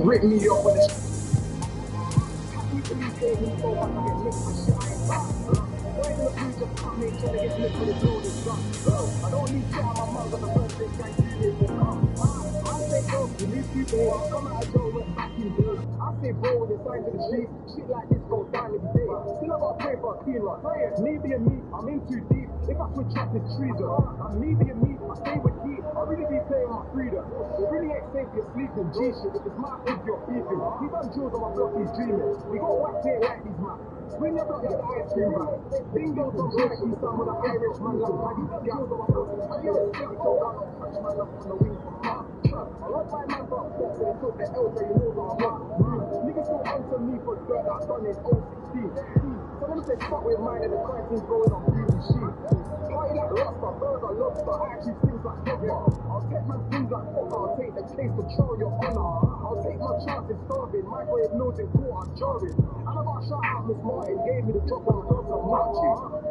Rip me off on the Police me so much, I get nicked for shit I ain't done. Boys in the blue just come in trying to get nicked for the building gun. I don't need shit out my mouth, but the first thing gang unit will come. I say bro, you these people, I come out of jail, went back in jail. I say bro, with the signs of the streets, shit like this goes down every day. Still I gotta pray for a clean run. Me being me, I'm in too deep. If I switch up, it's treason. I'm me being me, I stay with heat. I really be playing my freedom. It really ain't safe you're sleeping. G shit, if it's my hood, you're beefing. He done jewels on my block, he's dreaming. We got whacked here like these man. Swing your block like the ice cream man. Bingo some Mikey, son with an Irish man like Paddy Gap. I get a stick, so I don't touch my love on the wing from far. I love my man, but they took the L, so you know that I'm up. Niggas still answer me for dirt I done in 016. Someone say fuck with mine and the crime scene's going on BBC. Party like Rasta, burger, lobster, I actually things like dogma. I'll take my things like fuck, I'll take the case to trial your honor. I'll take my chances starving, microwave meals in court, I'm jarring. And I got shot out, Miss Martin gave me the drop on the dogs I'm marching.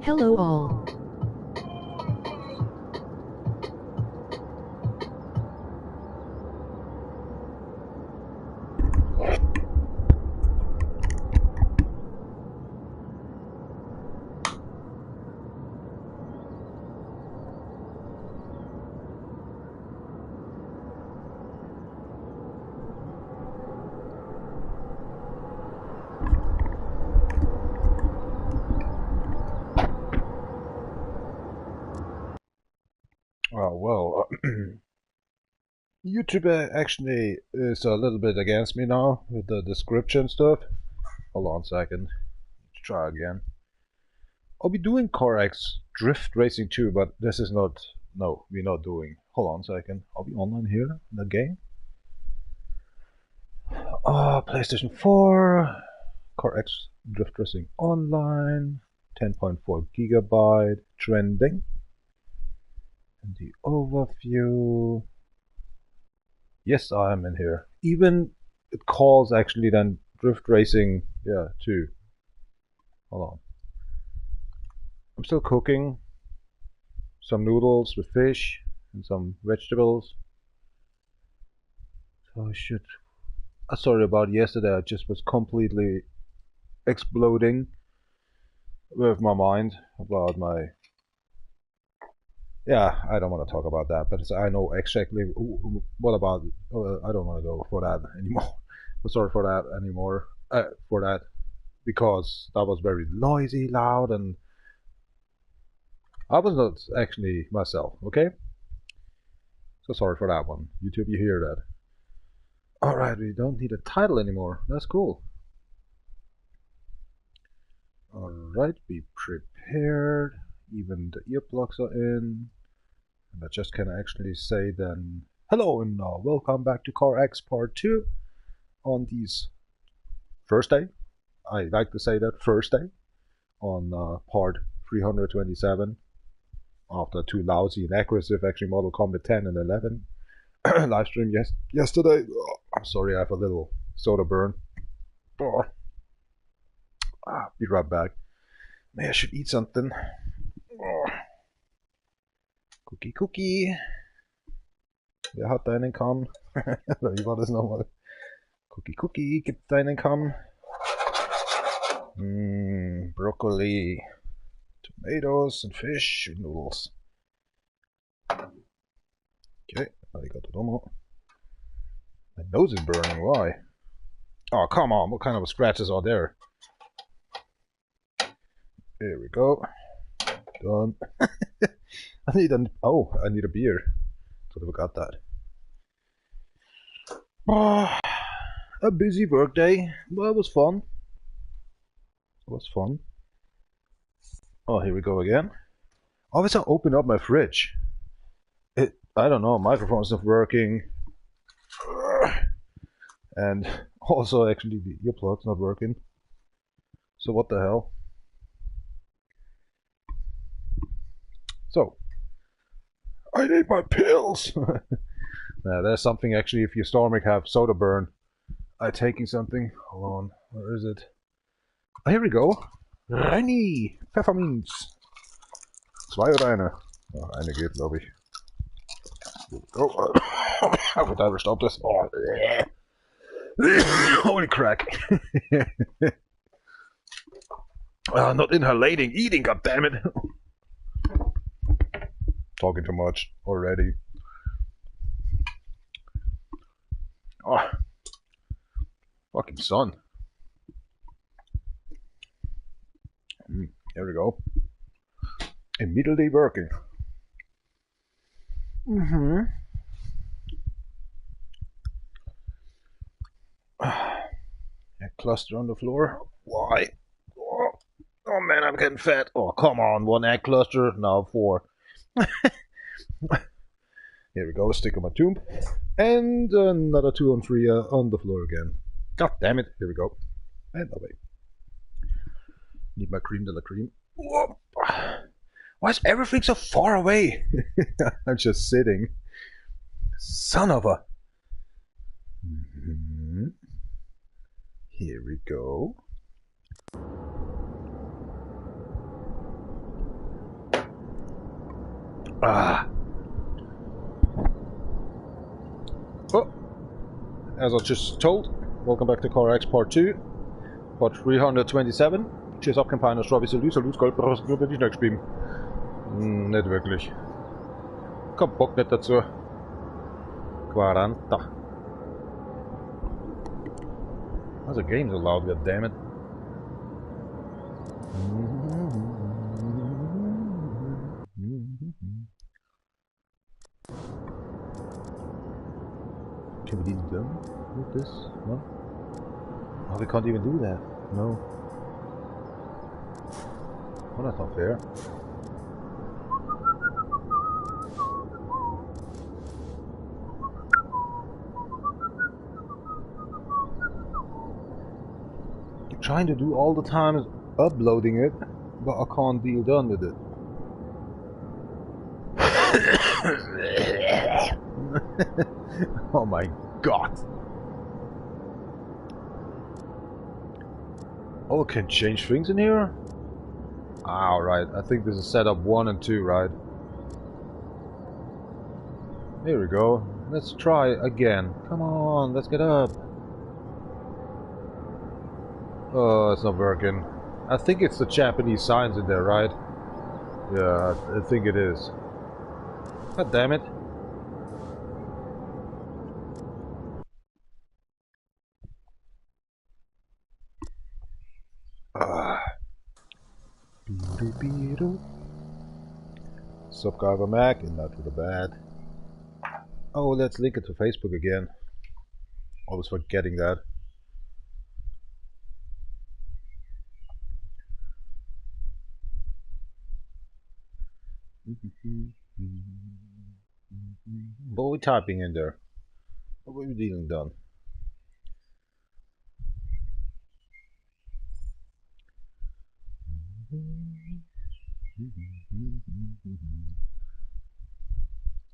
Hello all. Oh, well, YouTube actually is a little bit against me now with the description stuff. Hold on a second. Let's try again. I'll be doing CarX Drift Racing 2, but this is not... No, we're not doing. Hold on a second. I'll be online here in the game. PlayStation 4, CarX Drift Racing Online, 10.4 gigabyte, trending. And the overview. Yes, I am in here. Even it calls actually then Drift Racing, yeah, 2. Hold on. I'm still cooking some noodles with fish and some vegetables. So I should. Sorry about yesterday. I just was completely exploding with my mind about my. Yeah, I don't want to talk about that, but I know exactly what about. I don't want to go for that anymore. I'm sorry for that anymore. For that, because that was very noisy, loud, and I was not actually myself. Okay, so sorry for that one. YouTube, you hear that? All right, we don't need a title anymore. That's cool. All right, be prepared. Even the earplugs are in. And I just can actually say then, hello and welcome back to CarX Part 2 on this Thursday. I like to say that, Thursday, on part 327 after two lousy and aggressive actually Mortal Kombat 10 and 11 live stream yesterday. Oh, I'm sorry, I have a little soda burn. Oh. Be right back. Maybe I should eat something. Oh. Cookie, Cookie. Wer hat deinen Kamm? Wie war das nochmal? Cookie, Cookie, gib deinen Kamm. Broccoli, tomatoes and fish and noodles. Okay, arigato domo. My nose is burning, why? Oh, come on, what kind of scratches are there? Here we go. Done. I need a beer. Totally forgot that. Oh, a busy work day. Well, it was fun. It was fun. Oh, here we go again. Always I open up my fridge. I don't know, microphone's not working. And also actually the earplug's not working. So what the hell? So, I need my pills! Now, there's something actually, if your stomach have soda burn. I'm taking something. Hold on, where is it? Oh, here we go. Rennie Pfefferminz. Zwei oder eine? Oh, eine geht, glaube ich. Oh, total bestaubt ist. Oh. Holy crack. Not inhalating, eating, goddammit. Talking too much already. Oh, fucking sun. There we go. Immediately working. Mm-hmm. A cluster on the floor. Why? Oh, oh man, I'm getting fat. Oh, come on. One egg cluster, now four. Here we go. Stick on my tomb. And another 2 on 3 on the floor again. God damn it. Here we go. And away. Need my cream de la cream. Whoa. Why is everything so far away? I'm just sitting. Son of a... Mm-hmm. Here we go. Ah. Oh, as I just told, welcome back to CarX Part 2, Part 327. Cheers up, Campaigner, Strawberry, Salut, Salut, Gold, nicht gespielt. Nicht wirklich. Kein Bock nicht dazu. 40. How's the game so loud, goddammit? Can we do done with this one? Oh, we can't even do that. No. Well, that's not fair. I'm trying to do all the time is uploading it, but I can't deal done with it. Oh my god. Oh, I can change things in here? Ah, right. I think this is setup 1 and 2, right? Here we go. Let's try again. Come on, let's get up. Oh, it's not working. I think it's the Japanese signs in there, right? Yeah, I think it is. God damn it. Subscriber Mac and not to the bad. Oh, let's link it to Facebook again. Always forgetting that. What are we typing in there? What are we dealing done?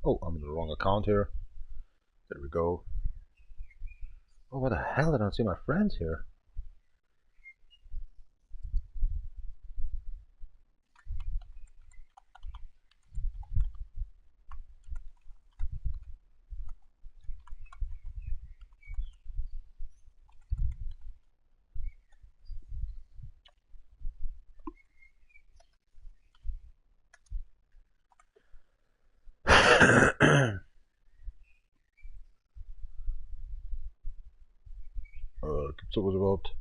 Oh, I'm in the wrong account here. There we go. Oh, what the hell? I don't see my friends here. Gibt's sowas überhaupt?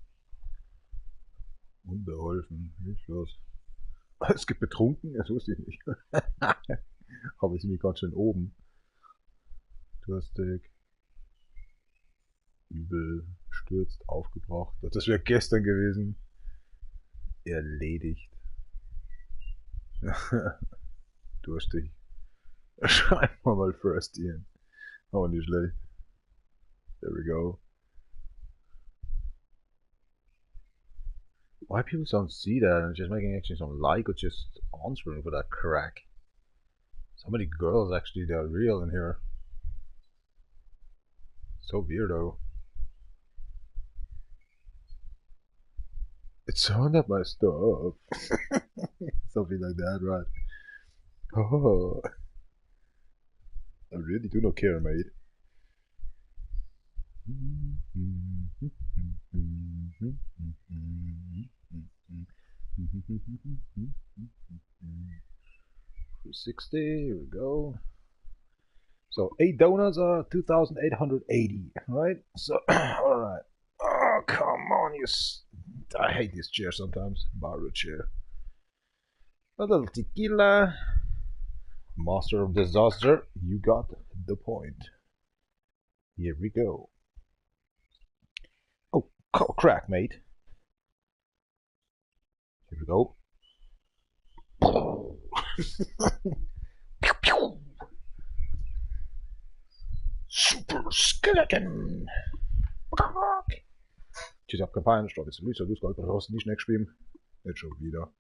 Unbeholfen, hilflos. Es gibt betrunken? Das wusste ich nicht. Aber ich bin ganz schön oben. Durstig. Übel. Stürzt. Aufgebracht. Das wäre gestern gewesen. Erledigt. Durstig. Schreiben wir mal first hier. Aber nicht schlecht. There we go. Why people don't see that and just making actually some like or just answering for that crack? So many girls actually that are real in here. So weirdo. It's so not my stuff. Something like that, right? Oh, I really do not care, mate. $60, here we go. So 8 donuts are 2,880, right? So, all right. Oh, come on, you. I hate this chair sometimes. Borrow chair. A little tequila. Master of disaster. You got the point. Here we go. Oh, crack, mate. Here we go. Pew, pew. Super Skeleton. Ich hab kein Pein, ich glaube, jetzt du brauchst nicht schnell spielen. Jetzt schon wieder.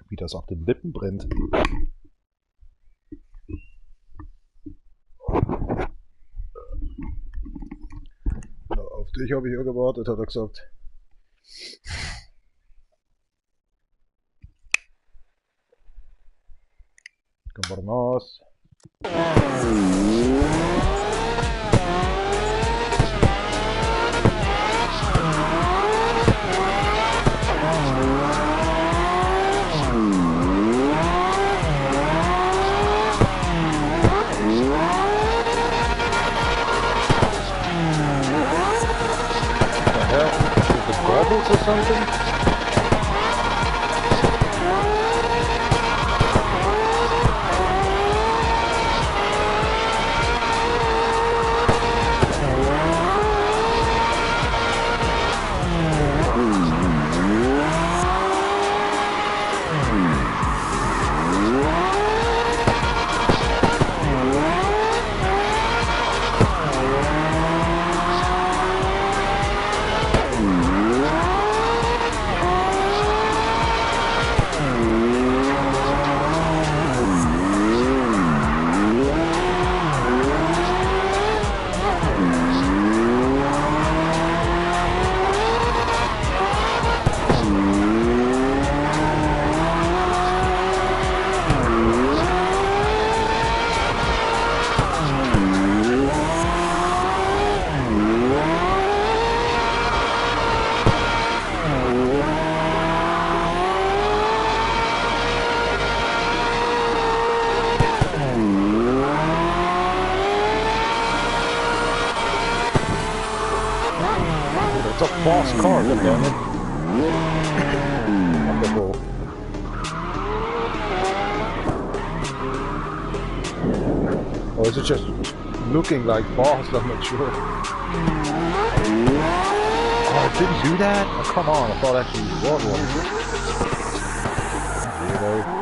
Wie das auf den Lippen brennt. Na, auf dich habe ich auch gewartet, hat er gesagt. Kommen. Or something? It's a fast car, damn it. Wonderful. Or is it just looking like fast? I'm not sure. Oh, it didn't do that? Oh, come on, I thought actually it was one. Weirdo.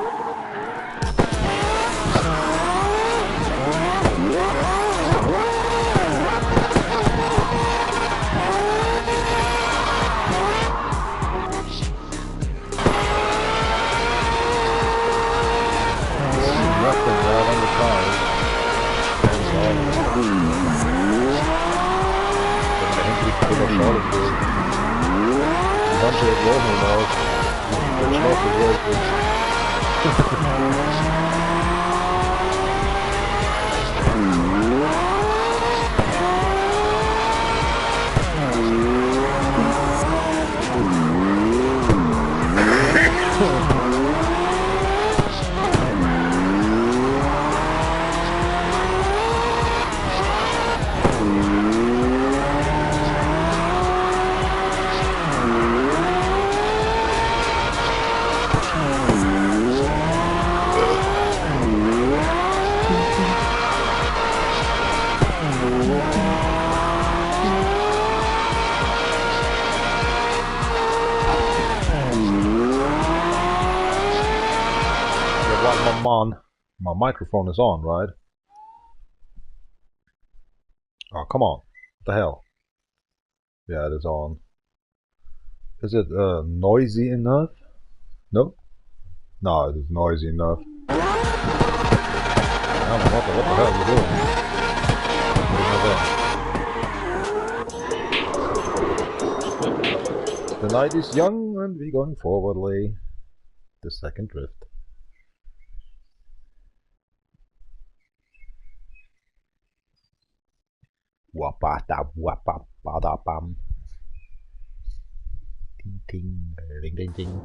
My microphone is on, right? Oh, come on. What the hell? Yeah, it is on. Is it noisy enough? No? No, it is noisy enough. I don't know what the hell are you doing? The night is young and we're going forwardly. The second drift. Wapa da wapa ba da bam. Ding ding ding ding ding.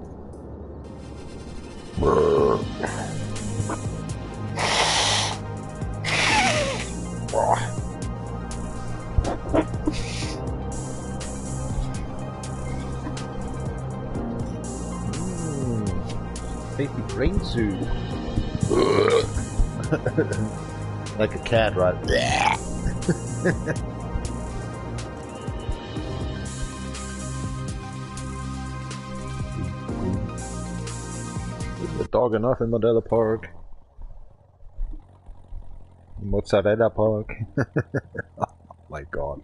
Tasty brain soup. Like a cat, right? Is the dog enough in Modella Park? Mozzarella Park. Oh my god.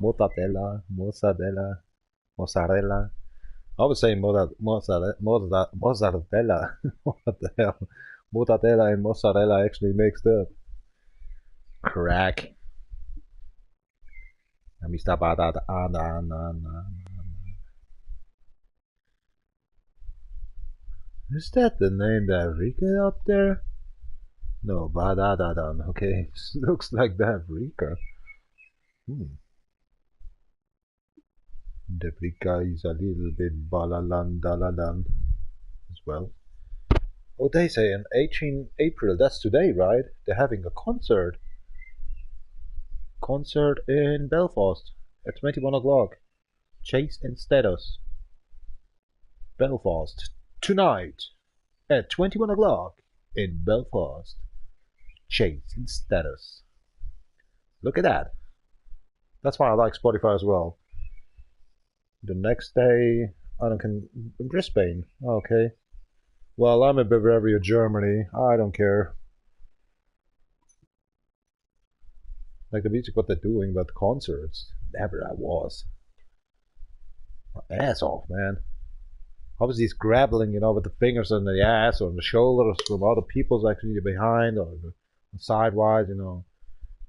Mortadella, mozzarella, mozzarella. I was saying mozzarella. What the hell? Mortadella and mozzarella actually mixed up. Crack. Is that the name Davrika up there? No, Badadadan. Okay, looks like Davrika. Davrika is a little bit balalan dalalan as well. Oh, they say on 18 April, that's today, right? They're having a concert. Concert in Belfast at 21 o'clock. Chase and Status. Belfast. Tonight at 21 o'clock in Belfast. Chase and Status. Look at that. That's why I like Spotify as well. The next day, I don't can Brisbane. Okay. Well, I'm in Bavaria, Germany. I don't care. Like the music, what they're doing, but concerts, never I was. My ass off, man. Obviously, he's grappling, you know, with the fingers on the ass or on the shoulders from other people's actually behind or sidewise, you know.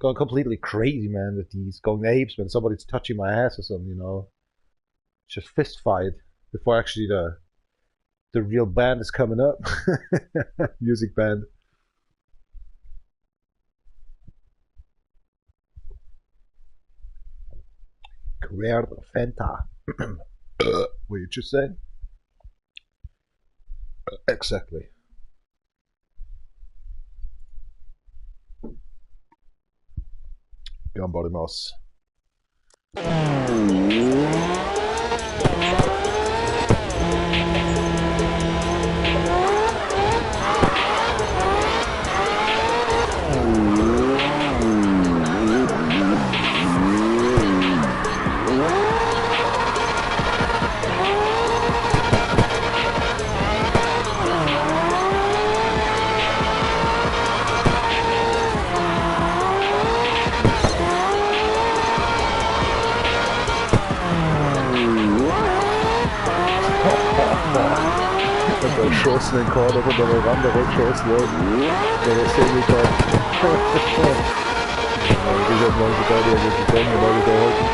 Going completely crazy, man, with these going apes when somebody's touching my ass or something, you know. It's just fist fight before actually the real band is coming up. Music band. Career Fenta. What you just said? Exactly. Ganbarimasu. Erschossen in Corner von der Veranda weggeschossen worden. Der war semi-tot. Ich hab mal sogar die bekommen, weil ich da halten.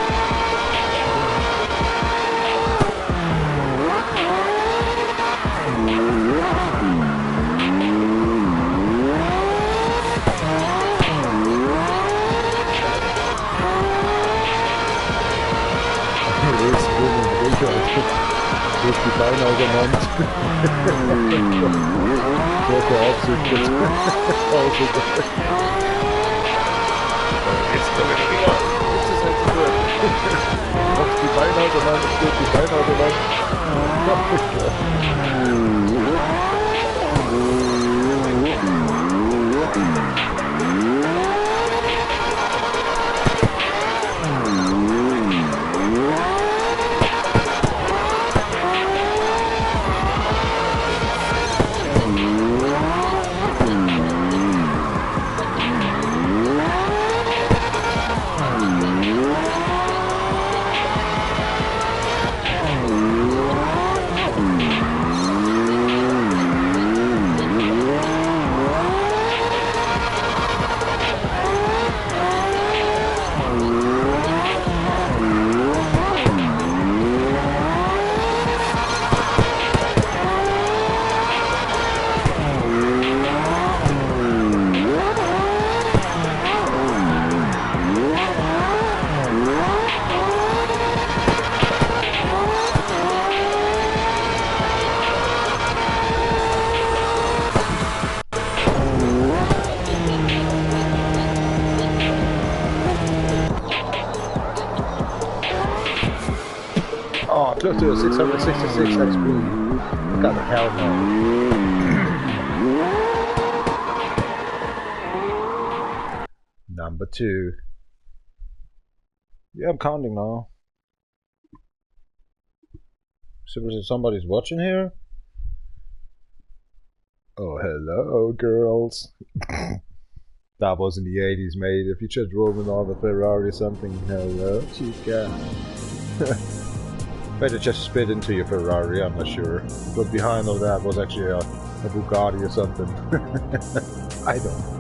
Durch die Beine auseinander. So Absicht jetzt. Jetzt komme ich wieder. Jetzt ist halt so gut. Machst die Beine auseinander, stört die Beine auseinander. Close to a 666 XP. Got the hell no. Number 2. Yeah, I'm counting now. Suppose somebody's watching here? Oh, hello, girls. That was in the 80s, mate. If you just drove another Ferrari or something, hello, chica. Better just spit into your Ferrari, I'm not sure. But behind all that was actually a Bugatti or something. I don't know.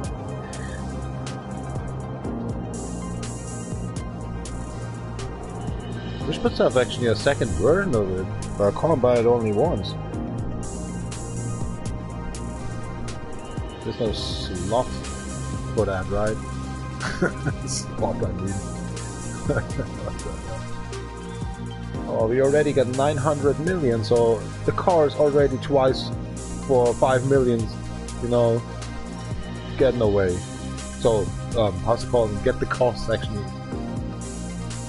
Which puts up actually a second version of it, but I can't buy it only once. There's no slot for that, right? Slot, I mean. Oh, we already got 900 million, so the car is already twice for 5 million, you know, getting away. So, how's it called? Get the costs actually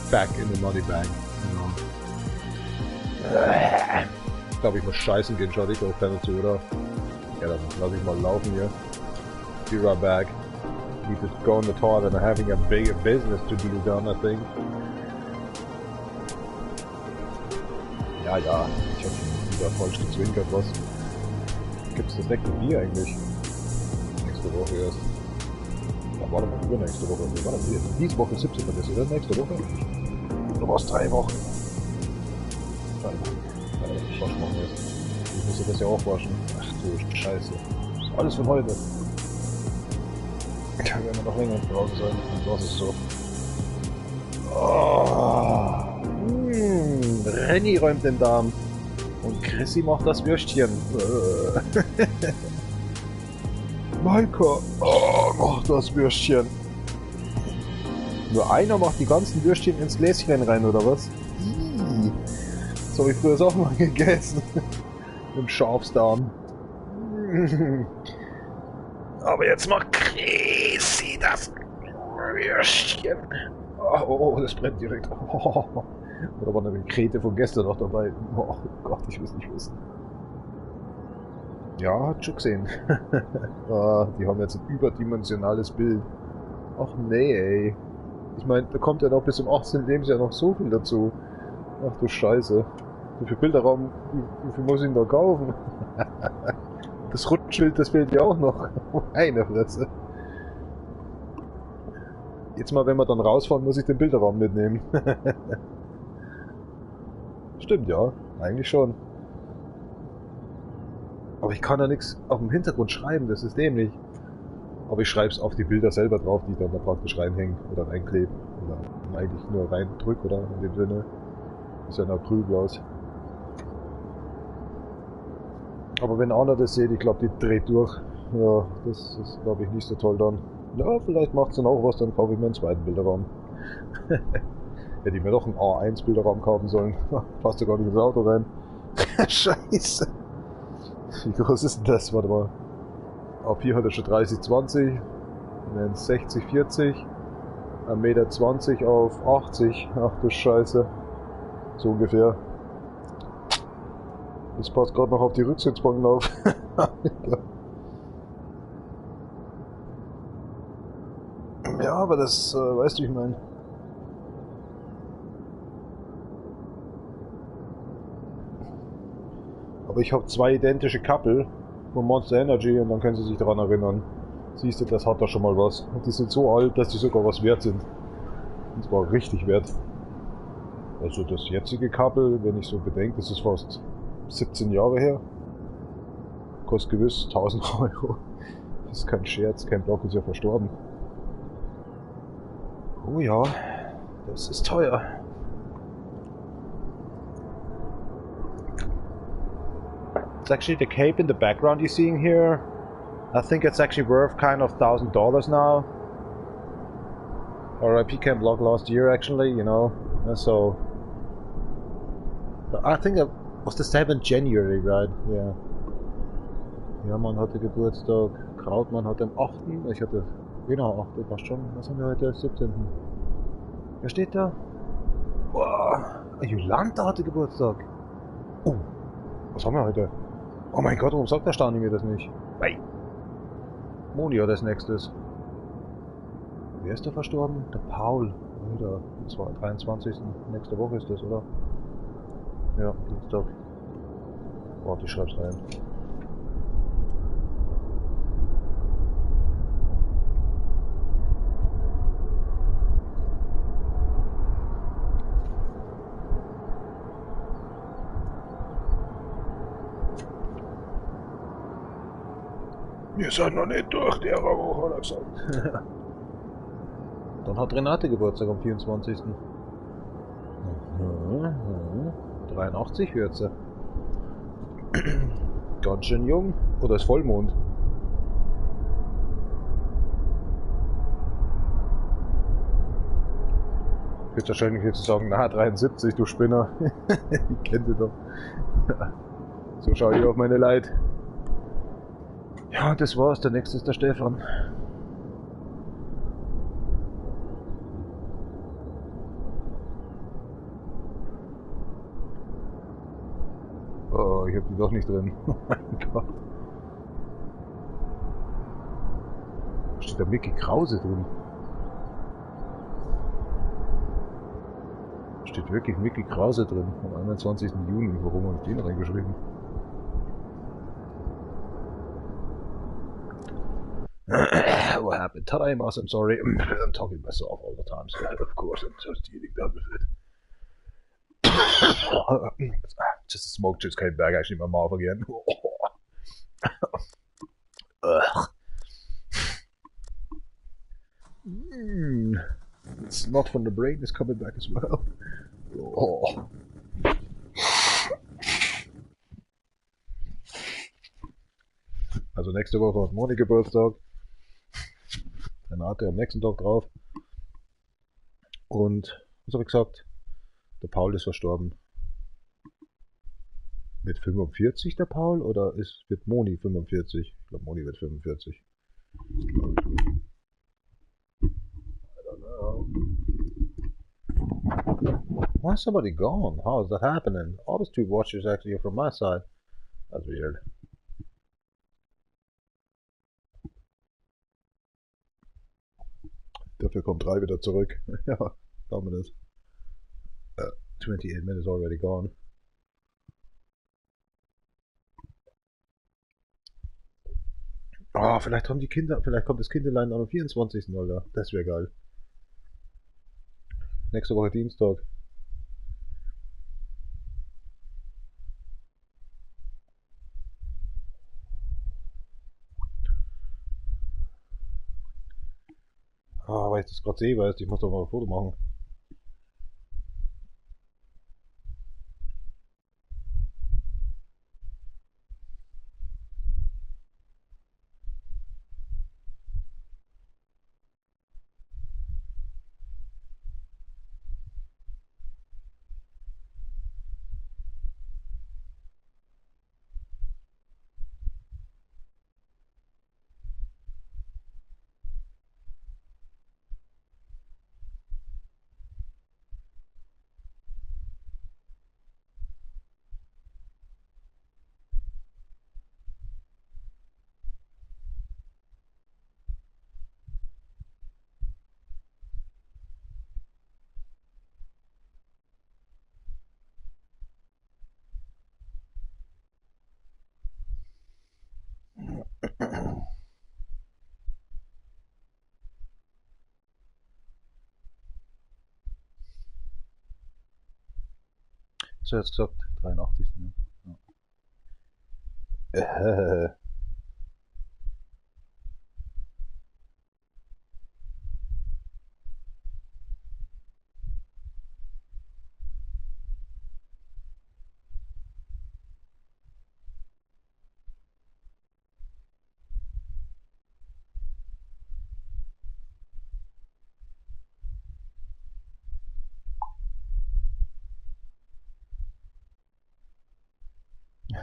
back in the money bag, you know. Ich glaube, ich muss scheißen gehen, schaut ich auch keiner zu, oder? Ja, dann lass ich mal laufen hier. Be right back. Need to go in the toilet and having a bigger business to deal done, I think. Ja, ja, ich hab schon wieder falsch gezwinkert, was? Gibt's das nächste Bier eigentlich? Nächste Woche erst. Ja, warte mal, übernächste Woche. Nee, warte mal, diese Woche 17. ist, oder? Nächste Woche? Oder war's 3 Wochen? 3 Wochen. Ja, ich wasch noch erst. Ich muss das ja auch waschen. Ach du Scheiße. Das ist alles von heute. Da werden wir noch länger draußen sein. Und das ist so. Oh. Renny räumt den Darm. Und Chrissy macht das Würstchen. Maika, oh, macht das Würstchen. Nur einer macht die ganzen Würstchen ins Gläschen rein, oder was? Ii. Das habe ich früher auch mal gegessen. Im Schafsdarm. Aber jetzt macht Chrissy das Würstchen. Oh, oh, das brennt direkt. Oh. Oder war eine Krete von gestern noch dabei? Oh Gott, ich will es nicht wissen. Ja, hat schon gesehen. Ah, die haben jetzt ein überdimensionales Bild. Ach nee, ey. Ich meine, da kommt ja noch bis zum 18. Lebensjahr noch so viel dazu. Ach du Scheiße. Wie viel Bilderraum, wie viel muss ich denn da kaufen? Das Rutschbild, das fehlt ja auch noch. Meine Fresse. Jetzt mal, wenn wir dann rausfahren, muss ich den Bilderraum mitnehmen. Stimmt, ja. Eigentlich schon. Aber ich kann da nichts auf dem Hintergrund schreiben, das ist dämlich. Aber ich schreibe es auf die Bilder selber drauf, die ich dann da praktisch reinhänge oder reinklebe. Oder eigentlich nur reindrück, oder in dem Sinne. Ist ja ein Acrylglas. Aber wenn einer das sieht, ich glaube, die dreht durch. Ja, das ist, glaube ich, nicht so toll dann. Ja, vielleicht macht's dann auch was, dann kaufe ich mir einen zweiten Bilderraum. Hätte ich mir doch einen A1 Bilderraum kaufen sollen. Passt ja gar nicht ins Auto rein. Scheiße. Wie groß ist denn das? Warte mal. Ab hier hat er schon 30, 20. Dann 60, 40. 1,20 Meter auf 80. Ach du Scheiße. So ungefähr. Das passt gerade noch auf die Rücksitzbank drauf. Ja, aber das, weißt du, ich mein. Aber ich hab 2 identische Kappel von Monster Energy und dann können sie sich daran erinnern. Siehst du, das hat da schon mal was. Und die sind so alt, dass die sogar was wert sind. Und zwar richtig wert. Also das jetzige Kabel, wenn ich so bedenke, das ist fast 17 Jahre her. Kostet gewiss 1000 Euro. Das ist kein Scherz, Ken Block ist ja verstorben. Oh ja, das ist teuer. It's actually the cape in the background you're seeing here. I think it's actually worth kind of $1,000 now. RIP Ken Block last year actually, you know. So I think it was the 7th January, right? Yeah. Ja, Mann hatte Geburtstag. Krautmann hat am 8. Ich hatte, genau, 8. Passt schon. Was haben wir heute? 17. Wer steht da? Boah, Jolanta hatte Geburtstag. Oh, was haben wir heute? Oh mein Gott, warum sagt der Stani mir das nicht? Hey. Moni hat als nächstes. Wer ist da verstorben? Der Paul. Oder? Und zwar 23. Nächste Woche ist das, oder? Ja, Dienstag. Warte, ich schreib's rein. Wir sind noch nicht durch, der Woche, hat er gesagt. Dann hat Renate Geburtstag am 24. 83 wird sie. Ganz schön jung. Oder ist Vollmond? Wird wahrscheinlich jetzt sagen, na 73, du Spinner. Ich kenn sie doch. So schaue ich auf meine Leid. Ja, das war's. Der nächste ist der Stefan. Oh, ich hab die doch nicht drin. Oh mein Gott. Steht da Mickey Krause drin? Steht wirklich Mickey Krause drin. Am 21. Juni. Warum hab ich den reingeschrieben? What happened? Time, I'm sorry. I'm talking myself all the time, so of course I'm just eating that with it. Just the smoke just came back actually in my mouth again. Ugh. It's not from the brain, it's coming back as well. Oh. Also nächste Woche hat Moni Geburtstag. Renate am nächsten Tag drauf. Und, was hab ich gesagt? Der Paul ist verstorben. Wird 45 der Paul oder wird Moni 45? Ich glaub, Moni wird 45. I don't know. Why is somebody gone? How is that happening? All those two watchers actually are from my side. That's weird. Dafür kommt 3 wieder zurück. Ja, glauben wir das. 28 minutes already gone. Oh, vielleicht haben die Kinder, vielleicht kommt das Kinderlein am 24. Alter. Das wär geil. Nächste Woche Dienstag. Ah, weil ich das grad sehe, weißt du, ich muss doch mal ein Foto machen. So, jetzt gesagt, 83. Ne? Ja.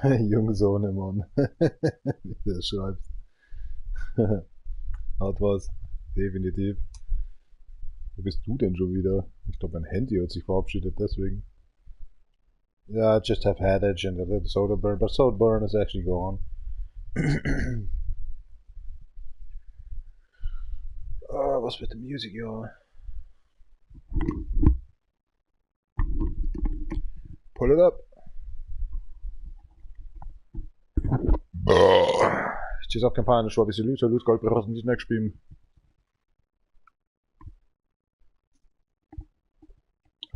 Junge Sohnemann. Wie du das schreibst. Hat was. Definitiv. Wo bist du denn schon wieder? Ich glaube, mein Handy hat sich verabschiedet, deswegen. Yeah, I just have headache and a little soda burn, but soda burn is actually gone. What's with the music, y'all? Pull it up. Just auf Kampagne, schau, wie sie Lüter, Lütgold, brauchen die nicht spielen.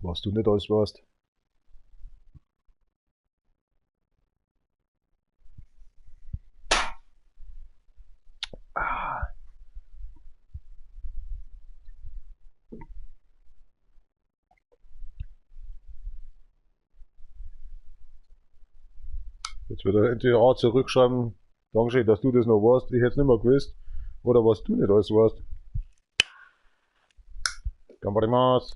Was du nicht alles warst. Jetzt wird er entweder auch zurückschreiben, Dankeschön, dass du das noch weißt, ich hätte es nicht mehr gewusst, oder was du nicht alles weißt. Ganbarimasu.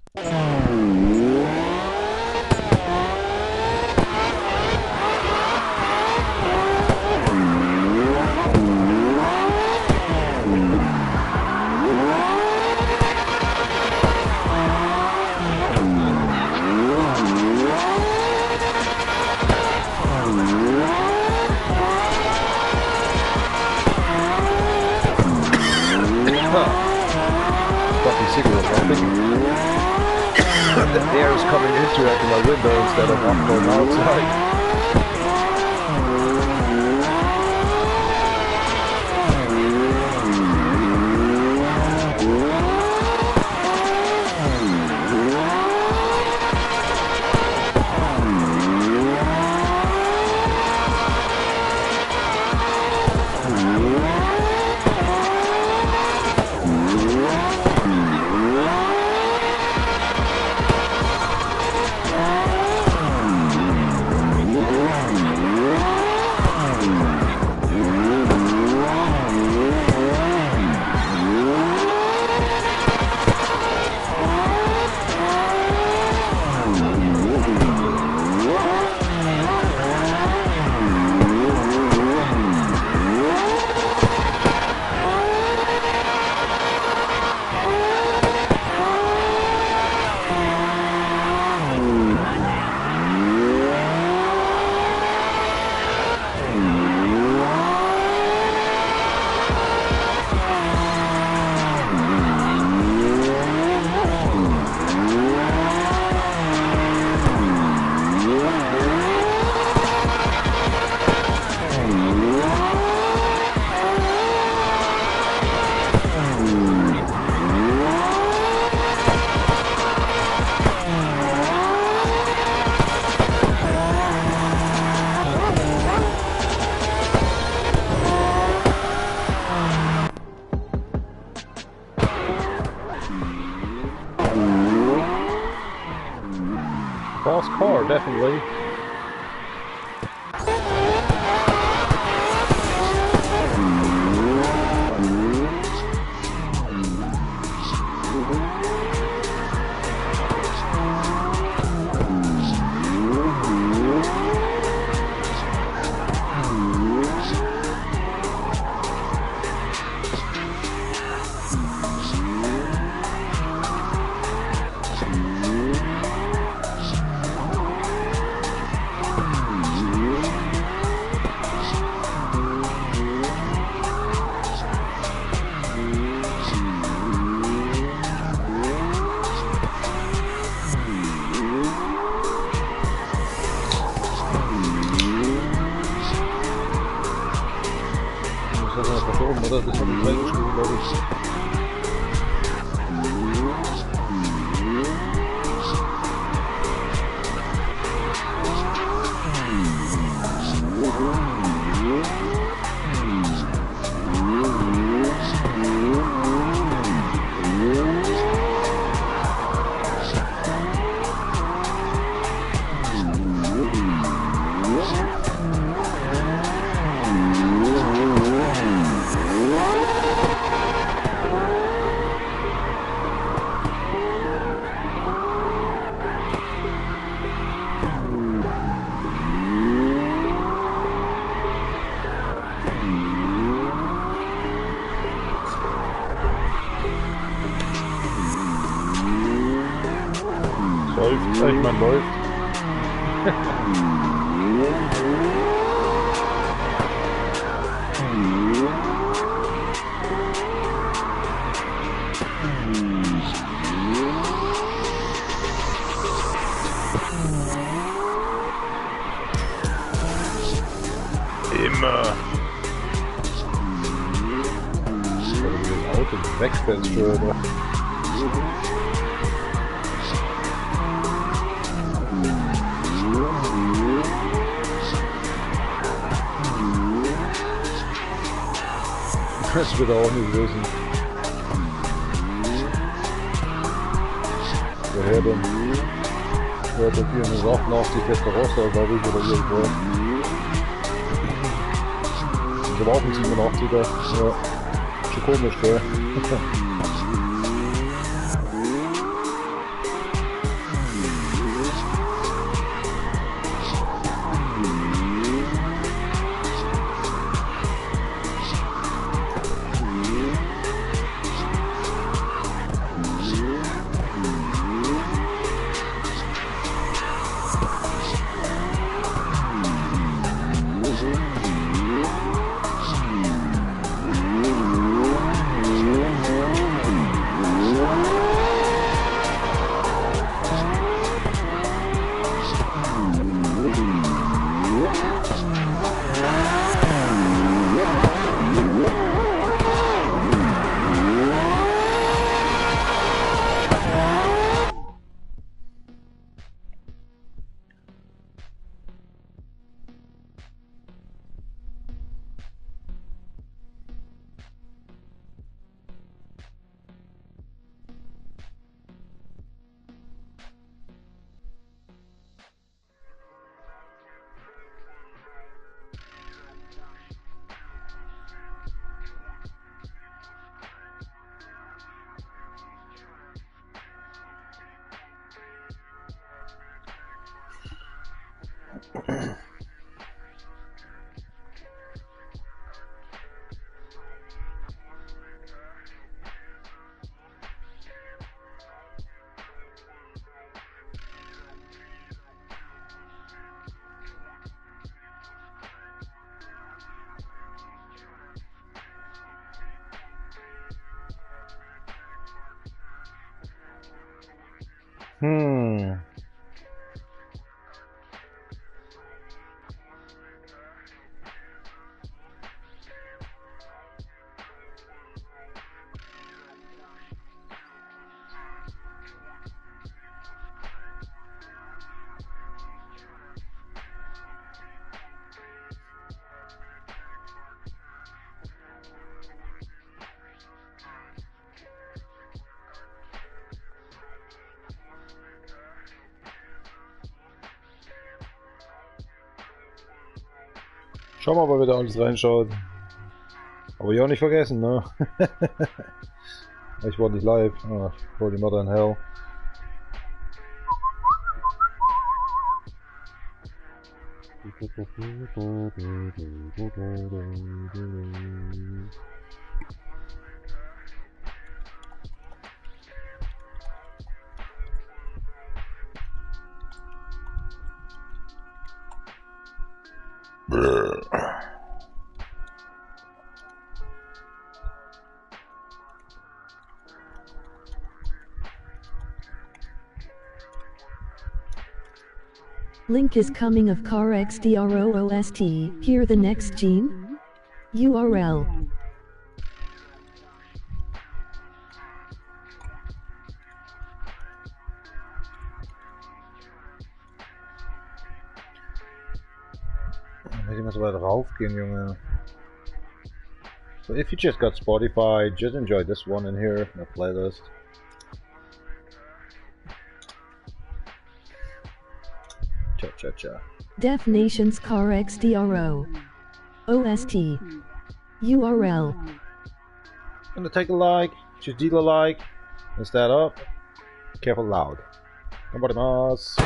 Fucking cigarette, I think the air is coming into my window instead of I'm going outside. Fast car, definitely. Oder das habe ich reingeschrieben, glaube ich. Ja, ich meine, läuft. Immer. Oder wie das Auto wegfährt schon, oder? Das wird er auch nicht wissen. Woher denn? Ja, der 488 Testarossa, glaube ich, oder irgendwo. Ich habe auch einen 87er. Ja. Schon komisch, gell? Schauen wir mal, wer da alles reinschaut. Aber ich auch nicht vergessen, ne? Ich war nicht live. Ah, holy mother in hell. Link is coming of CarXDROOST. Here the next gene? URL. Nicht immer so weit raufgehen, Junge. So if you just got Spotify, just enjoy this one in here, my playlist. Cha cha cha. Def Nations CarXDRO OST URL. Gonna take a like, just deal a like, and stand up. Careful loud. Nobody mas.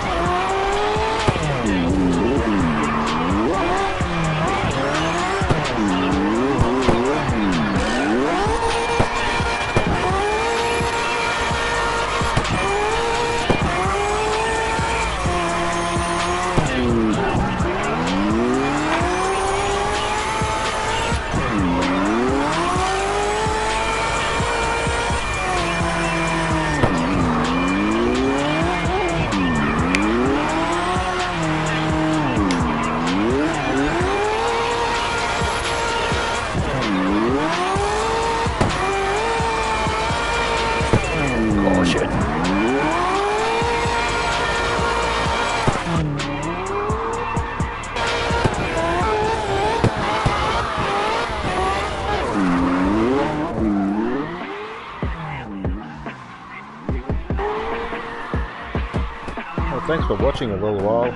Thanks for watching a little while.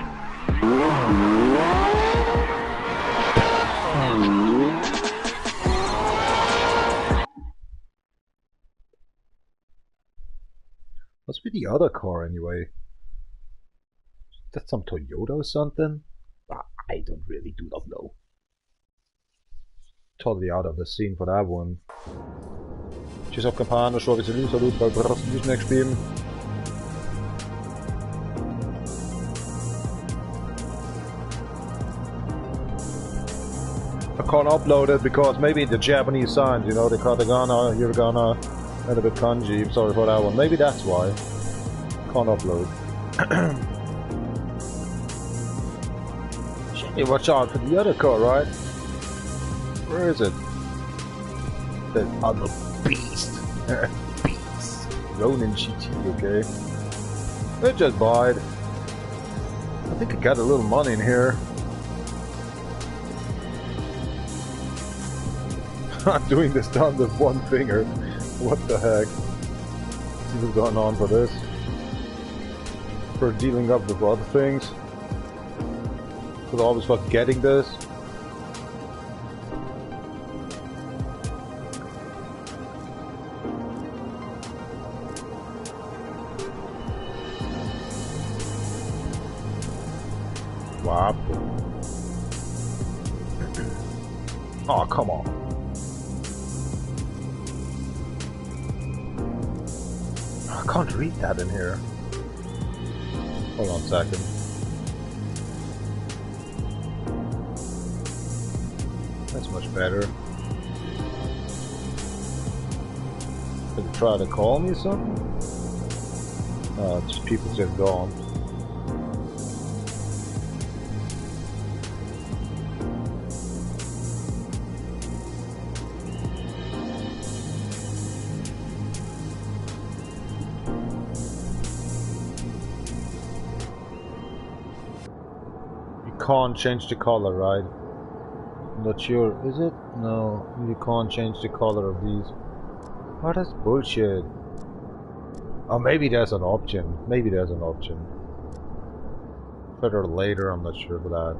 What's with the other car anyway? Is that some Toyota or something? I don't really do not know. Totally out of the scene for that one. Tschüss auf Kampagne, salut, weil. I can't upload it because maybe the Japanese signs, you know, the katakana, hiragana, and a bit kanji. Sorry for that one. Maybe that's why. Can't upload. Shit, watch out for the other car, right? Where is it? The other beast. Beast. Ronin GT, okay. Let's just buy it. I think I got a little money in here. I'm doing this down with one finger. What the heck? See what's going on for this. For dealing up with other things. Could always for getting this. Wow. Oh, come on. I can't read that in here. Hold on a second. That's much better. Did it try to call me or something? Oh, it's just people just gone. Can't change the color, right? Not sure. Is it? No, you can't change the color of these. Oh, that's bullshit. Oh, maybe there's an option. Maybe there's an option. Better later, I'm not sure for that.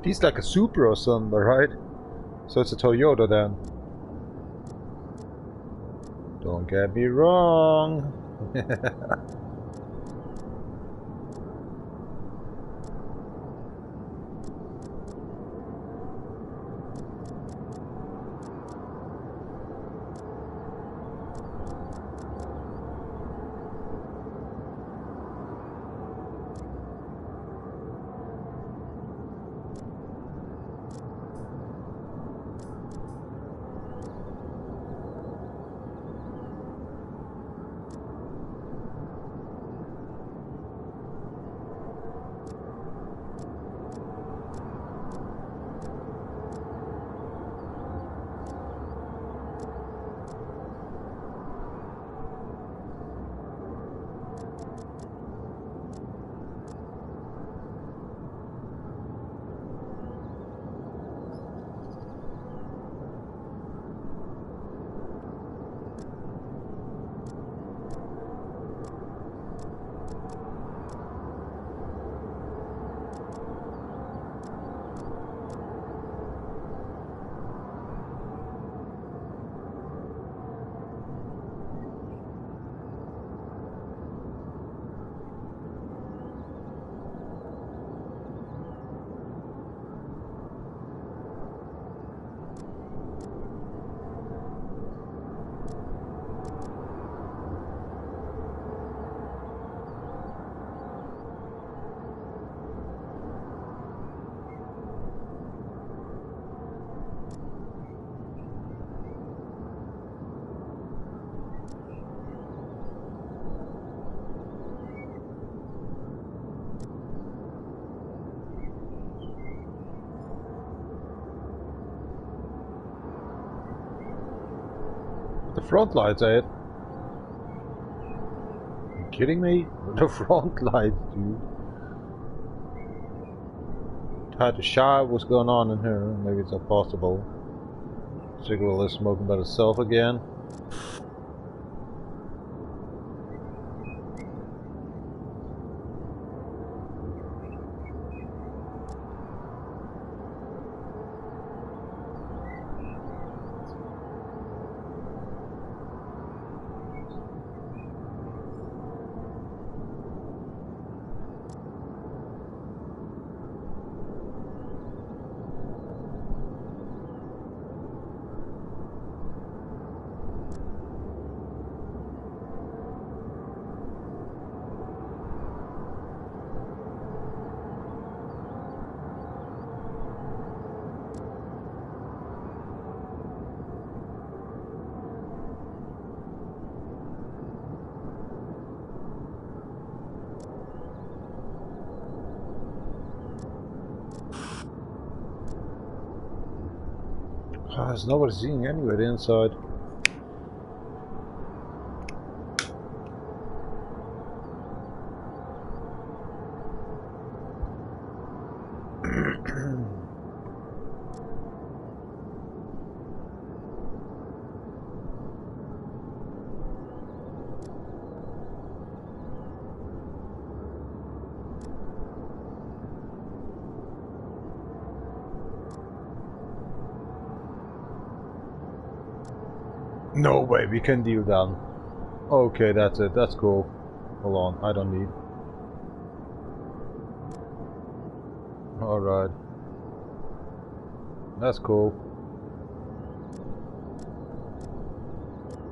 He's like a Supra or something, right? So it's a Toyota then. Don't get me wrong. The front lights, Ed. You kidding me? The front lights, dude. Tried to shy what's going on in here. Maybe it's not possible. Cigarette is smoking by itself again. There's nobody seeing anywhere inside. No way, we can deal down. Okay, that's it. That's cool. Hold on, I don't need. Alright. That's cool.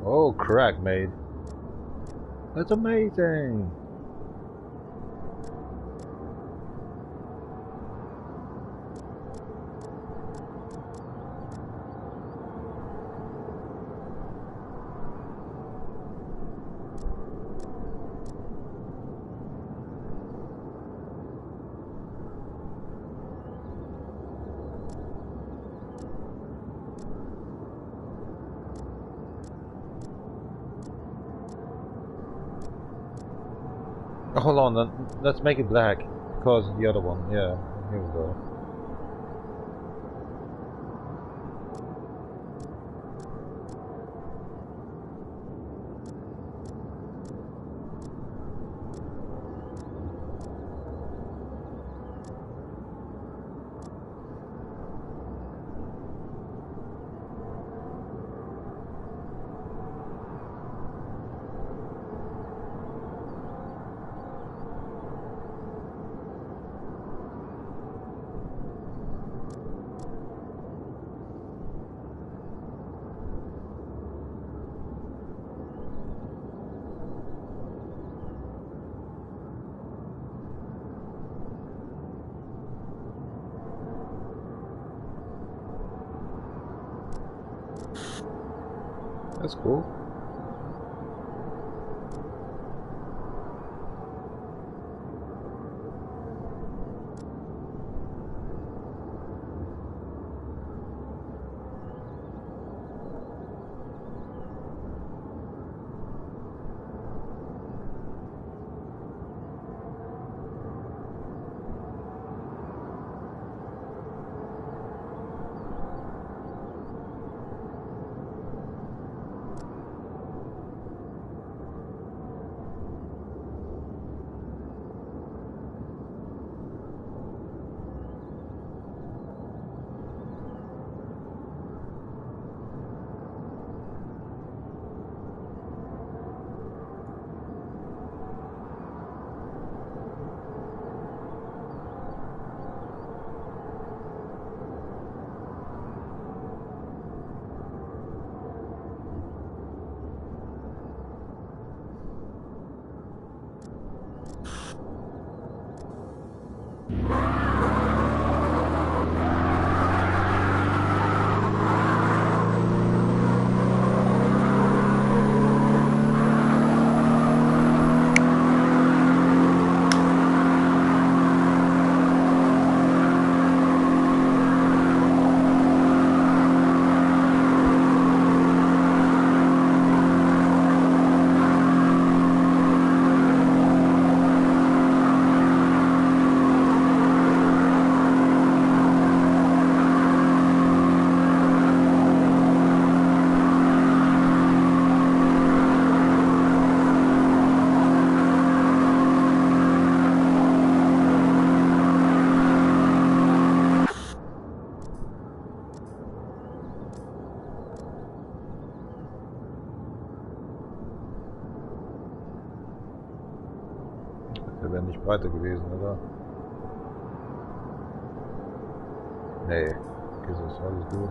Oh, crack, mate. That's amazing. Hold on, then. Let's make it black, because the other one, yeah, here we go. That's cool. Der wäre nicht breiter gewesen, oder? Nee, okay, so ist alles gut.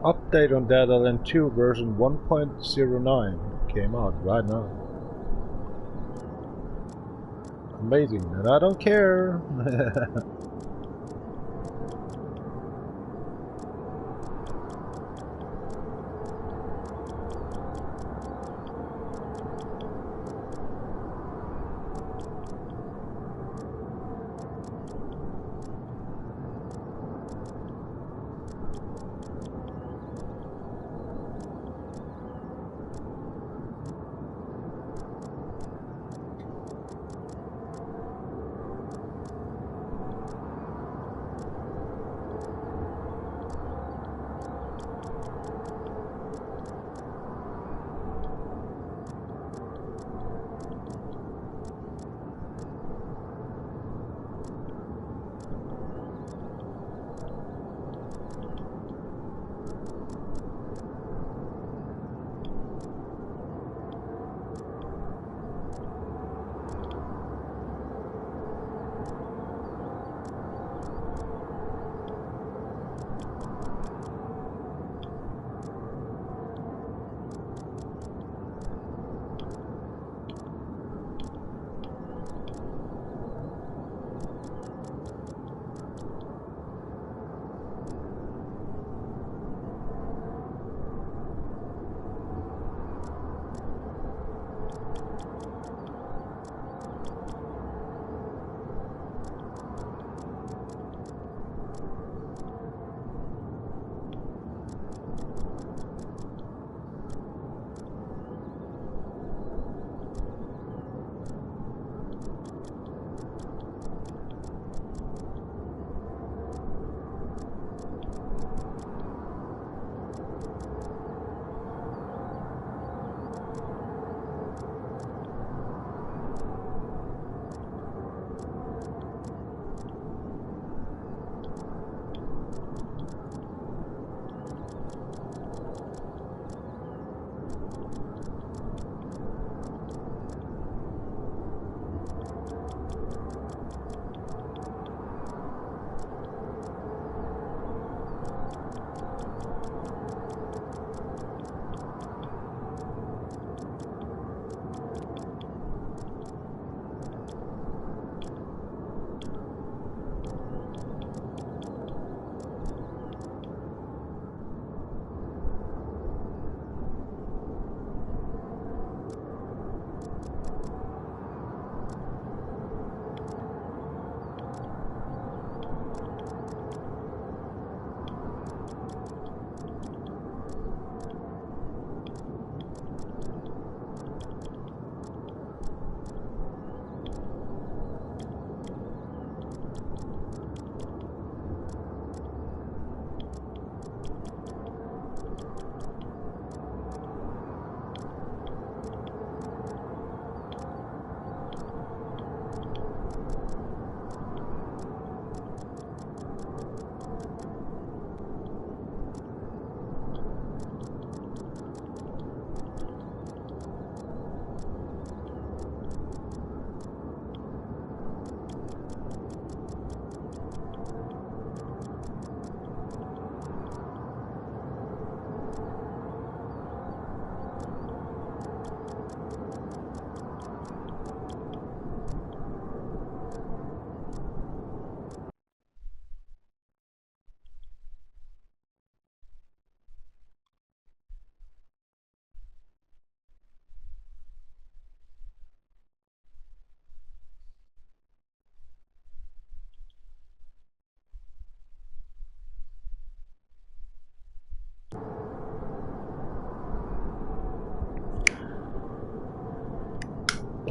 Update on Dead Island 2 version 1.09 came out right now. Amazing, and I don't care.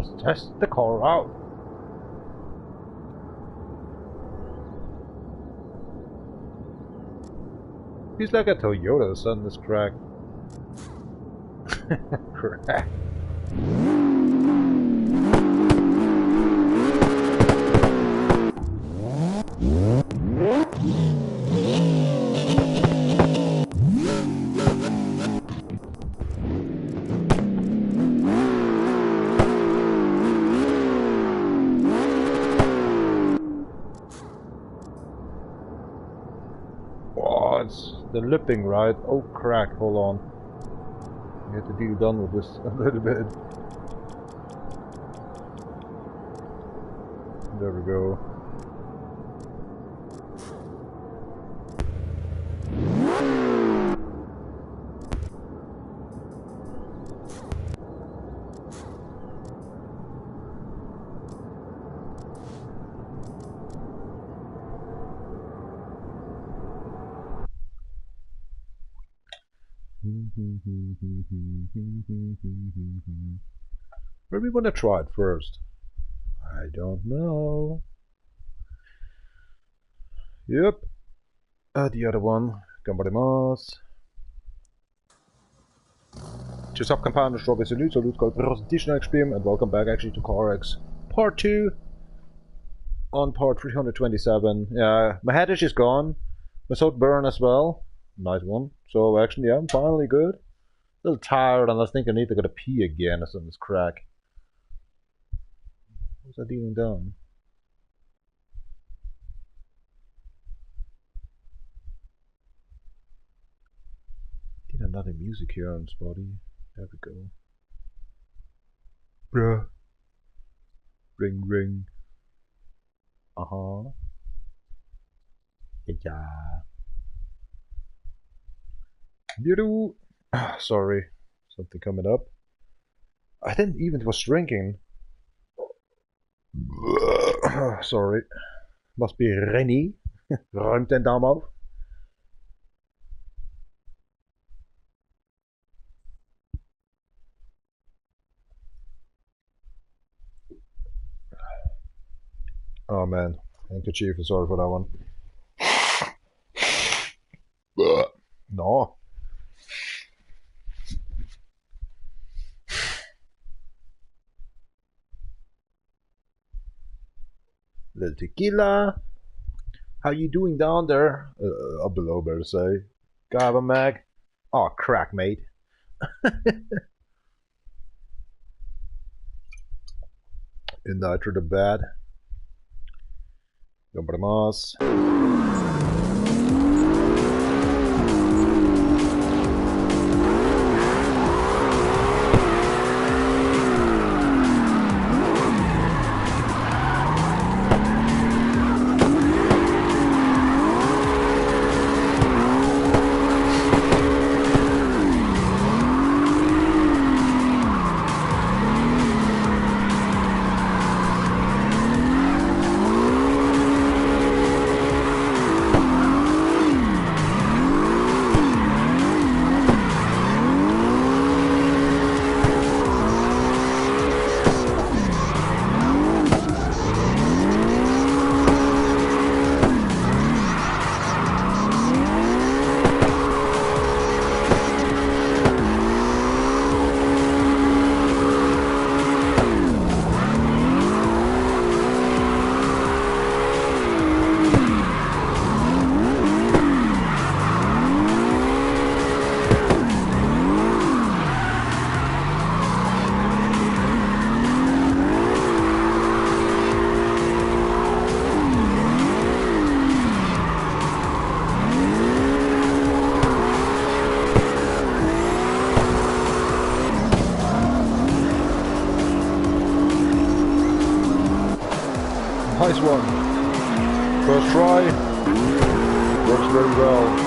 Let's test the car out. He's like a Toyota, son, this crack. Crack. The lipping, right? Oh crack, hold on. We have to deal done with this a little bit. There we go. Where we want to try it first? I don't know. Yep. The other one. Gambarimasu. And welcome back actually to CarX Part 2 on part 327. Yeah, my headache is gone. My throat burn as well. Nice one. So actually, yeah, I'm finally good. A little tired, and I think I need to go to pee again or something's crack. What's that even done? Need another music here on Spotty. There we go. Bruh. Ring ring. Uh-huh. Yeah. Beautiful. Sorry, something coming up. I didn't even was drinking. Sorry. Must be Renny. Räumt den Darm auf. Oh man, handkerchief, sorry for that one. No. Little tequila. How you doing down there? Up below, better say. Gaba mag. Oh, crack, mate. In that to the bed. Gambarimasu. Nice one. First try. Works very well.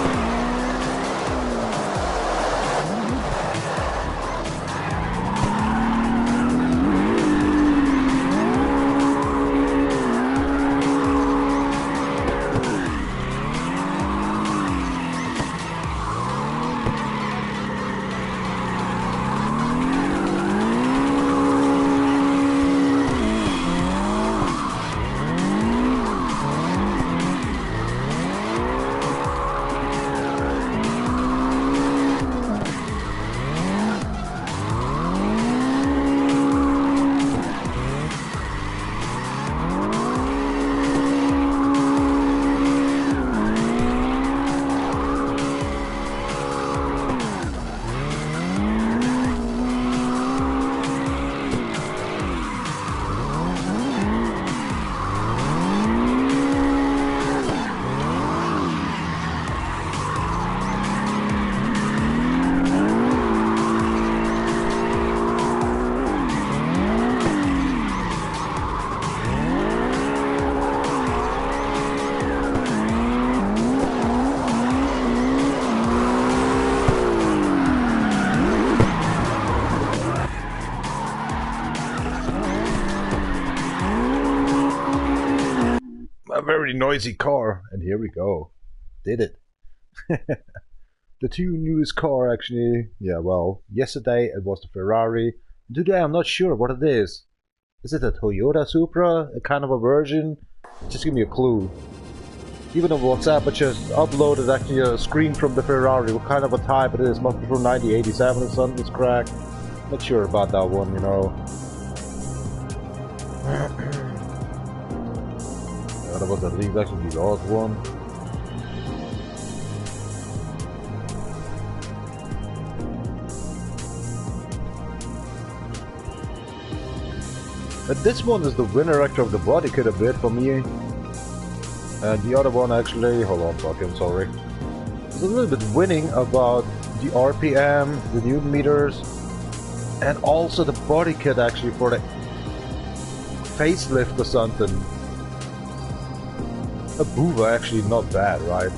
A very noisy car. And here we go. Did it. The two newest car actually. Yeah, well, yesterday it was the Ferrari. Today I'm not sure what it is. Is it a Toyota Supra? A kind of a version? Just give me a clue. Even on WhatsApp, I just uploaded actually a screen from the Ferrari. What kind of a type it is? Must be from 1987 or something. It's cracked. Not sure about that one, you know. Yeah, that was at least actually the last one. But this one is the winner actually of the body kit a bit for me. And the other one actually, hold on, fucking sorry. It's a little bit winning about the RPM, the newton meters, and also the body kit actually for the facelift or something. A Buwa actually not bad, right?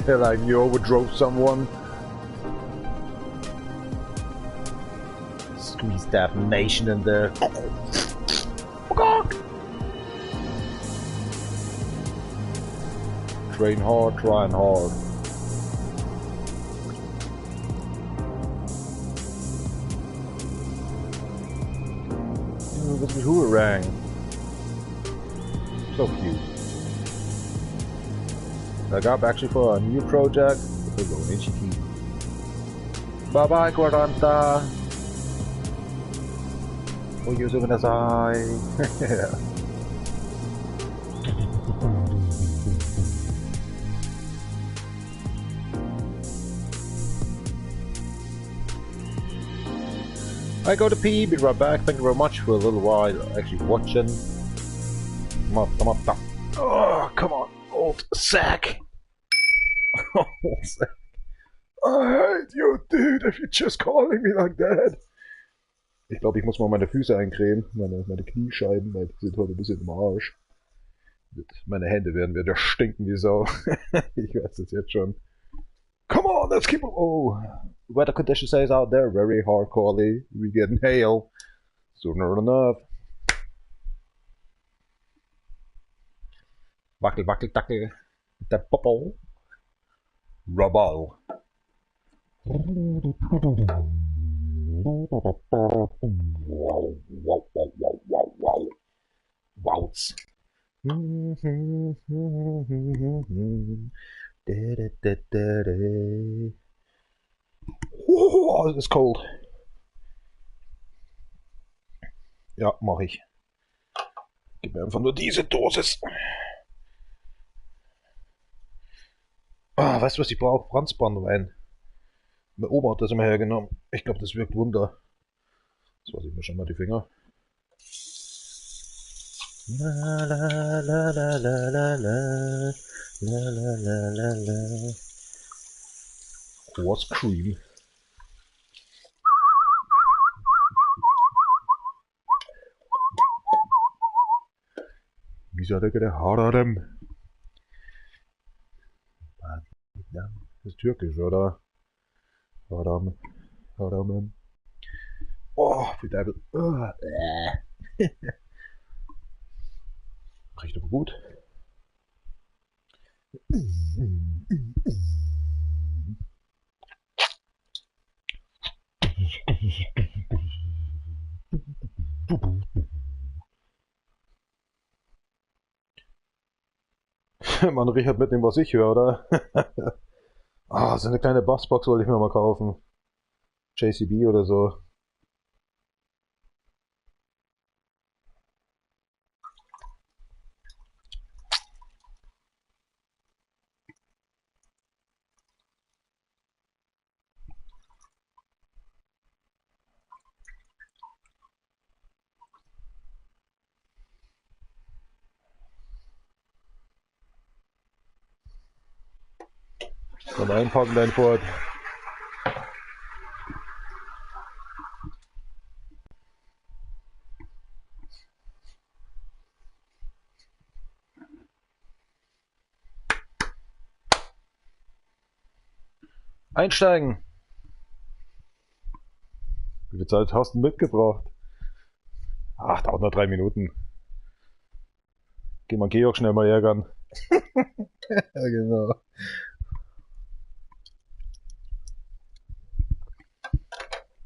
Like you overdrove someone. Squeeze that nation in there. Train hard, trying hard. This is Hooerang. So cute. I got actually for a new project. The Ronin GT. Bye bye, Quaranta. Oh, you're yeah. I go to pee, be right back. Thank you very much for a little while actually watching. Come up, come up, come. Oh, come on, old sack. Old sack. I hate you, dude, if you're just calling me like that. Ich glaube, ich muss mal meine Füße eincremen, meine Kniescheiben, weil die sind heute ein bisschen im Arsch. Meine Hände werden wieder stinken wie Sau. Ich weiß das jetzt schon. Come on, let's keep on. Oh, weather condition says out there very hardcorely. We get hail sooner enough. Wackel, wackel, dackel. Der Popo. Rubble. Wow, wow, wow, wow, wow, wow. Wouts. Oh, it's cold. Ja, mach ich. Gib mir einfach nur diese Dosis. Ah, weißt du, was ich brauche? Franzbrandwein. Meine Oma hat das immer hergenommen. Ich glaube, das wirkt Wunder. Das weiß ich mir schon mal die Finger. La la la la la la la la la la la la. Horse cream. Wieso hat er gerade Harem? Das ist türkisch, oder? Haram. Haram. Oh, wie Teufel. Oh. Riecht aber gut. Man riecht mit dem, was ich höre, oder? Ah, so eine kleine Bassbox wollte ich mir mal kaufen. JCB oder so. Dann einpacken dein Ford. Einsteigen. Wie viel Zeit hast du denn mitgebracht? Ach, dauert nur 3 Minuten. Geh mal Georg schnell mal ärgern. Ja, genau.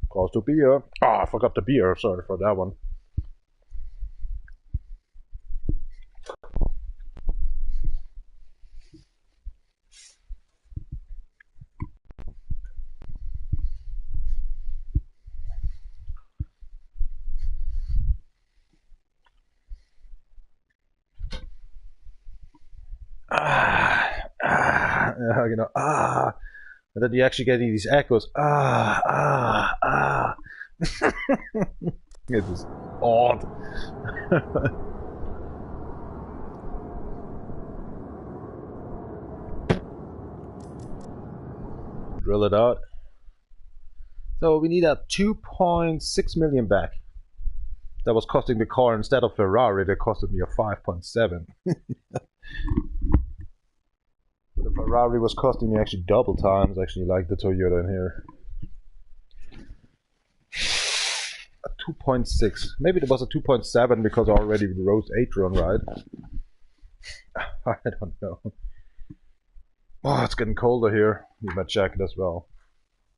Brauchst du Bier? Ah, I forgot the beer. Sorry for that one. Ja, genau. Ah, and then you actually getting these echoes. Ah, ah, ah. It is odd. Drill it out. So we need a 2.6 million back. That was costing the car instead of Ferrari. That costed me a 5.7. The Ferrari was costing me actually double times, actually, like the Toyota in here. A 2.6. Maybe it was a 2.7 because I already rose 8 run, right? I don't know. Oh, it's getting colder here. Need my jacket as well.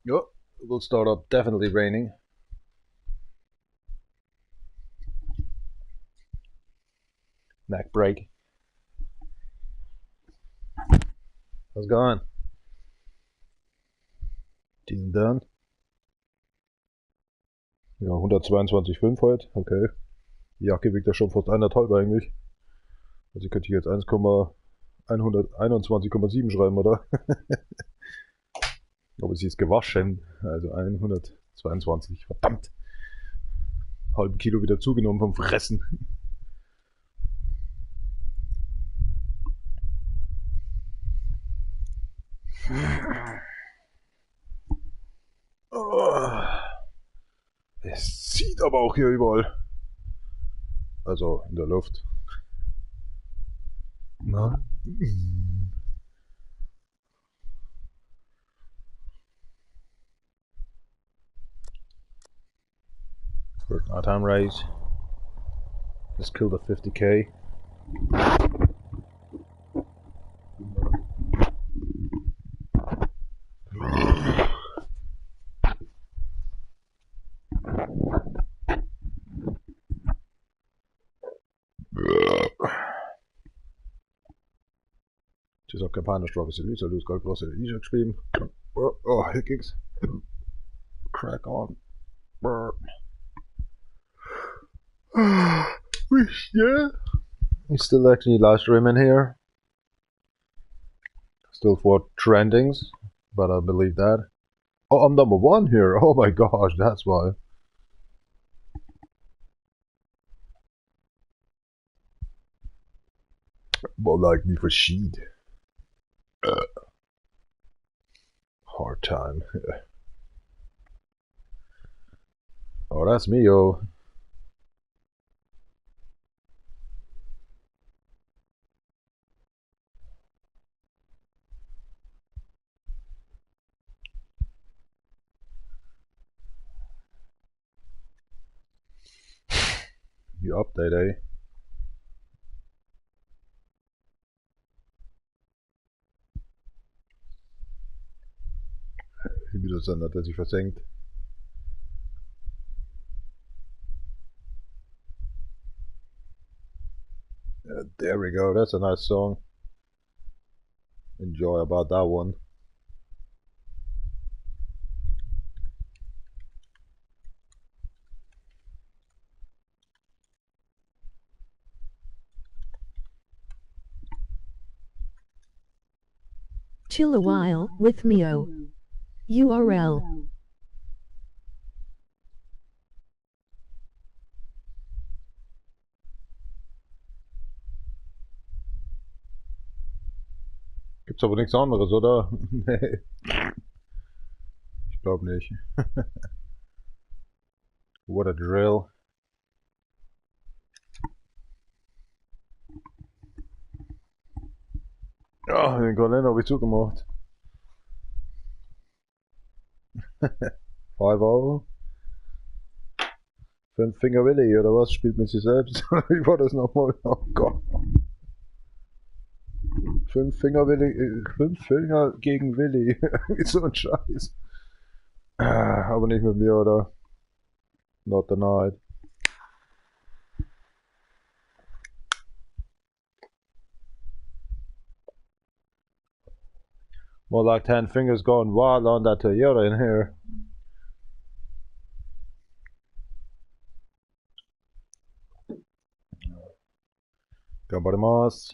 Oh, it will start up definitely raining. Neck break. How's it going? Ding done. Ja, 122,5 heute. Okay. Die Jacke wiegt ja schon fast 1,5 eigentlich. Also ich könnte hier jetzt 1,121,7 schreiben, oder? Aber sie ist gewaschen. Also 122. Verdammt. Halben Kilo wieder zugenommen vom Fressen. Oh. Es zieht aber auch hier überall. Also in der Luft. Na? First time raise. Let's kill the 50k. Das ist auch kein Panisch Lisa, Lisa, große Lisa geschrieben. Oh, hier ging's. Crack on. Yeah. We still actually live streaming here. Still for trendings, but I believe that. Oh, I'm number 1 here. Oh my gosh, that's why. More like me for sheet. Hard time. Oh, that's me, yo. You update, eh? Wieder Sender, der sich versenkt. There we go. That's a nice song. Enjoy about that one. Chill a while with Mio. URL. Gibt's aber nichts anderes, oder? Nee. Ich glaub nicht. What a drill. Ja, den Kalender hab ich zugemacht. 5 Euro. Fünf Finger Willi oder was? Spielt mit sich selbst? Wie war das nochmal? Oh Gott. Fünf Finger Willi, fünf Finger gegen Willi. So ein Scheiß. Aber nicht mit mir, oder? Not tonight. More like 10 fingers going wild on that Toyota in here. Ganbarimasu.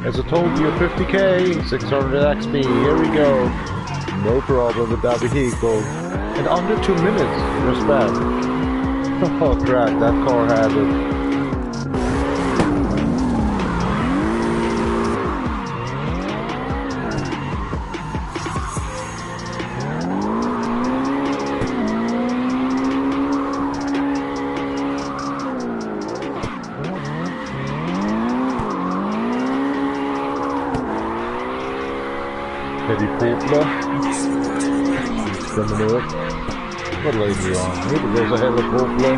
As I told you, 50k, 600 XP, here we go. No problem with that vehicle. And under 2 minutes, respect. Oh crap, that car has it. Heavy Poplar. He's coming up. What lady you on? Here goes a hell of Poplar.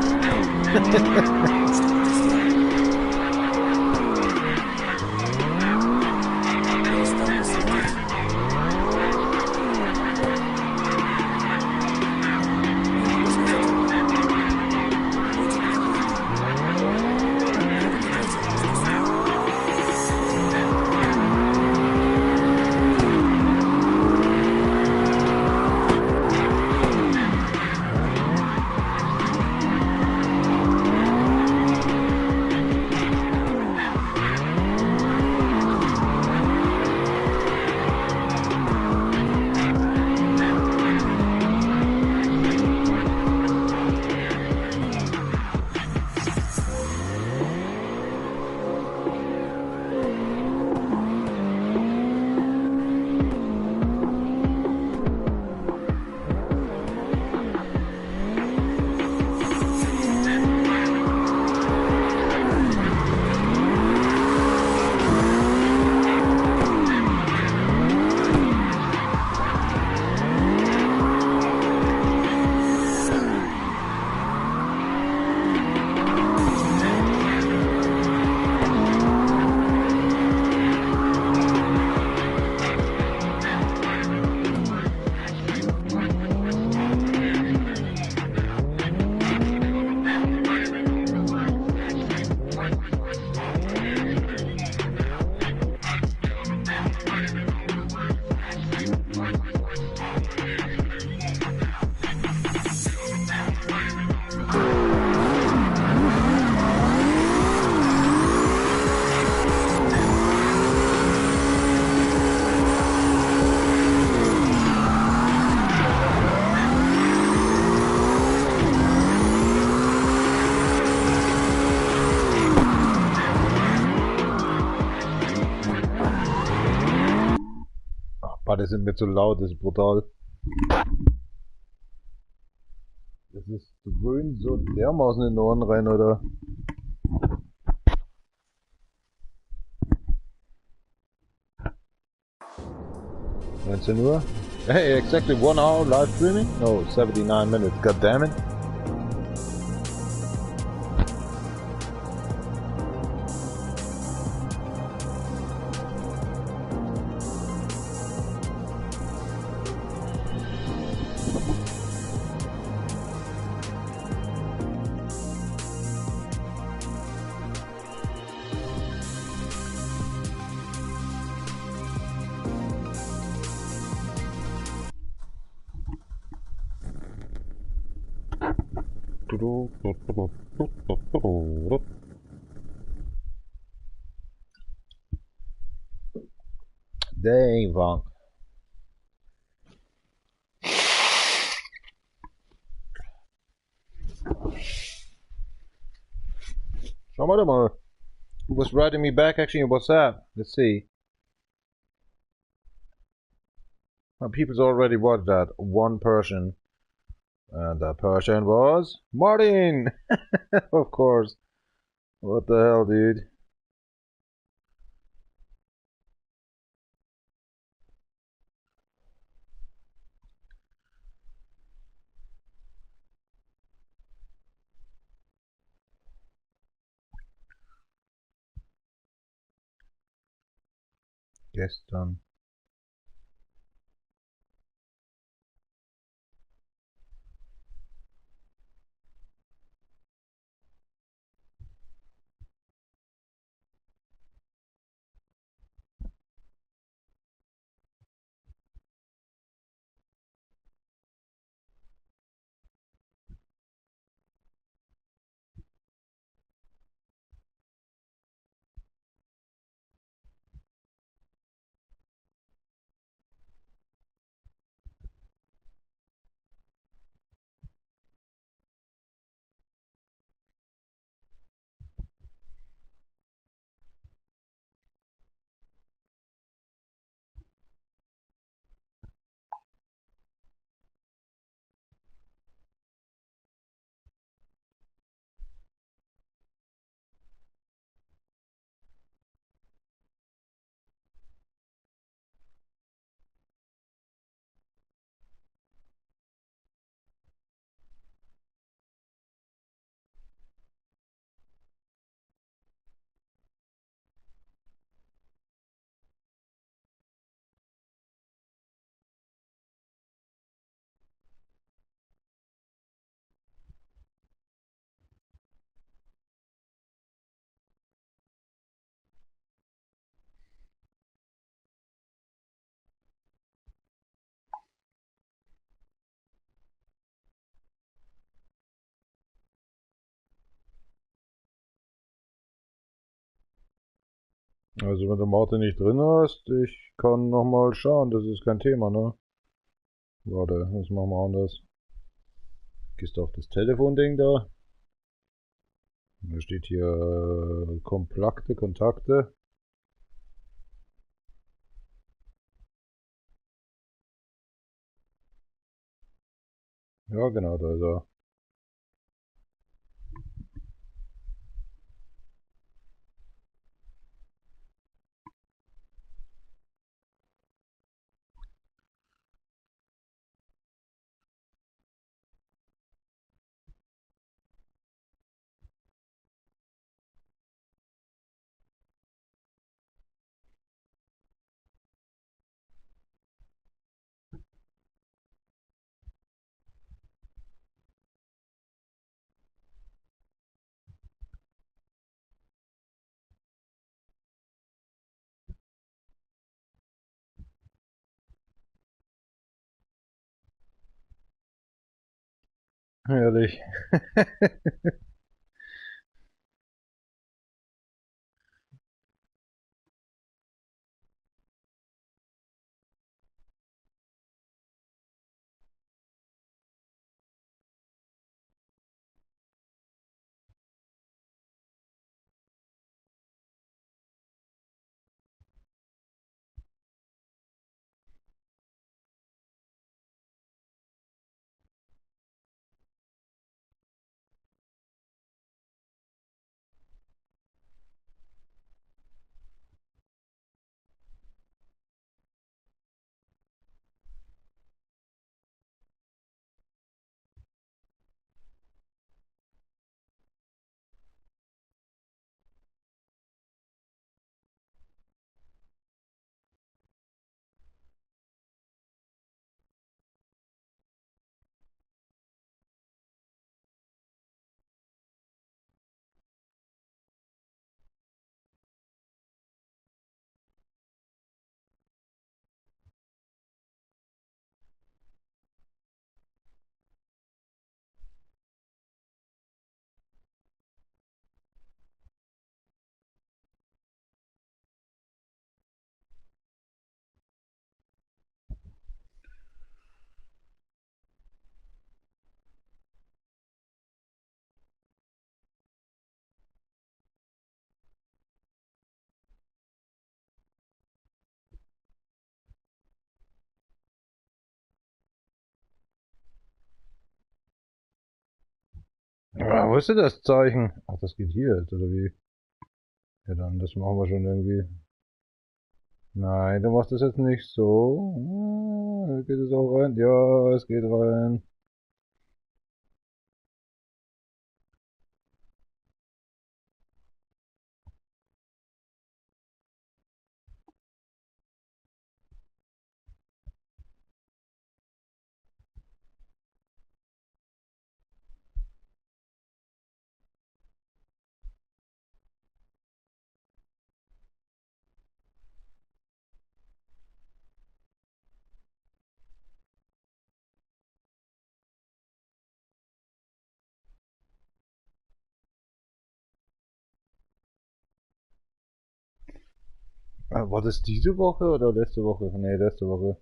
Beide sind mir zu laut, das ist brutal. Das ist dröhnt so dermaßen in den Ohren rein, oder? 19 Uhr? Hey, exactly 1 hour live streaming? No, 79 minutes, god damn it. Dang, wrong. Schau mal mal. Who was writing me back actually in WhatsApp? Let's see. Well, people's already watched that. One person. And that person was Martin! Of course. What the hell, dude? Gestern. Also wenn du Martin nicht drin hast, ich kann nochmal schauen, das ist kein Thema, ne? Warte, das machen wir anders. Gehst du auf das Telefon-Ding da? Da steht hier Kompakte, Kontakte. Ja, genau, da ist er. Herrlich. Ah, wo ist denn das Zeichen? Ach, das geht hier jetzt, oder wie? Ja, dann, das machen wir schon irgendwie. Nein, du machst das jetzt nicht so. Ah, geht es auch rein? Ja, es geht rein. Ah, war das diese Woche oder letzte Woche? Nee, letzte Woche.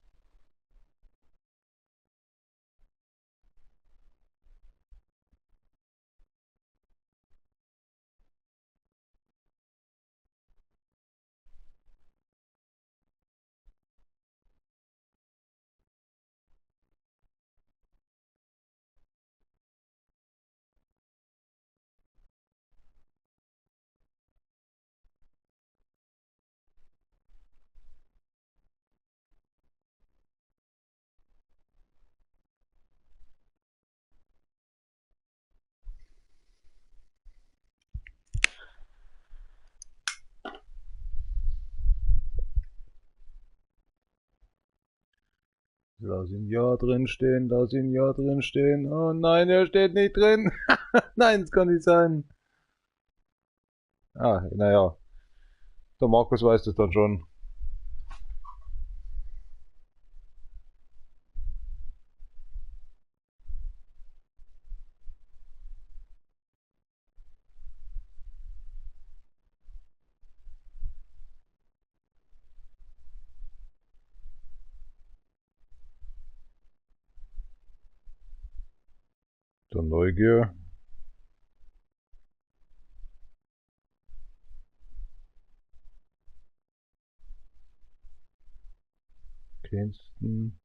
Lass ihn ja drin stehen, lass ihn ja drin stehen. Oh nein, er steht nicht drin. Nein, das kann nicht sein. Ah, naja. Der Markus weiß das dann schon. Der Neugier. Kingston.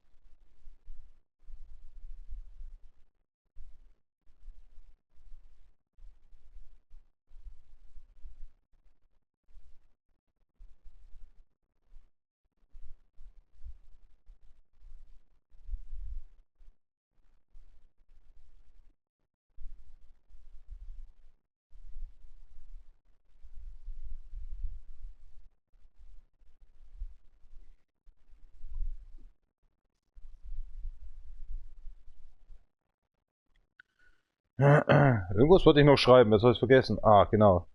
Irgendwas wollte ich noch schreiben, das habe ich vergessen. Ah, genau.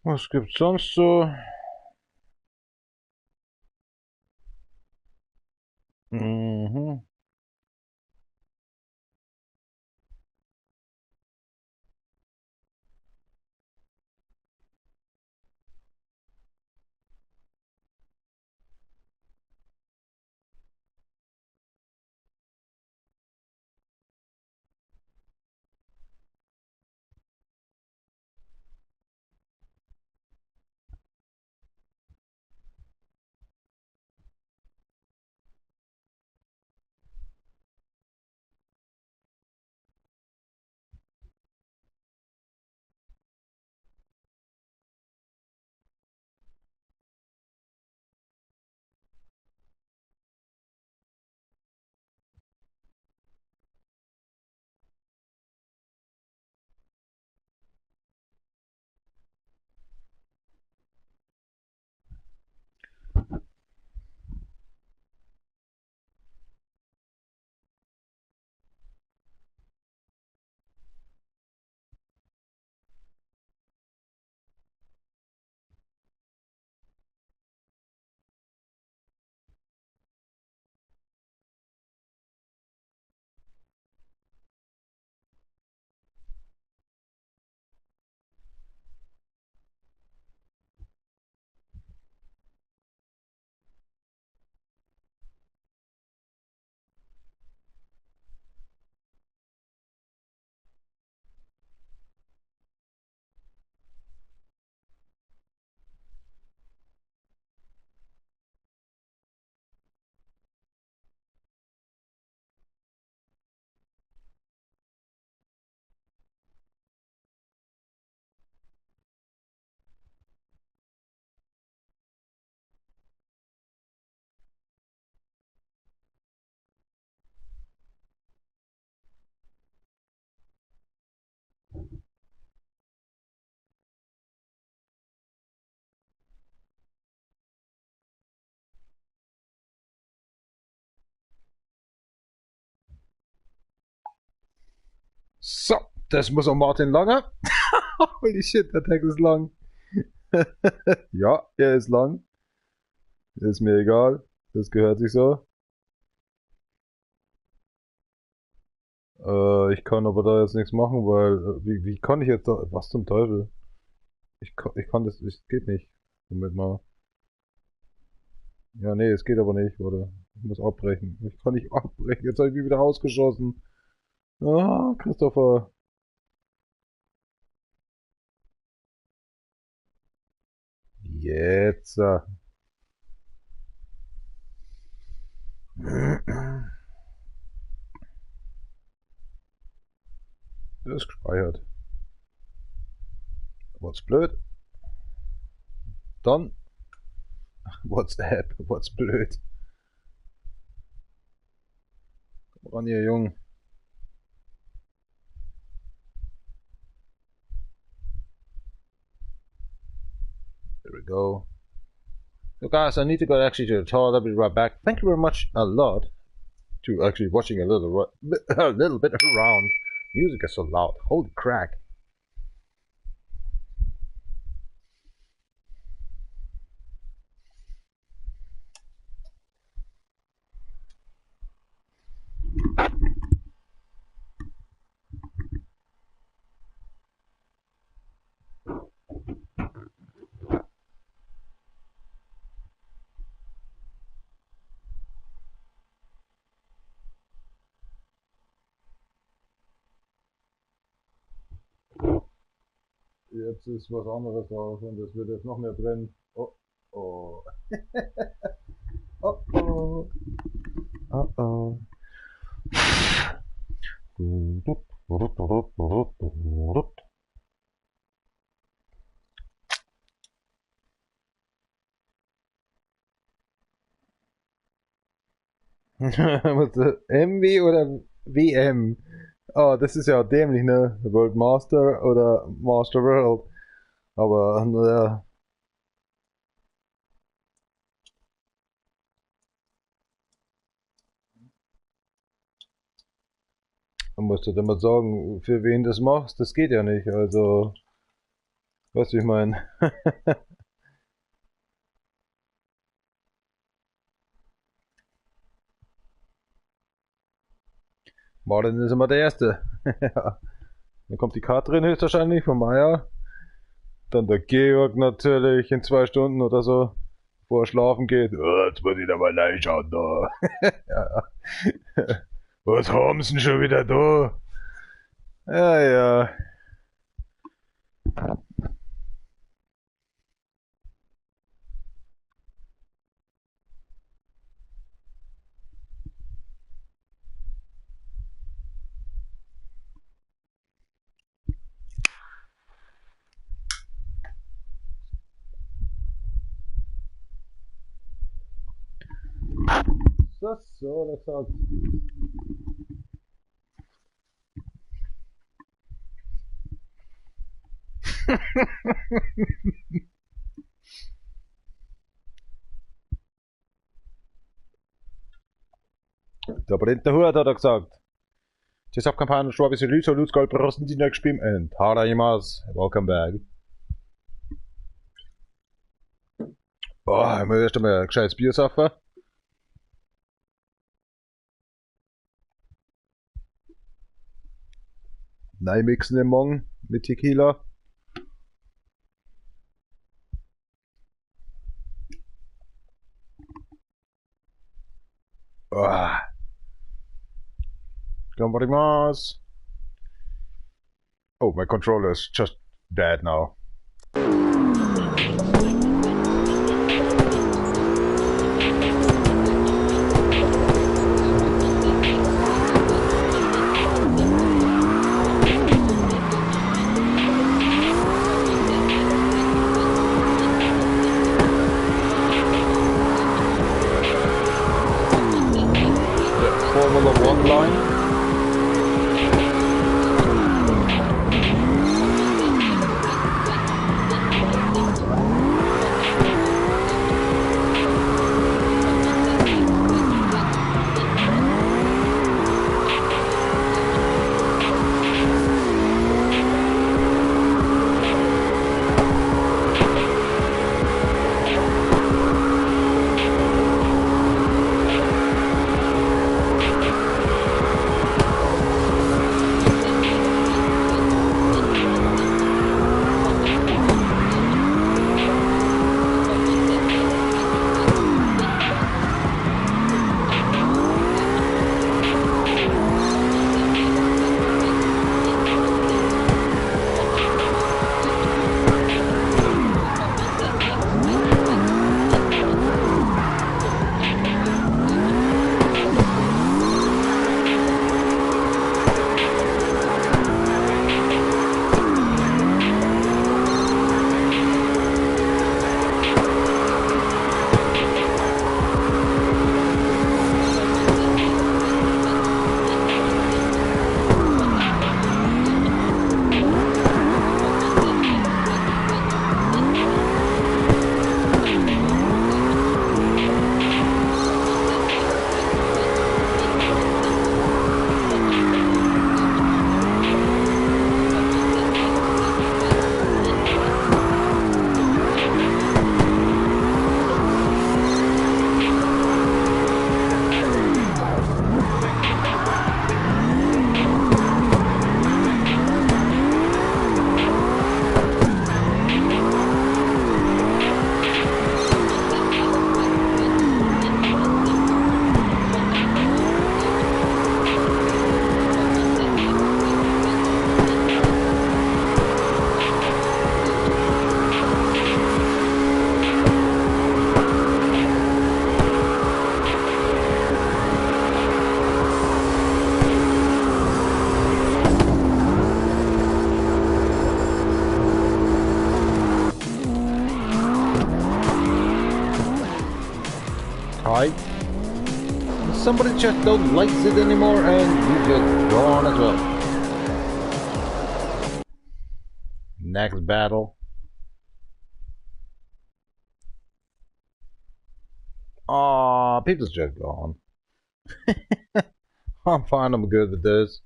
Was gibt's sonst so? Mhm. So, das muss auch Martin Langer. Holy shit, der Text ist lang. Ja, er ist lang. Ist mir egal. Das gehört sich so. Ich kann aber da jetzt nichts machen, weil... Wie kann ich jetzt da... Was zum Teufel? Ich kann das... Es geht nicht. Moment mal. Ja, nee, es geht aber nicht, warte. Ich muss abbrechen. Ich kann nicht abbrechen. Jetzt habe ich mich wieder rausgeschossen. Ah, Christopher. Jetzt. Das ist gespeichert. What's blöd? Dann. WhatsApp, what's blöd? Komm ran hier, Jung. There we go. So guys, I need to go actually to the toilet. I'll be right back. Thank you very much a lot to actually watching a little bit around. Music is so loud. Holy crack. Jetzt ist was anderes drauf und es wird jetzt noch mehr brennen. Oh, oh. Oh, oh. Oh, oh. MW oder WM? Oh, das ist ja dämlich, ne? World Master oder Master World. Aber, naja. Man muss halt immer sagen, für wen das machst, das geht ja nicht. Also, weißt du, wie ich meine? Martin ist immer der Erste. Ja. Dann kommt die Katrin höchstwahrscheinlich von Maya. Dann der Georg natürlich in 2 Stunden oder so, bevor er schlafen geht. Oh, jetzt muss ich da mal reinschauen da. Ja. Was haben sie denn schon wieder da? Ja, ja. So, das hat. Da brennt der Hut, hat er gesagt. Das Abkampagne Schwabische Lützer, Lutzgold, Brosten, die gespielt. Und Harajimas, welcome back. Boah, ich muss erst einmal ein gescheites Bier saufen. Nein, mixen im Morgen mit Tequila. Oh. Oh, my controller is just dead now. Formula One line. Right. Somebody just don't like it anymore and you just gone as well. Next battle. Aw, people's just gone. I'm fine, I'm good with this.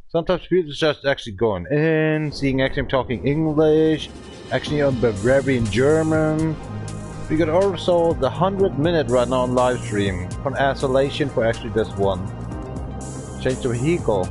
Sometimes people's just actually going in, seeing actually I'm talking English, actually I'm Bavarian German. We got also the 100 minute right now on live stream. Congratulations for actually this one. Change the vehicle.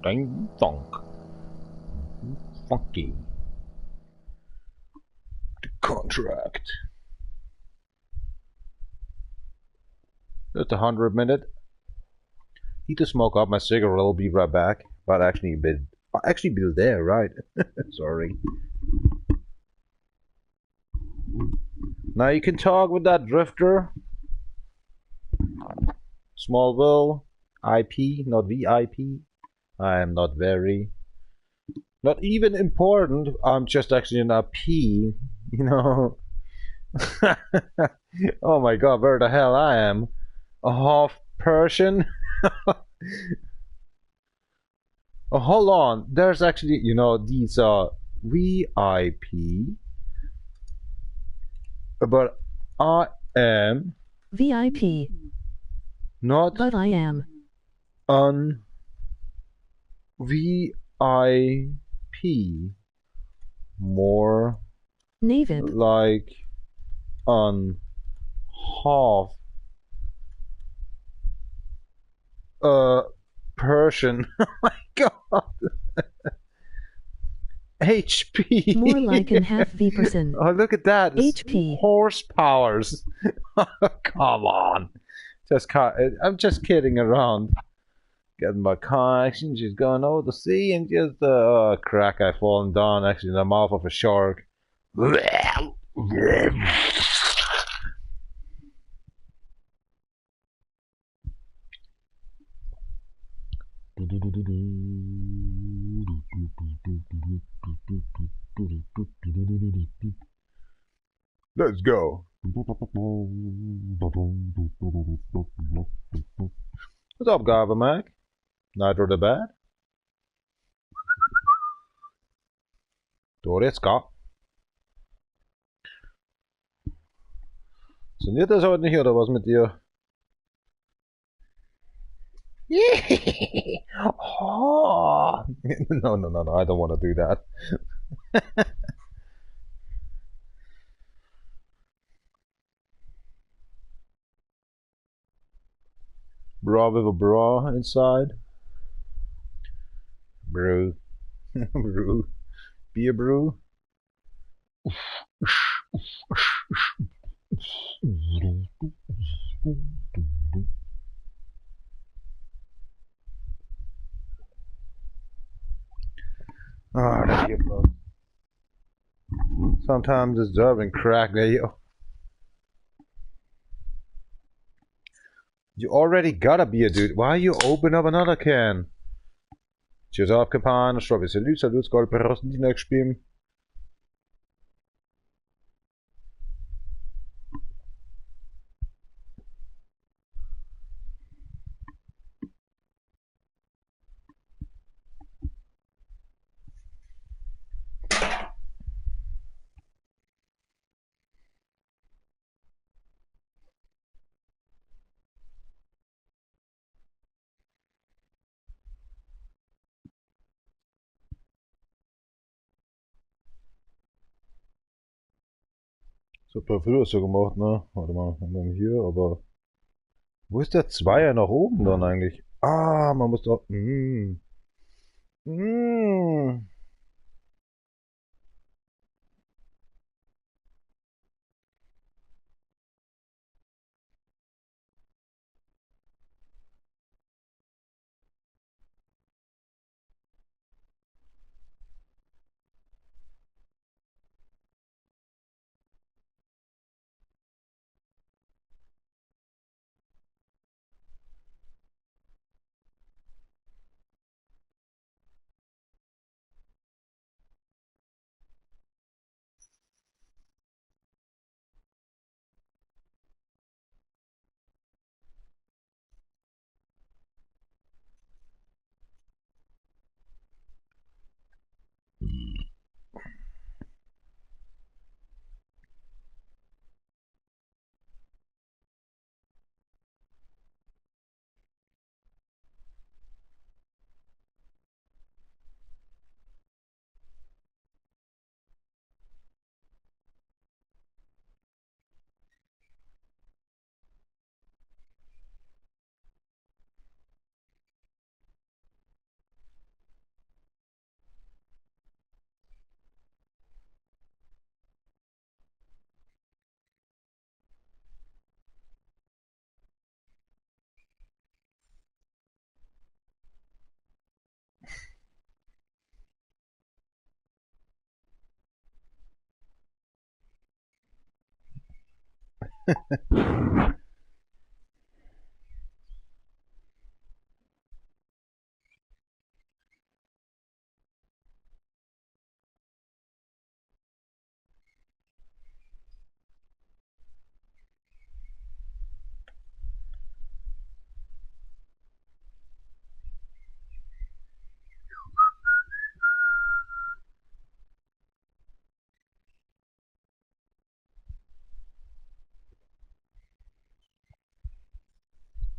Ding funk. Funky. The contract. Just 100 minute. Need to smoke up my cigarette, I'll be right back. But actually a bit, actually be there, right? Sorry. Now you can talk with that drifter. Smallville, IP, not VIP. I am not very, not even important. I'm just actually an IP, you know. Oh my god, where the hell I am? A half Persian? Oh, hold on. There's actually, you know, these are VIP. But I am VIP. Not But I am an VIP. More Navib. Like an half Persian. Oh my god. HP. More like an half V person. Oh, look at that. It's HP. Horsepowers. Come on. I'm just kidding around. Getting my car action, she's going over the sea and just crack, I've fallen down actually in the mouth of a shark. Let's go. What's up, Garber Mac? Nitro the Bad? Doreska. Funktioniert das heute nicht oder was mit dir? Oh. No, no, no, no, I don't want to do that. Bra with a bra inside. Brew. Brew. Beer brew. Oh, that earplug. Sometimes it's driving crack there. You already got a beer, dude. Why you open up another can? Cheers auf, Kapan. Strawberry Salut, Salut, Skål, Prost, Spielen. So, früher so gemacht, ne? Warte mal, haben wir hier, aber wo ist der Zweier nach oben dann eigentlich? Ah, man muss doch.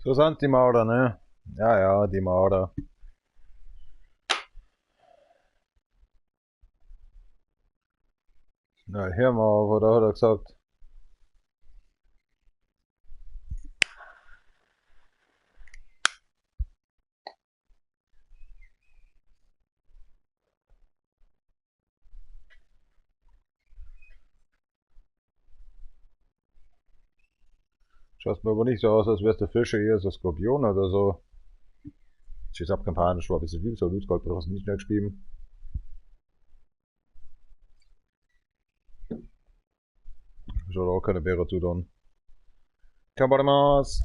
So sind die Maurer, ne? Ja, ja, die Maurer. Na, hör mal auf, oder hat er gesagt? Schaut mir aber nicht so aus, als wär's der Fischer eher so Skorpion oder so. Schieß ab, Kampagne, schwab ist wie so, Gold, du hast nicht mehr gespielt. Schaut auch keine Bäre zu dann. Kampanamas!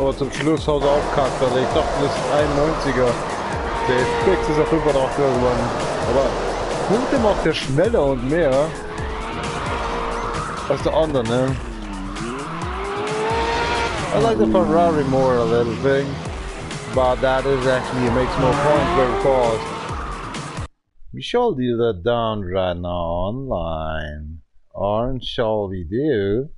Aber zum Schluss haut er aufgekackt, also ich dachte, das ist 91er. Der Fix ist auf 85er geworden. Aber Punkte macht er schneller und mehr als der andere, ne? I like the Ferrari more a little thing, but that is actually, it makes more points very fast. We shall do that down right now online. Or shall we do?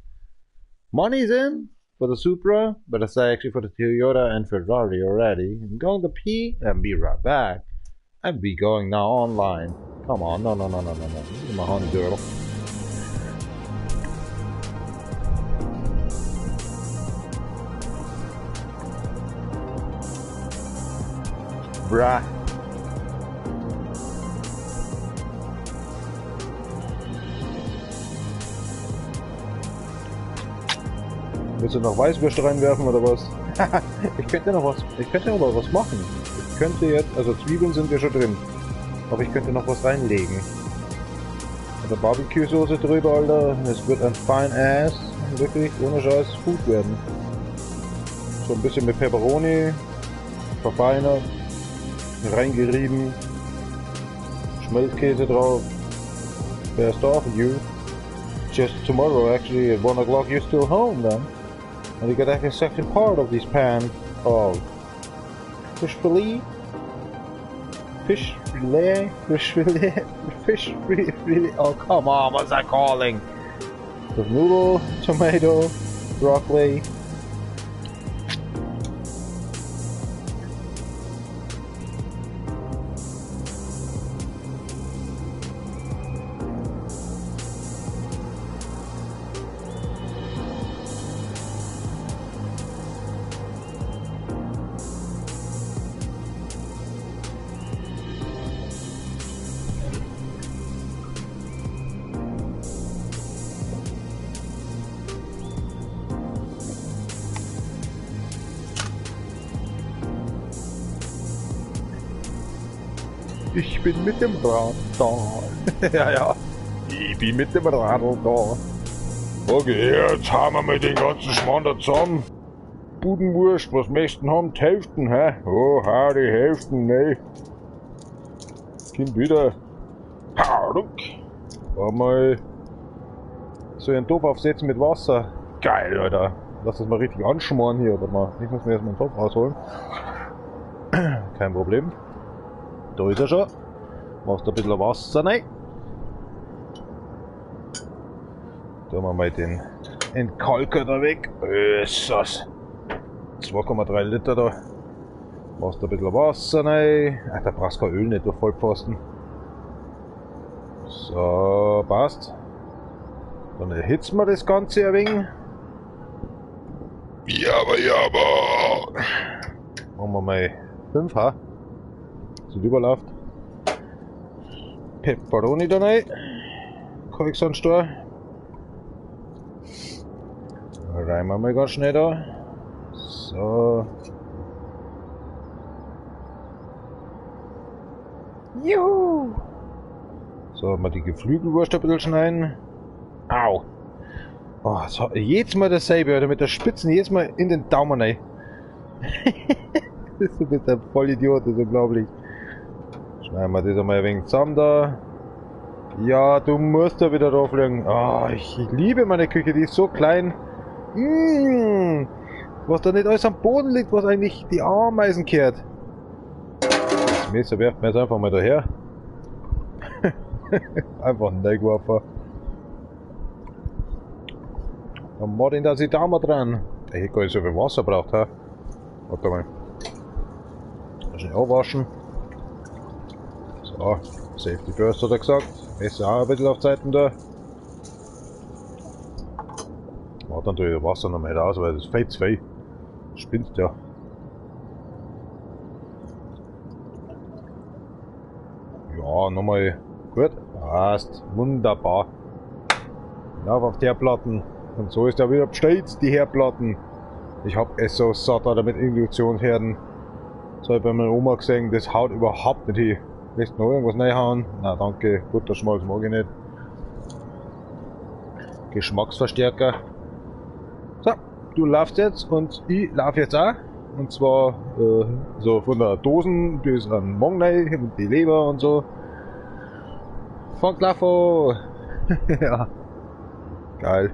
Money's in for the Supra, but I say actually for the Toyota and Ferrari already. I'm going to P and be right back. And be going now online. Come on, no, no, no, no, no, no. This is my honey girl. Bruh. Willst du noch Weißwürste reinwerfen oder was? Ich könnte noch was, ich könnte aber was machen. Ich könnte jetzt, also Zwiebeln sind ja schon drin. Aber ich könnte noch was reinlegen. Oder Barbecue-Soße drüber, Alter. Es wird ein fine ass, wirklich ohne Scheiß Food werden. So ein bisschen mit Pepperoni, verfeinert, reingerieben, Schmelzkäse drauf. Best off you. Just tomorrow, actually, at 1 o'clock, you're still home then. And you got a second part of this pan of fish fillet, fish fillet, fish fillet, fish fillet. Oh, come on, what's that calling? The noodle, tomato, broccoli. Ich bin mit dem Rad da. Ja, ja. Ich bin mit dem Radl da. Okay, jetzt haben wir mit den ganzen Schmarrn da zusammen. Budenwurst, was möchten haben? Die Hälften, hä? Oha, die Hälften, ne? Kommt wieder. Ruck. Mal so einen Topf aufsetzen mit Wasser. Geil, Alter. Lass das mal richtig anschmoren hier. Warte mal, ich muss mir erstmal einen Topf rausholen. Kein Problem. Da ist er schon. Machst ein bisschen Wasser rein. Da haben wir mal den Entkalker da weg. Jesus. 2,3 Liter da. Machst ein bisschen Wasser rein. Ach, da brauchst du kein Öl nicht, du Vollpfosten. So, passt. Dann erhitzen wir das Ganze ein wenig. Jabba, jabba. Machen wir mal 5, ha? So überläuft. Pepperoni da rein. Kalksandsteuer. Reimen wir mal ganz schnell da. So. Juhu! So, mal die Geflügelwurst ein bisschen schneiden. Au! Oh, so, jedes Mal dasselbe, oder mit der Spitzen, jedes Mal in den Daumen rein. Du bist ein Vollidiot, das ist unglaublich. Schneiden wir das einmal ein wenig zusammen da. Ja, du musst da wieder drauflegen. Oh, ich liebe meine Küche, die ist so klein. Mmh, was da nicht alles am Boden liegt, was eigentlich die Ameisen kehrt. Das Messer werft mir jetzt einfach mal daher. Einfach reingeworfen. Dann mach ich da die Daumen dran. Der hätte gar nicht so viel Wasser braucht, ha? Warte mal. Schnell abwaschen. So, Safety first hat er gesagt. Messer auch ein bisschen auf Zeiten da. Macht natürlich das Wasser noch mal raus, weil das fällt zu viel. Spinnst ja. Ja, nochmal. Gut, passt. Wunderbar. Hinauf auf die Herdplatten. Und so ist er wieder bestellt, die Herdplatten. Ich hab es so satt da mit Induktionsherden. Das hab ich bei meiner Oma gesehen, das haut überhaupt nicht hin. Willst du noch irgendwas reinhauen? Na danke, Butterschmalz mag ich nicht. Geschmacksverstärker. So, du laufst jetzt und ich lauf jetzt auch. Und zwar so von der Dosen bis an Mong rein und die Leber und so. Fangt laufen! Ja. Geil.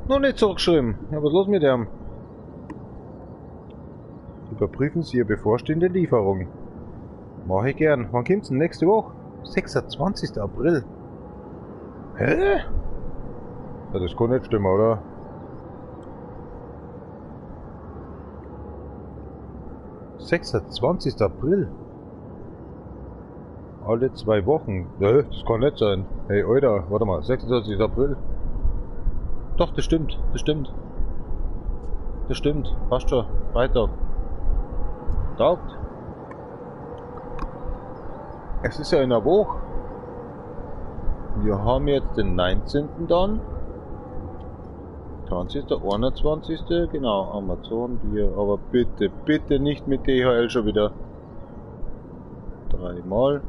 Noch nicht zurückgeschrieben. Ja, was ist los mit dem? Überprüfen Sie Ihre bevorstehende Lieferung. Mach ich gern. Wann kommt's denn? Nächste Woche? 26. April. Hä? Ja, das kann nicht stimmen, oder? 26. April. Alle 2 Wochen. Nö, das kann nicht sein. Hey, Alter, warte mal. 26. April. Doch, das stimmt. Das stimmt. Das stimmt. Passt schon. Freitag. Taugt. Es ist ja in der Woche. Wir haben jetzt den 19. dann. 20., 21., genau, Amazon Bier, aber bitte, bitte nicht mit DHL schon wieder. Dreimal.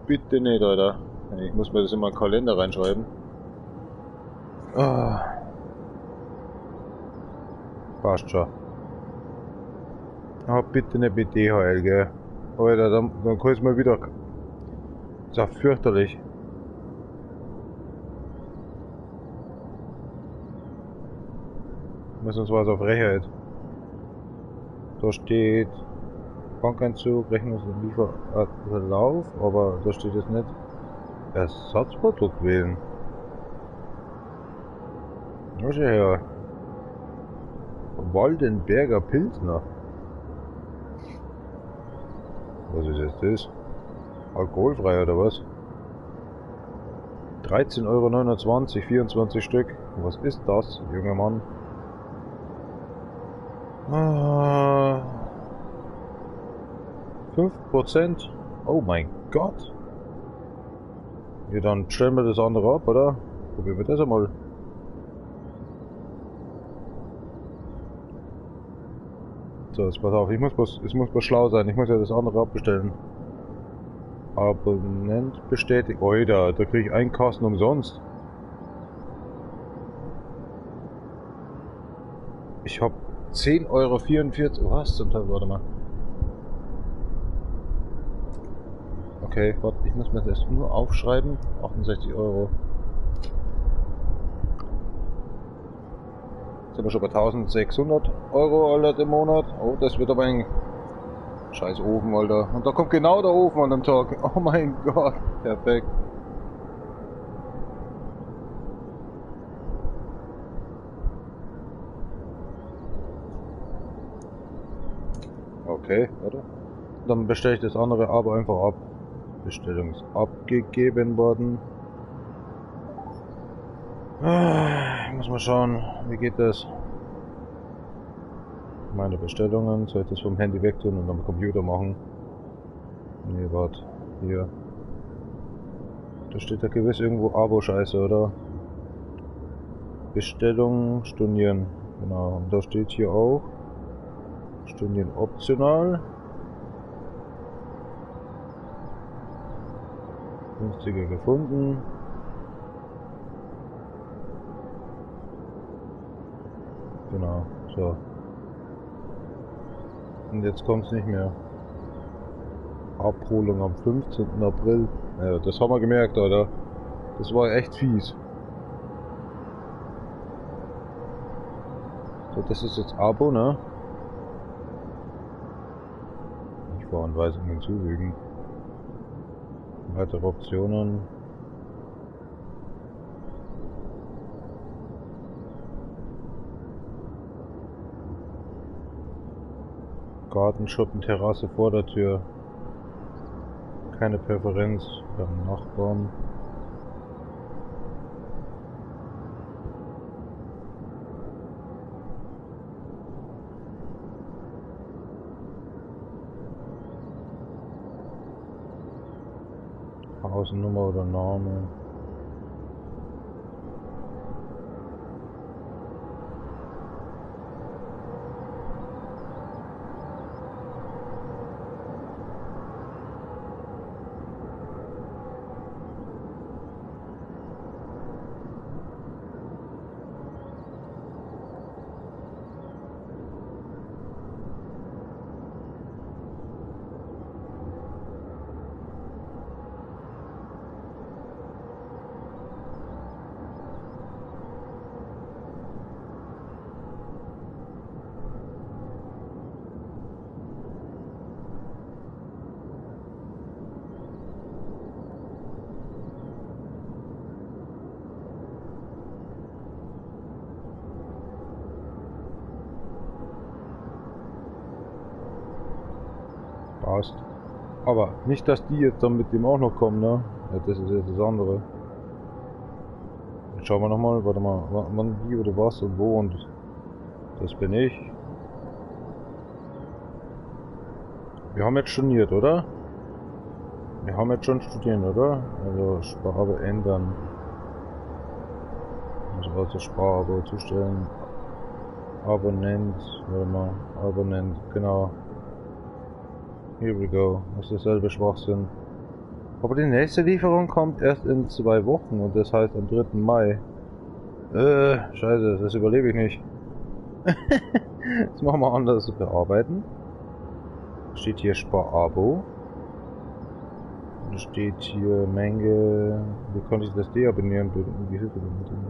Bitte nicht, Alter. Ich muss mir das in meinen Kalender reinschreiben. Ah. Passt schon. Aber bitte nicht mit DHL, gell. Alter, dann kann ich's mal wieder. Ist ja fürchterlich. Müssen uns was auf Frechheit. Da steht Bankeinzug, Rechnungs- und Lieferverlauf, aber da steht jetzt nicht Ersatzprodukt wählen. Was ist her? Waldenberger Pilsner. Was ist jetzt das? Alkoholfrei oder was? 13,29 €, 24 Stück. Was ist das, junger Mann? Ah, 5%? Oh mein Gott! Ja, dann stellen wir das andere ab, oder? Probieren wir das einmal. So, jetzt pass auf, es muss bloß schlau sein, ich muss ja das andere abbestellen. Abonnent bestätigt. Oida, da krieg ich einen Kasten umsonst. Ich hab 10,44 €. Was zum Teufel? Warte mal. Okay, warte, ich muss mir das nur aufschreiben. 68 €. Sind wir schon bei 1600 €, Alter, im Monat. Oh, das wird aber ein scheiß Ofen, Alter. Und da kommt genau der Ofen an dem Tag. Oh mein Gott, perfekt. Okay, warte. Dann bestelle ich das andere aber einfach ab. Bestellung ist abgegeben worden. Ich muss mal schauen, wie geht das? Meine Bestellungen, soll ich das vom Handy wegtun und am Computer machen? Nee, warte. Hier. Da steht ja gewiss irgendwo Abo-Scheiße, oder? Bestellung stornieren. Genau, und da steht hier auch stornieren optional. Günstiger gefunden. Genau, so. Und jetzt kommt's nicht mehr. Abholung am 15. April. Ja, das haben wir gemerkt, Alter. Das war echt fies. So, das ist jetzt Abo, ne? Lieferanweisungen hinzufügen. Weitere Optionen. Gartenschuppen, Terrasse, Vordertür. Keine Präferenz beim Nachbarn. Hausnummer oder Name. Passt. Aber nicht, dass die jetzt dann mit dem auch noch kommen, ne? Ja, das ist jetzt das andere. Jetzt schauen wir nochmal, warte mal, wann, wie oder was und wo und das bin ich. Wir haben jetzt storniert, oder? Wir haben jetzt schon studieren, oder? Also Sparabo ändern. Also Sparabo zustellen. Abonnent, warte mal, Abonnent, genau. Here we go. Das ist dasselbe Schwachsinn. Aber die nächste Lieferung kommt erst in 2 Wochen und das heißt am 3. Mai. Scheiße, das überlebe ich nicht. Das machen wir anders. Bearbeiten. Steht hier Sparabo. Da steht hier Menge. Wie konnte ich das deabonnieren? Wie Hilfe benötigen?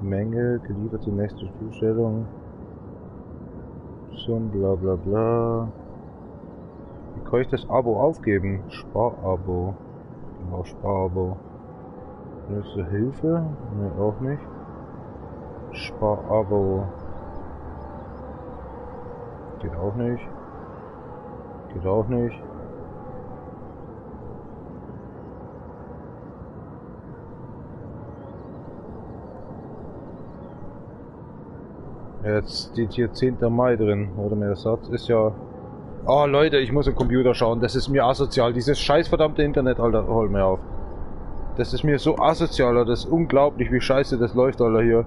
Menge geliefert zur nächsten Zustellung. Zum bla bla bla. Wie kann ich das Abo aufgeben? Sparabo. Genau, Sparabo. Benutzt Hilfe? Ne, auch nicht. Sparabo. Geht auch nicht. Geht auch nicht. Jetzt steht hier 10. Mai drin, oder mehr Satz ist ja... Oh Leute, ich muss im Computer schauen, das ist mir asozial. Dieses scheiß verdammte Internet, Alter, hol mir auf. Das ist mir so asozial, Alter. Das ist unglaublich, wie scheiße das läuft, Alter, hier.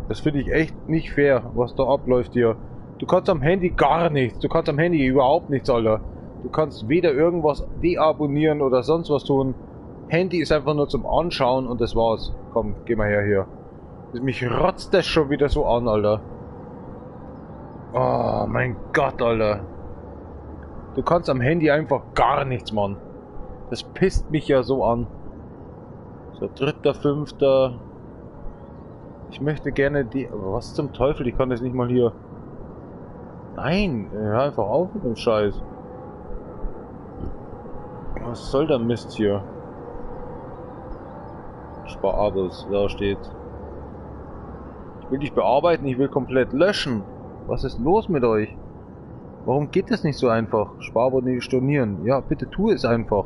Das finde ich echt nicht fair, was da abläuft hier. Du kannst am Handy gar nichts. Du kannst am Handy überhaupt nichts, Alter. Du kannst weder irgendwas deabonnieren oder sonst was tun. Handy ist einfach nur zum Anschauen und das war's. Komm, geh mal her hier. Mich rotzt das schon wieder so an, Alter. Oh mein Gott, Alter. Du kannst am Handy einfach gar nichts, Mann. Das pisst mich ja so an. So, 3.5. Ich möchte gerne die... Aber was zum Teufel? Ich kann das nicht mal hier... Nein, hör einfach auf mit dem Scheiß. Was soll der Mist hier? Sparabos, da steht. Ich will dich bearbeiten, ich will komplett löschen. Was ist los mit euch? Warum geht das nicht so einfach? Sparabo nicht stornieren. Ja, bitte tu es einfach.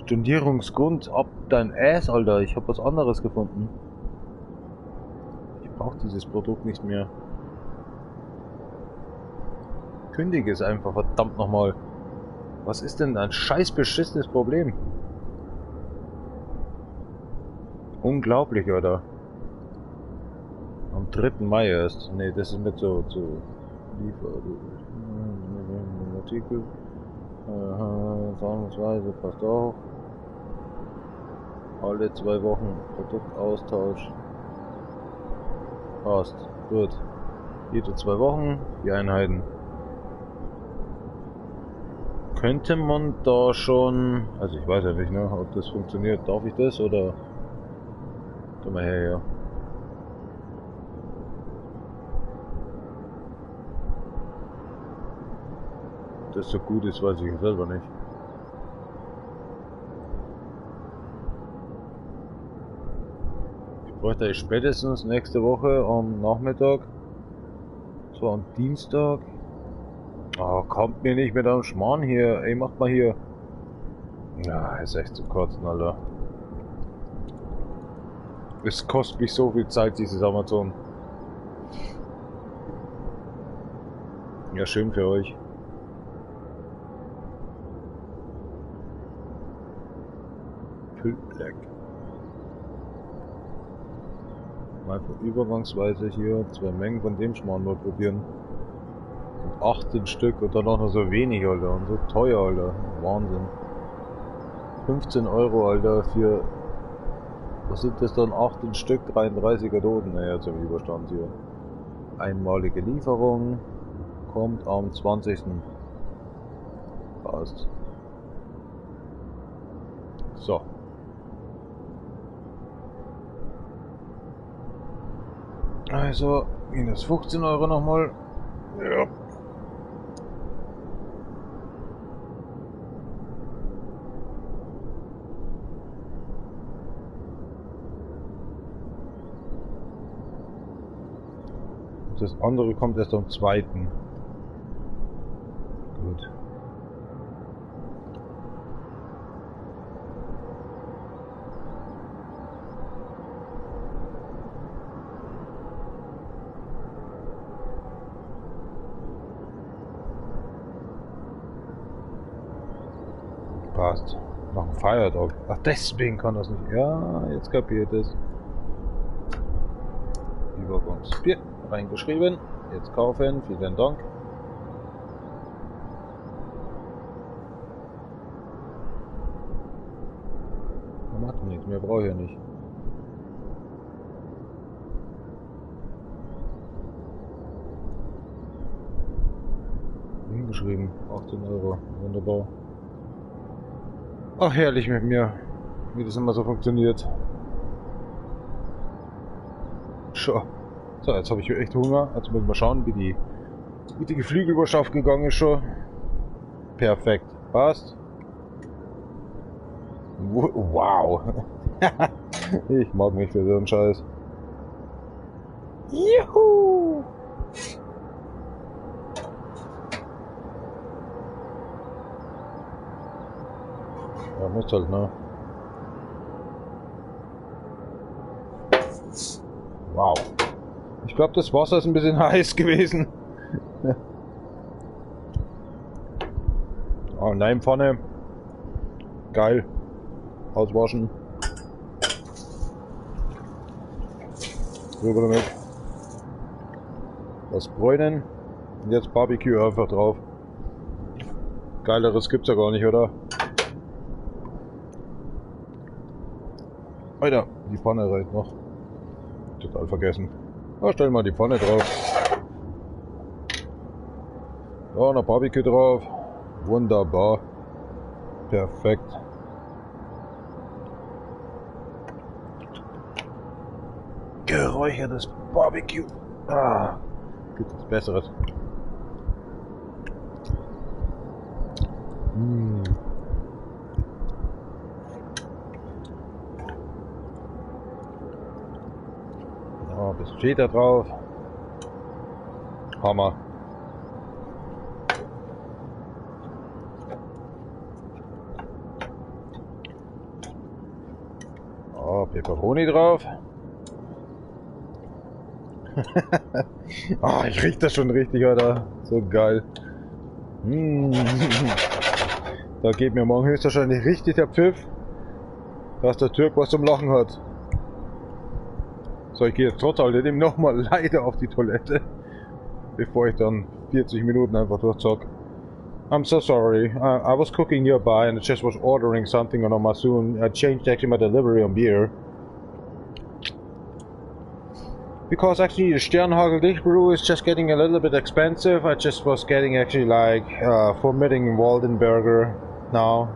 Stornierungsgrund ab dein Ass, Alter. Ich hab was anderes gefunden. Ich brauch dieses Produkt nicht mehr. Kündige es einfach, verdammt nochmal. Was ist denn ein scheiß beschissenes Problem? Unglaublich, oder? Am 3. Mai erst. Ne, das ist mit so zu Liefer. Artikel. Zahlungsweise passt auch. Alle 2 Wochen Produktaustausch. Passt. Gut. Jede 2 Wochen die Einheiten. Könnte man da schon... Also ich weiß ja nicht, ne, ob das funktioniert. Darf ich das oder... Komm mal her, ja. Ob das so gut ist, weiß ich selber nicht. Ich bräuchte eigentlich spätestens nächste Woche am Nachmittag. So am Dienstag. Oh, kommt mir nicht mit einem Schmarrn hier. Ey, macht mal hier. Ja, ist echt zum Kotzen, Alter. Es kostet mich so viel Zeit, dieses Amazon. Ja, schön für euch. Füllbleck. Mal übergangsweise hier 2 Mengen von dem Schmarrn mal probieren. Und 18 Stück und dann auch noch so wenig, Alter. Und so teuer, Alter. Wahnsinn. 15 Euro, Alter, für... Was sind das dann? 18 Stück, 33er Dosen. Naja, zum Überstand hier. Einmalige Lieferung. Kommt am 20. Passt. So. Also, minus 15 Euro nochmal. Ja. Das andere kommt erst am 2. Gut. Passt. Noch ein Feiertag. Ach, deswegen kann das nicht. Ja, jetzt kapiert es. Übergangsbier reingeschrieben. Jetzt kaufen. Vielen Dank. Macht nichts, mehr brauche ich ja nicht. Hingeschrieben, 18 Euro, wunderbar. Ach, herrlich mit mir, wie das immer so funktioniert. Scho. So, jetzt habe ich echt Hunger. Jetzt müssen wir schauen, wie die Geflügelwurst aufgegangen ist schon. Perfekt, passt. Wow. Ich mag mich für so einen Scheiß. Juhu! Ja, muss halt, ne? Wow. Ich glaube, das Wasser ist ein bisschen heiß gewesen. Oh nein, Pfanne. Geil. Auswaschen. Rüber damit. Das bräunen. Und jetzt Barbecue einfach drauf. Geileres gibt's ja gar nicht, oder? Alter, die Pfanne reicht noch. Total vergessen. Na, stell mal die Pfanne drauf. Ja, noch Barbecue drauf. Wunderbar. Perfekt. Geräuchertes Barbecue. Ah, gibt es Besseres. Mmh. Ja, ein bisschen Cheddar drauf. Hammer. Oh, Peperoni drauf. Oh, ich riech das schon richtig, Alter. So geil. Mmh. Da geht mir morgen höchstwahrscheinlich richtig der Pfiff, dass der Türk was zum Lachen hat. So, ich gehe jetzt trotz alledem nochmal leider auf die Toilette, bevor ich dann 40 Minuten einfach durchzock. I'm so sorry. I was cooking nearby and I just was ordering something on Amazon. I changed actually my delivery on beer. Because actually the Sternhagel Dichtbrew is just getting a little bit expensive. I just was getting actually like Formiding Waldenberger now.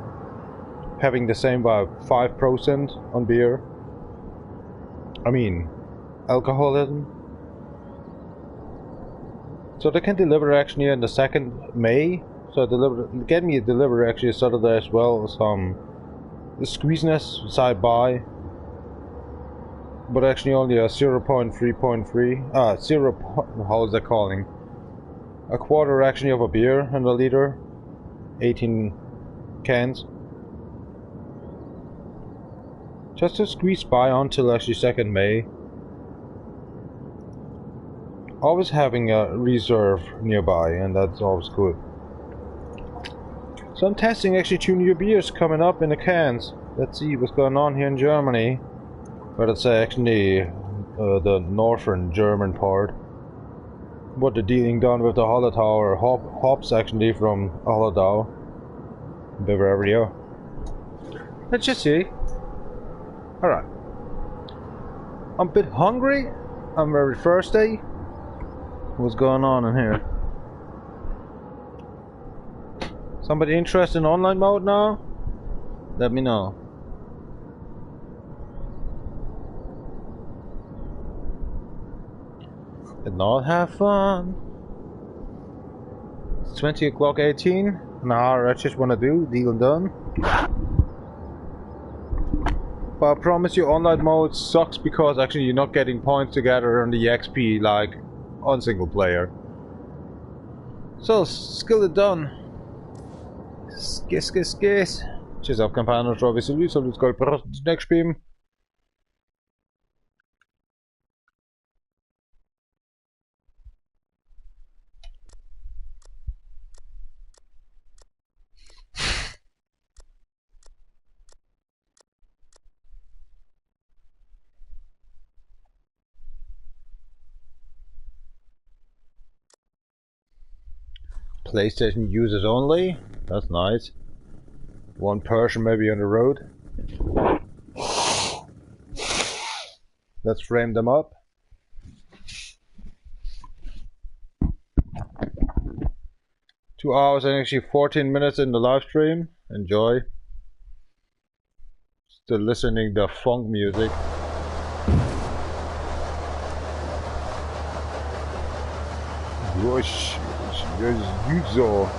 Having the same by 5% on beer. I mean, alcoholism. So they can deliver actually in the 2nd May. So deliver, get me a delivery actually Saturday as well. Some squeeziness side by. But actually only a 0.3.3, 0. How is that calling? A quarter actually of a beer and a liter, 18 cans. Just to squeeze by until actually 2nd May. Always having a reserve nearby, and that's always good. So I'm testing actually 2 new beers coming up in the cans. Let's see what's going on here in Germany. But it's actually the northern German part. What the dealing done with the Hallertauer hops actually from Hallertau, Bavaria. Let's just see. Alright. I'm a bit hungry. I'm very thirsty. What's going on in here? Somebody interested in online mode now? Let me know. And not have fun. It's 20:18. Now I just want to do deal done. But I promise you, online mode sucks because actually you're not getting points together on the XP like on single player. So skill it done. Skis skis skis. Tschüss auf Kampagne, Next spielen. PlayStation users only. That's nice. One person maybe on the road. Let's frame them up. 2 hours and actually 14 minutes in the live stream. Enjoy. Still listening to funk music. Gosh, so.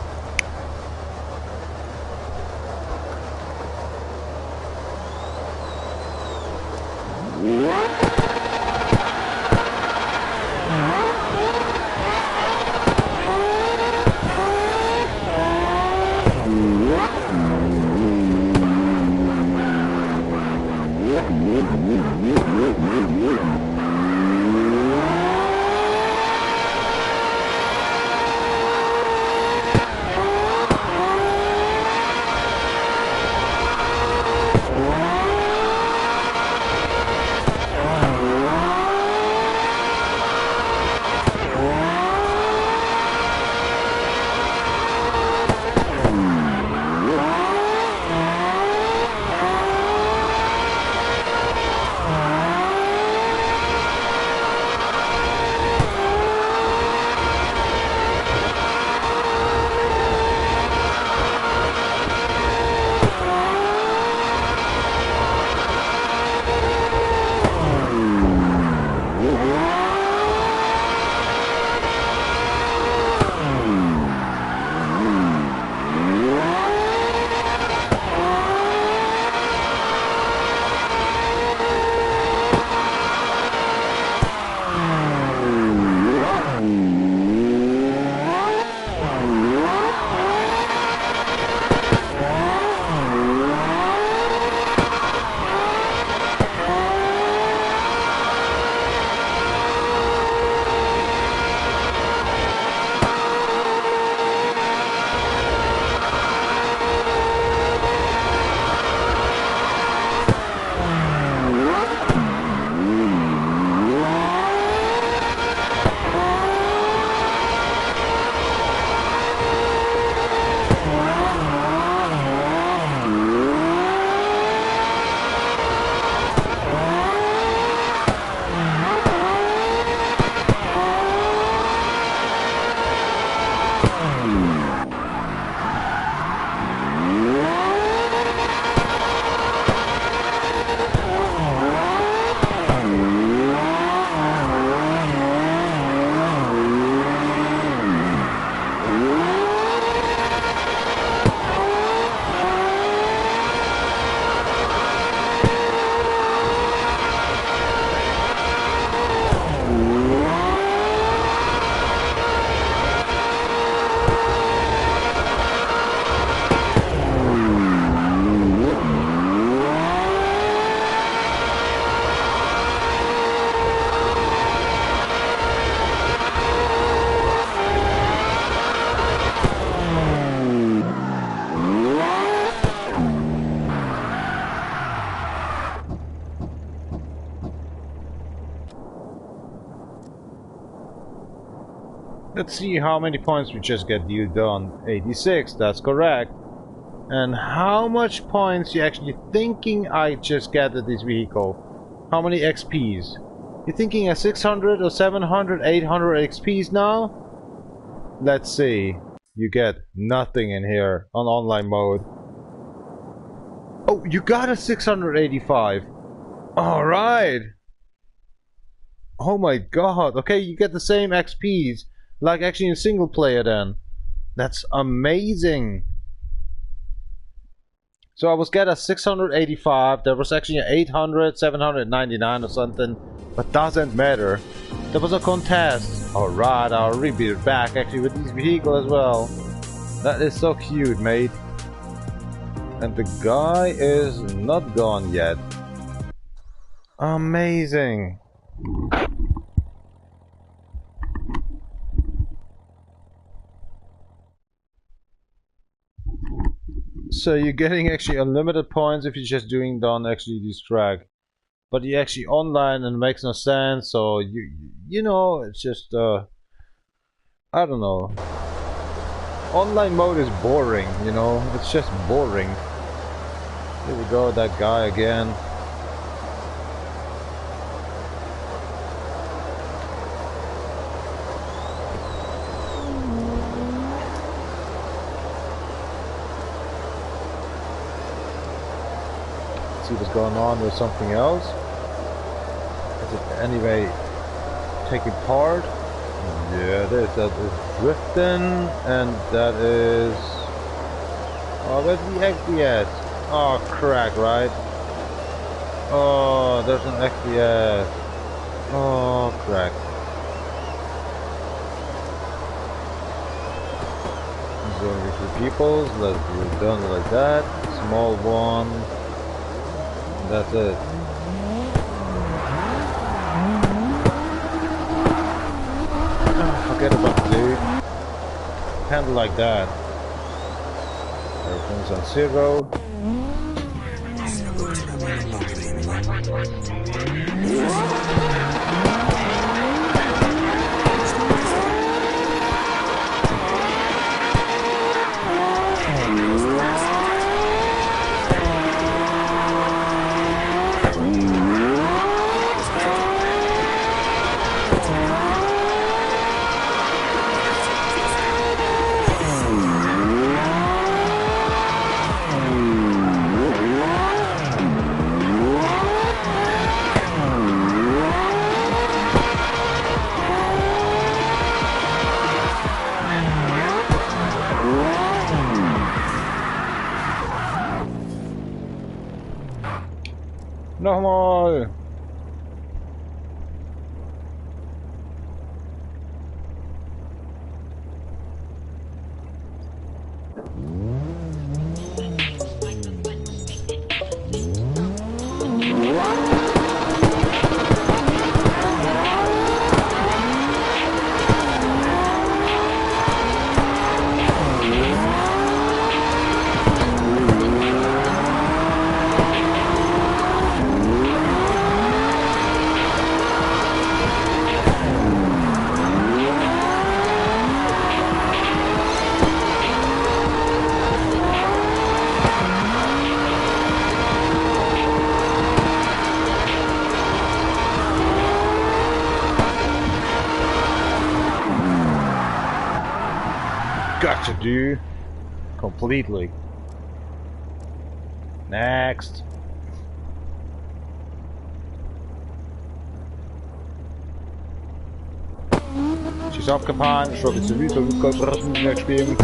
Let's see how many points we just get you done. 86, that's correct. And how much points you actually thinking I just gathered this vehicle? How many XPs? You thinking a 600 or 700, 800 XPs now? Let's see. You get nothing in here on online mode. Oh, you got a 685. Alright. Oh my god. Okay, you get the same XPs. Like actually in single player then. That's amazing. So I was get a 685. There was actually an 800, 799 or something. But doesn't matter. There was a contest. Alright, I'll be back actually with this vehicle as well. That is so cute, mate. And the guy is not gone yet. Amazing. So you're getting actually unlimited points if you're just doing done actually this track. But you actually online and it makes no sense, so you know, it's just I don't know. Online mode is boring, you know? It's just boring. Here we go, that guy again. Let's see what's going on with something else. Is it anyway taking part? Yeah, it is. That is drifting, and that is... Oh, where's the XDS? Oh, crack, right? Oh, there's an XDS. Oh, crack. There's only 2 people, so let's do it done like that. Small one. And that's it. Forget about the dude. Handle like that. Everything's on 0. Nochmal! Gotcha, dude. Completely. Next. She's aufgefahren. Ich wollte sowieso spielen.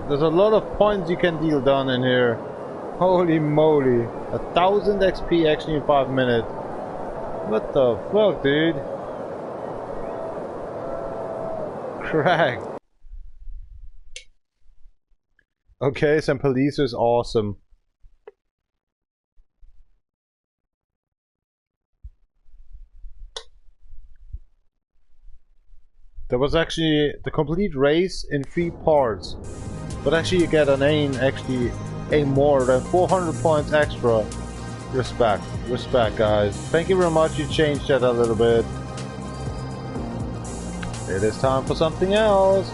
There's a lot of points you can deal down in here. Holy moly. 1000 XP actually in 5 minutes. What the fuck, dude? Crack. Okay, San Police is awesome. There was actually the complete race in 3 parts. But actually you get an actually a more than 400 points extra. Respect, respect guys. Thank you very much, you changed that a little bit. It is time for something else.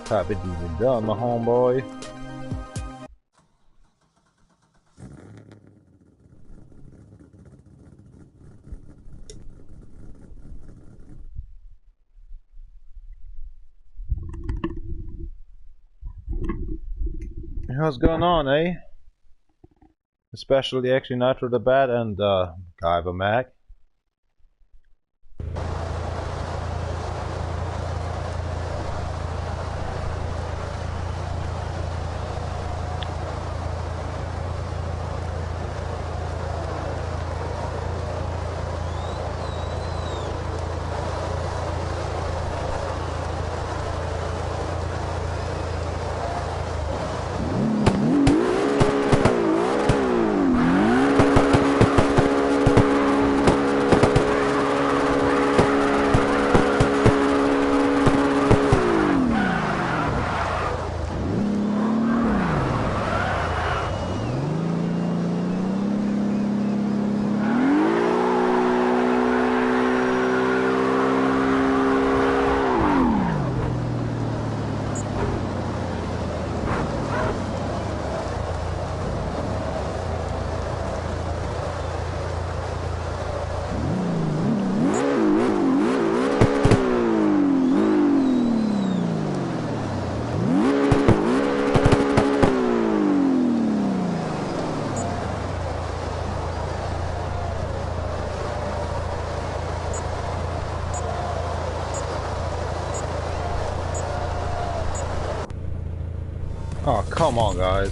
Happy even done, my homeboy. What's going on, eh? Especially actually Nitro the Bat and Guyver Mac. Oh, come on, guys.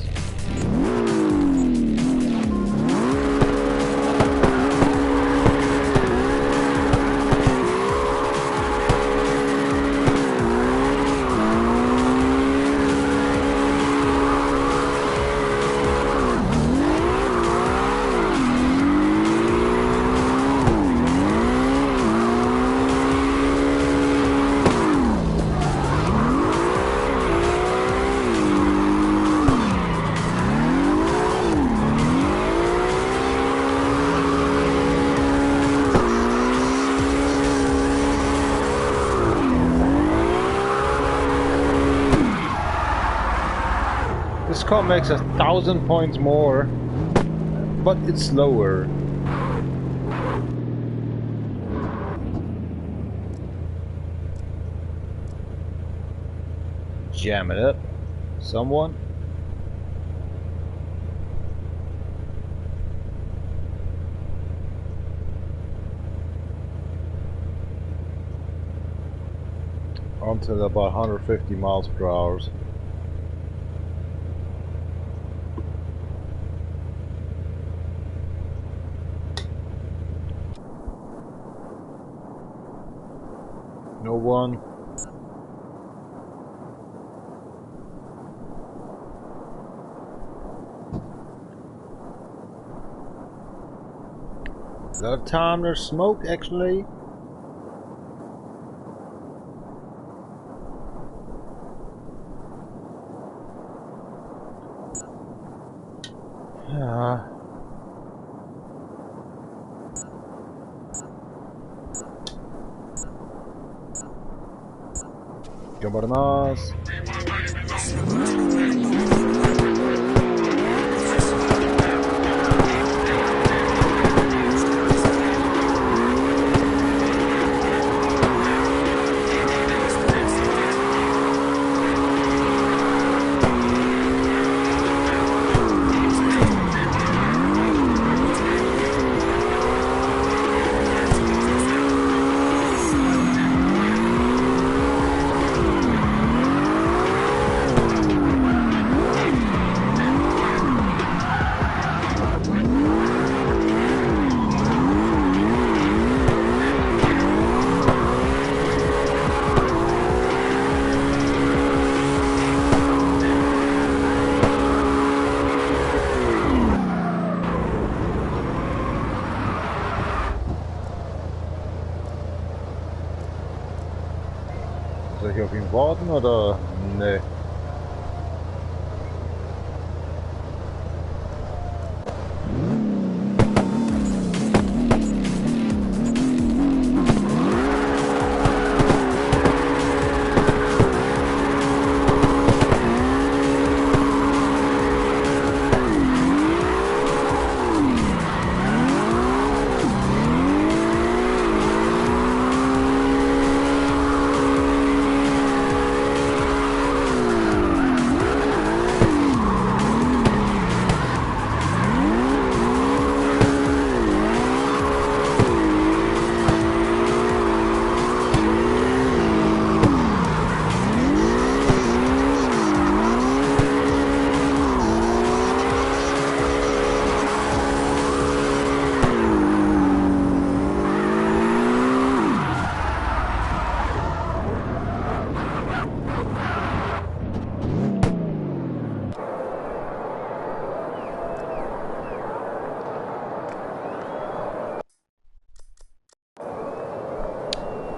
This car makes 1,000 points more, but it's slower. Jam it up. Someone. Until about 150 miles per hour. No one. A lot of time there's smoke actually. Yeah. Ganbarimasu. Soll ich auf ihn warten oder? Nee.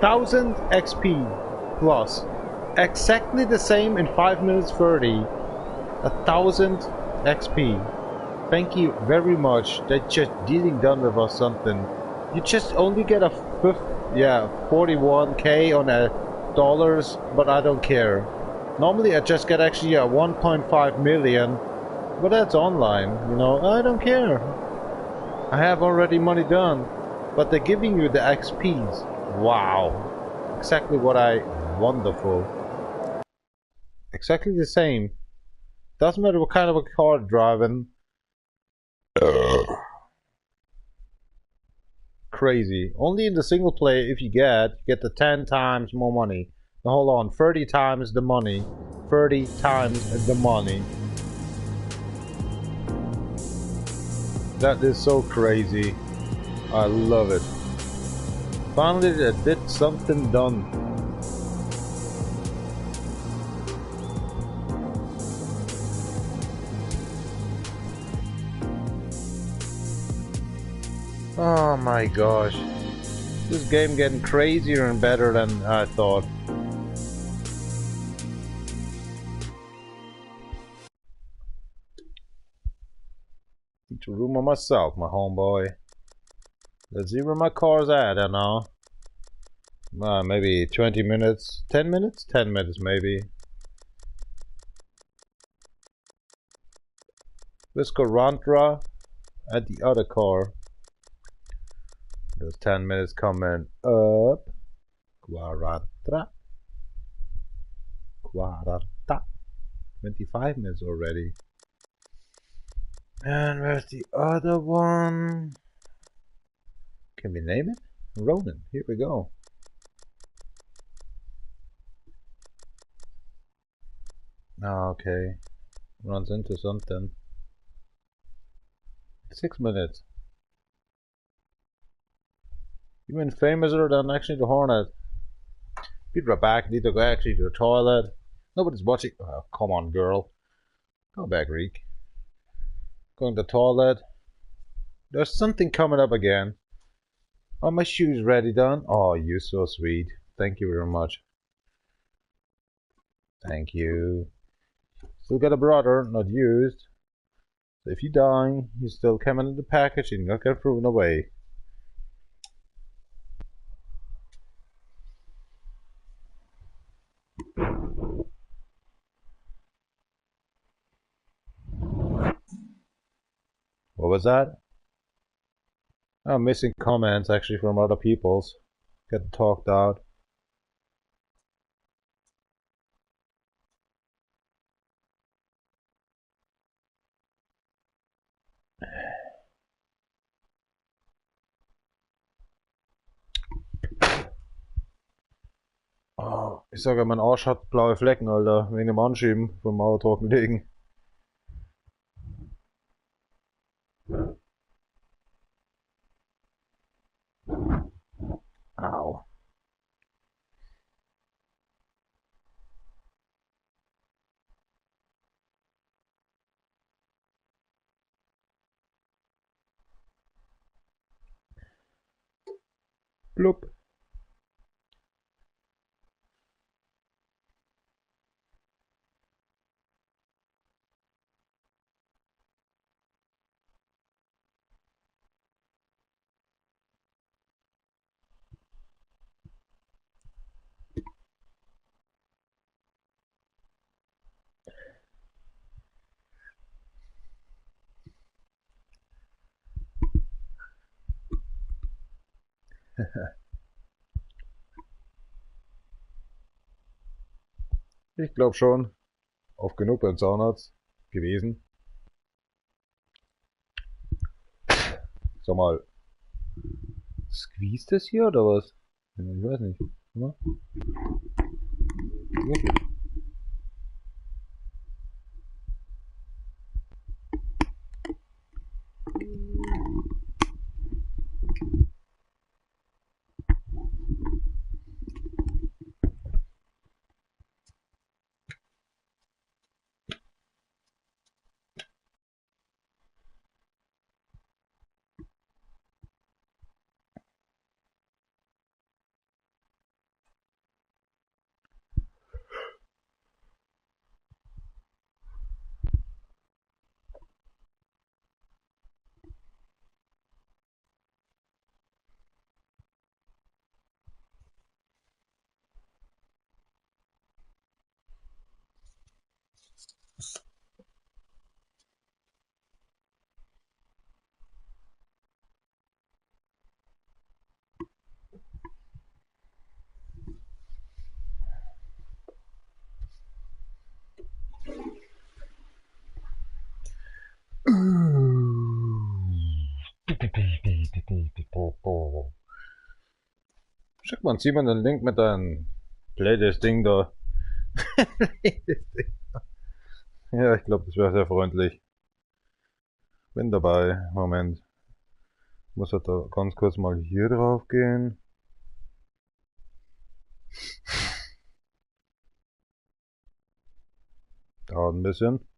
$1,000 XP plus. Exactly the same in 5 minutes 30. 1,000 XP. Thank you very much. They're just dealing done with us something. You just only get a fifth, yeah, 41k on a dollars, but I don't care. Normally I just get actually a 1.5 million, but that's online, you know. I don't care. I have already money done, but they're giving you the XPs. Wow, exactly what I wonderful. Exactly the same. Doesn't matter what kind of a car driving. Crazy. Only in the single player, if you get the 10 times more money. Now hold on, 30 times the money. 30 times the money. That is so crazy. I love it. Finally, I did something done. Oh my gosh. This game getting crazier and better than I thought. Need to room on myself, my homeboy. Let's see where my car's at, I don't know. Maybe 20 minutes, 10 minutes? 10 minutes maybe. Let's go Rantra at the other car. There's 10 minutes coming up. Quaranta. Quaranta. 25 minutes already. And where's the other one? Can we name it? Ronin. Here we go. Okay. Runs into something. 6 minutes. Even famouser than actually the Hornet. Be right back. Need to go actually to the toilet. Nobody's watching. Oh, come on, girl. Go back, Reek. Going to the toilet. There's something coming up again. Are my shoes ready done? Oh, you're so sweet. Thank you very much. Thank you. Still got a brother, not used. So if you die, you still come in the package and not get thrown away. What was that? I'm missing comments actually from other people's. Getting talked out. Oh, ich sage, mein Arsch hat blaue Flecken, Alter, wegen dem Anschieben vom Mauer trockenlegen. Au. Blub. Ich glaube schon, oft genug beim Zahnarzt gewesen. Sag mal, squeeze das hier oder was? Ich weiß nicht. Ja? Wirklich. Schick mal Simon den Link mit deinem Playlist-Ding da. Ja, ich glaube, das wäre sehr freundlich. Bin dabei. Moment. Muss halt da ganz kurz mal hier drauf gehen. Dauert ein bisschen.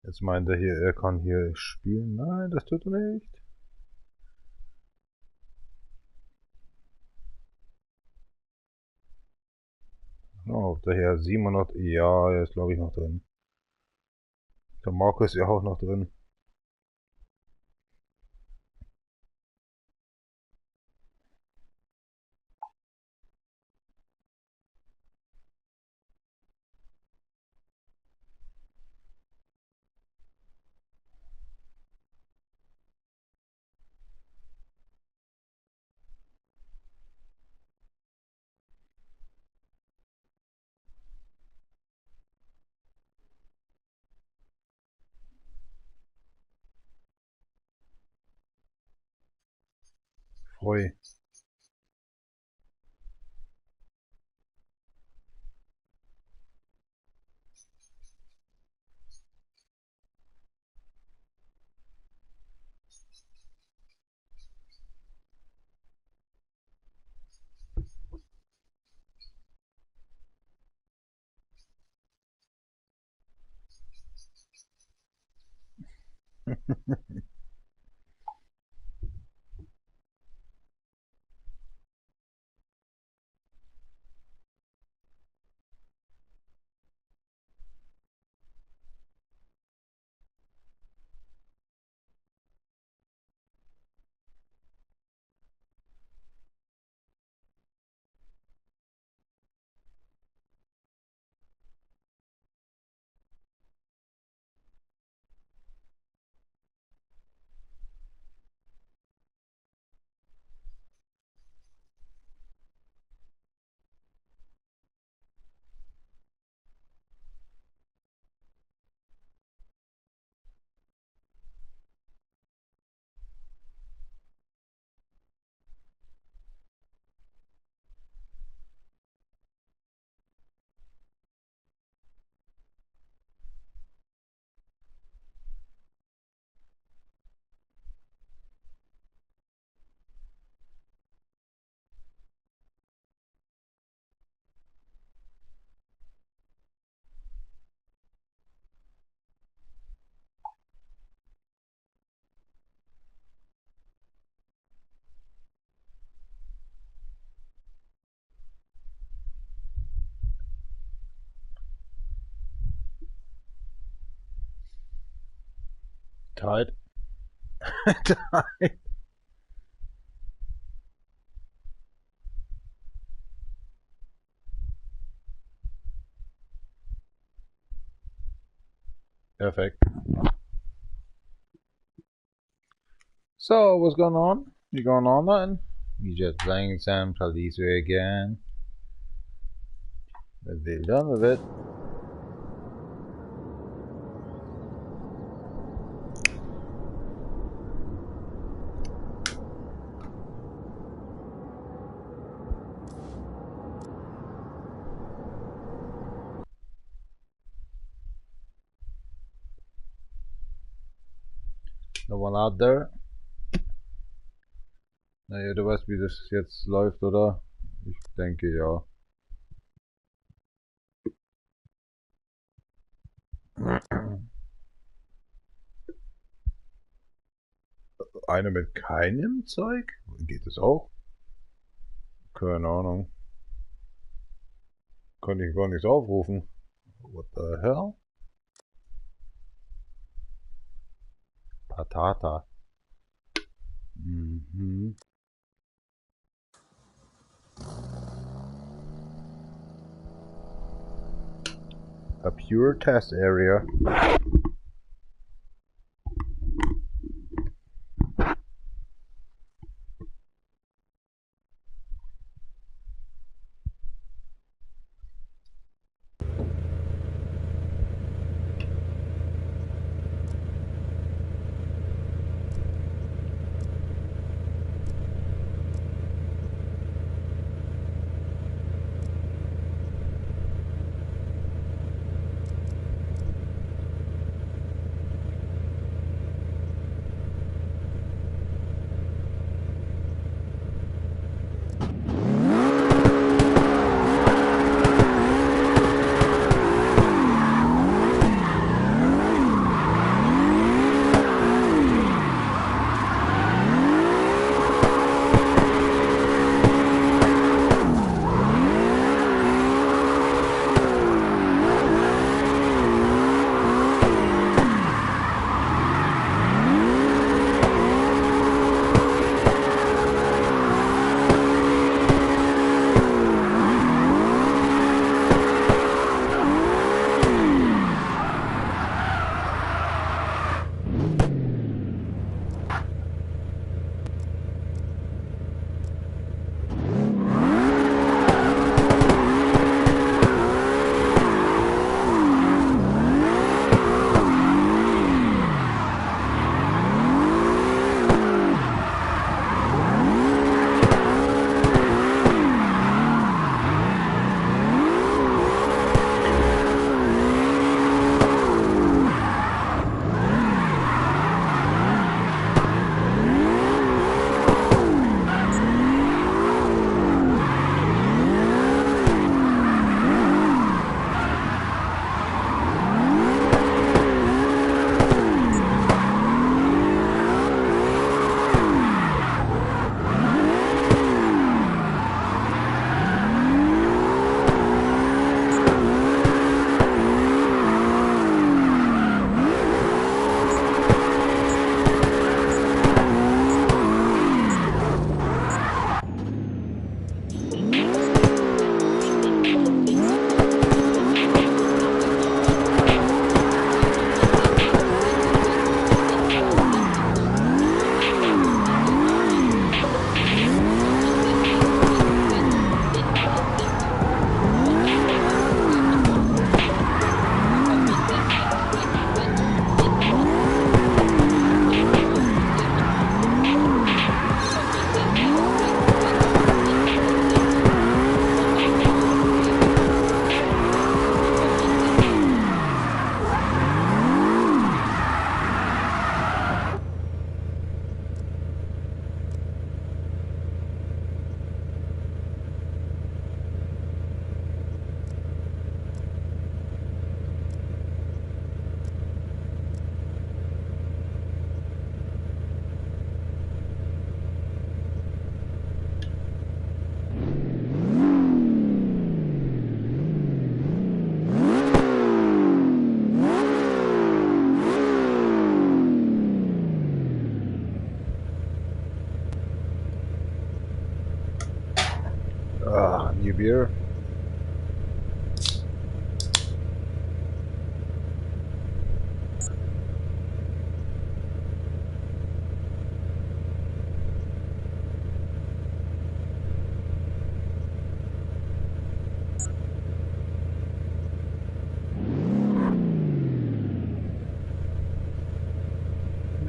Jetzt meint er hier, er kann hier spielen. Nein, das tut er nicht. Oh, der Herr Simon noch. Ja, er ist glaube ich noch drin. Der Markus ist ja auch noch drin. Freu. Tied. Tied. Perfect. So, what's going on? You going on then? We just playing some Paradiso again. But we're done with it. No one out there. Naja, du weißt, wie das jetzt läuft, oder? Ich denke, ja. Eine mit keinem Zeug? Geht das auch? Keine Ahnung. Konnte ich gar nichts aufrufen. What the hell? Patata. Mhm. A pure test area. New beer.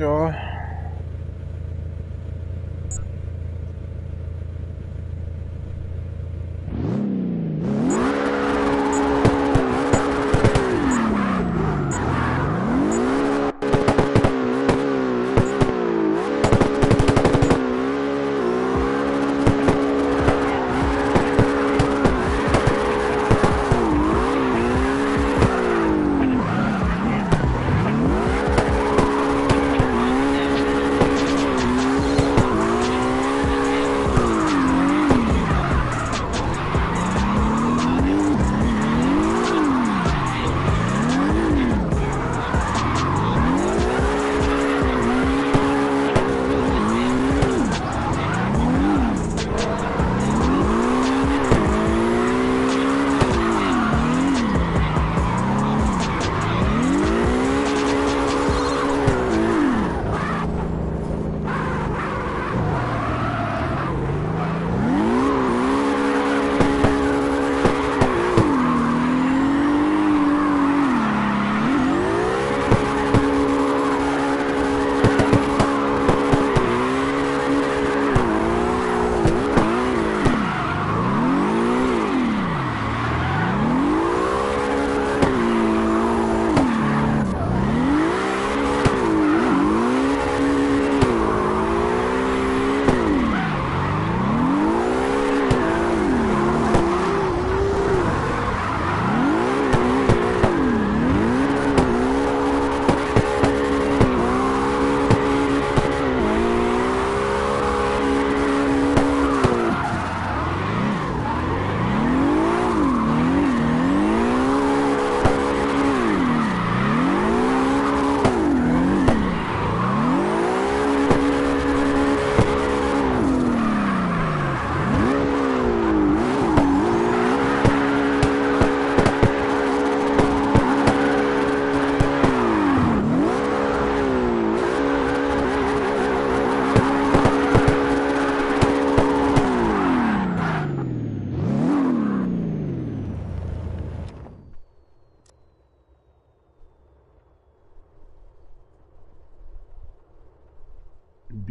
Ja.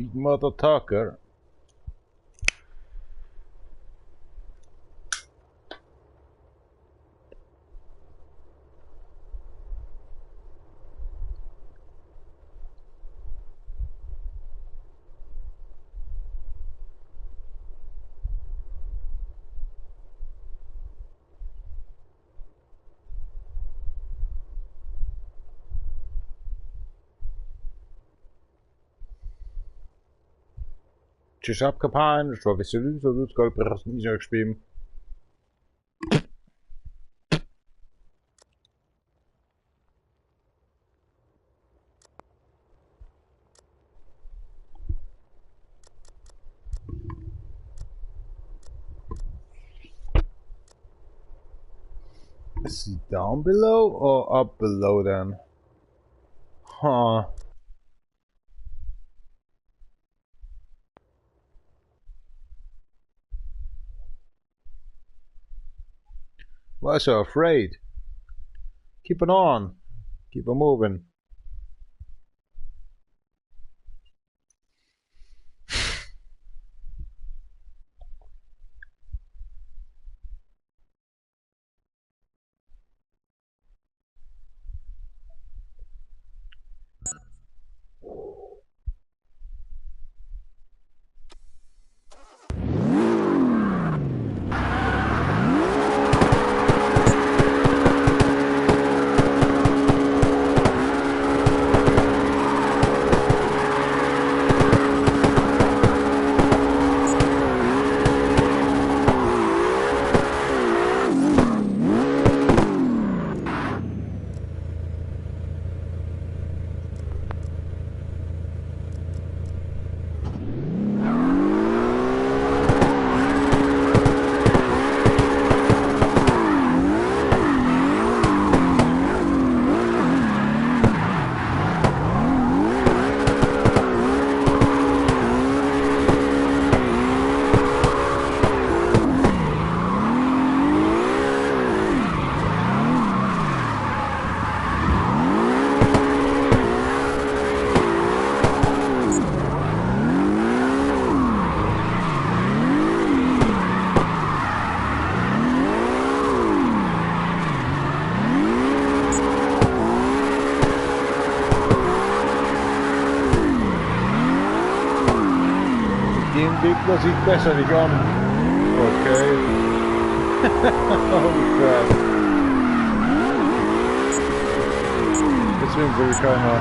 Big Mother Tucker. Is he down below or up below then? Huh. Why so afraid? Keep it on. Keep it moving. Den Weg lasse ich besser nicht an. Okay. Holy crap. Deswegen will keiner.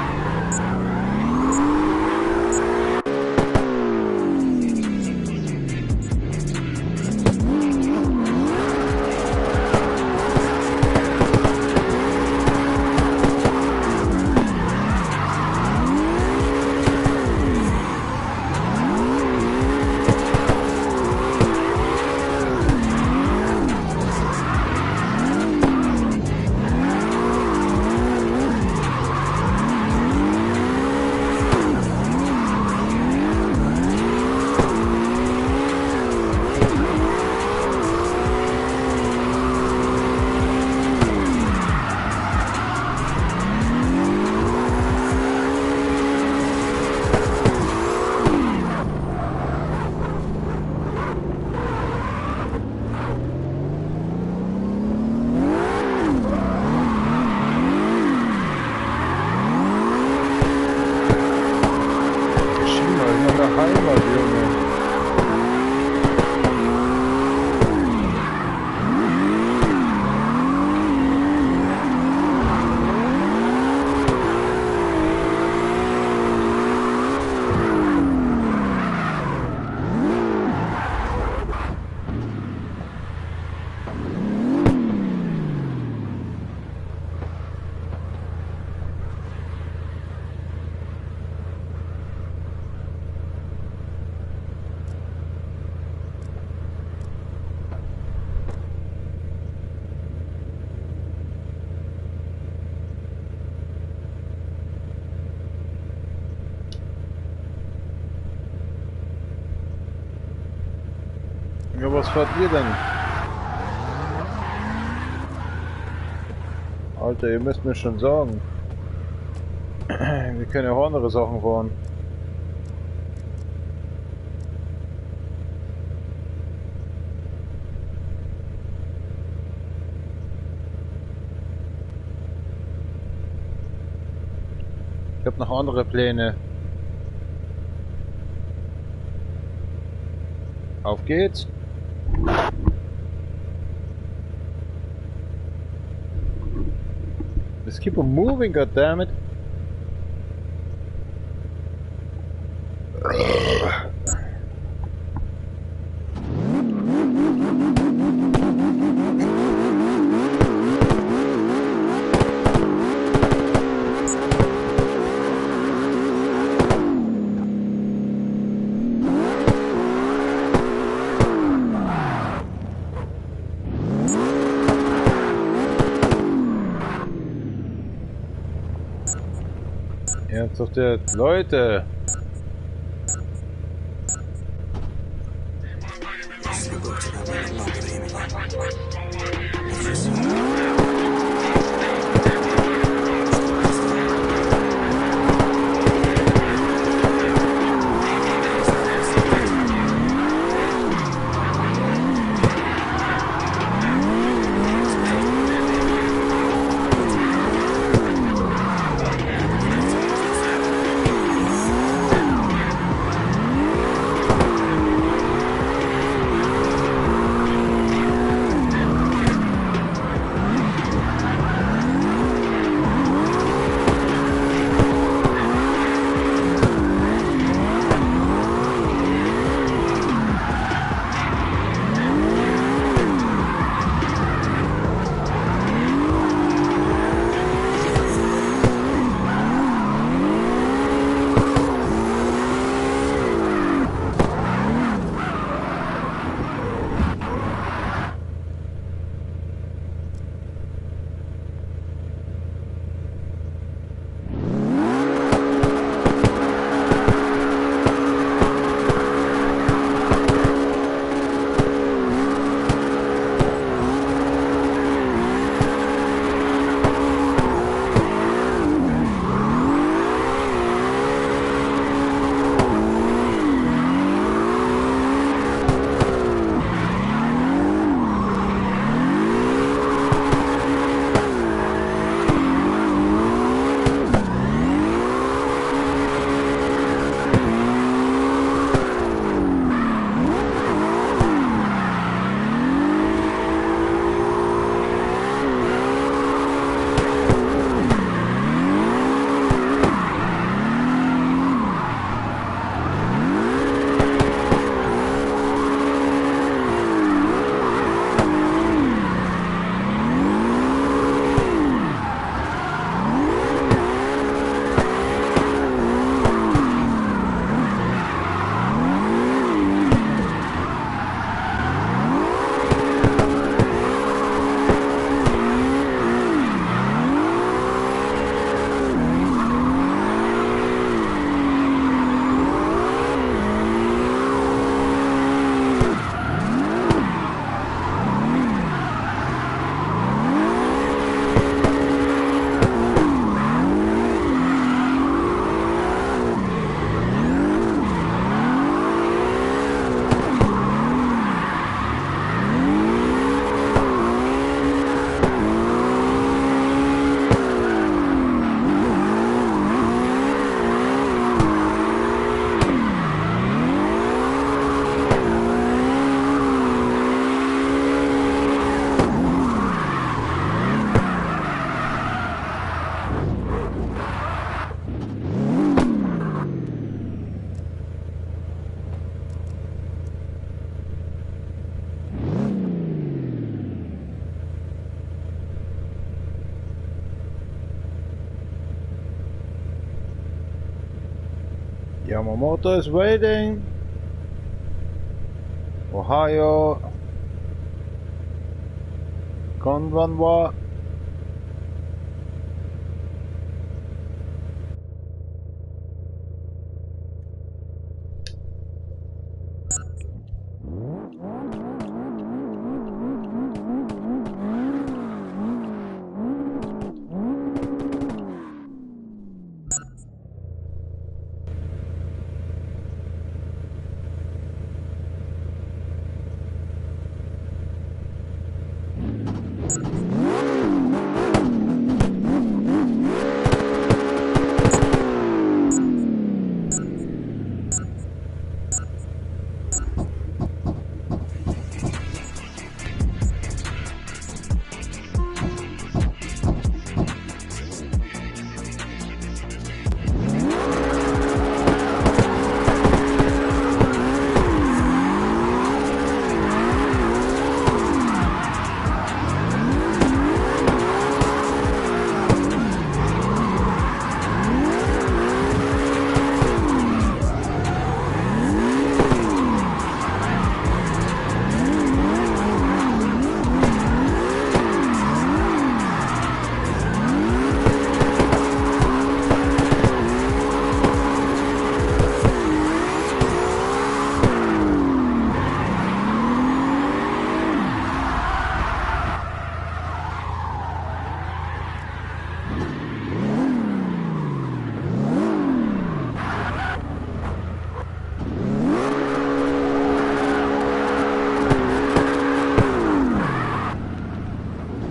Ja, was fahrt ihr denn? Alter, ihr müsst mir schon sagen. Wir können ja auch andere Sachen fahren. Ich habe noch andere Pläne. Auf geht's. Let's keep on moving, goddammit. Ernsthaft jetzt, Leute! Yamamoto is waiting. Ohio. Konbanwa.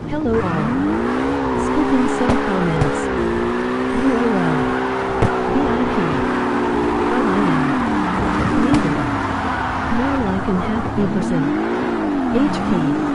Hello all. Skipping some comments. UOL. VIP. But I am neither. More like an happy person. HP.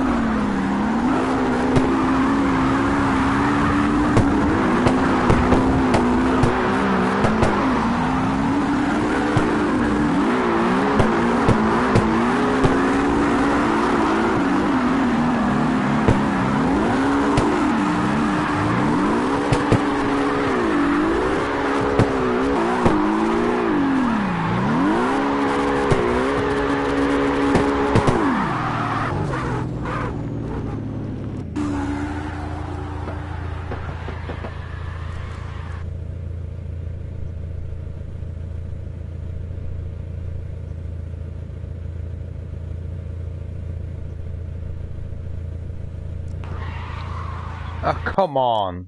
Ah, come on.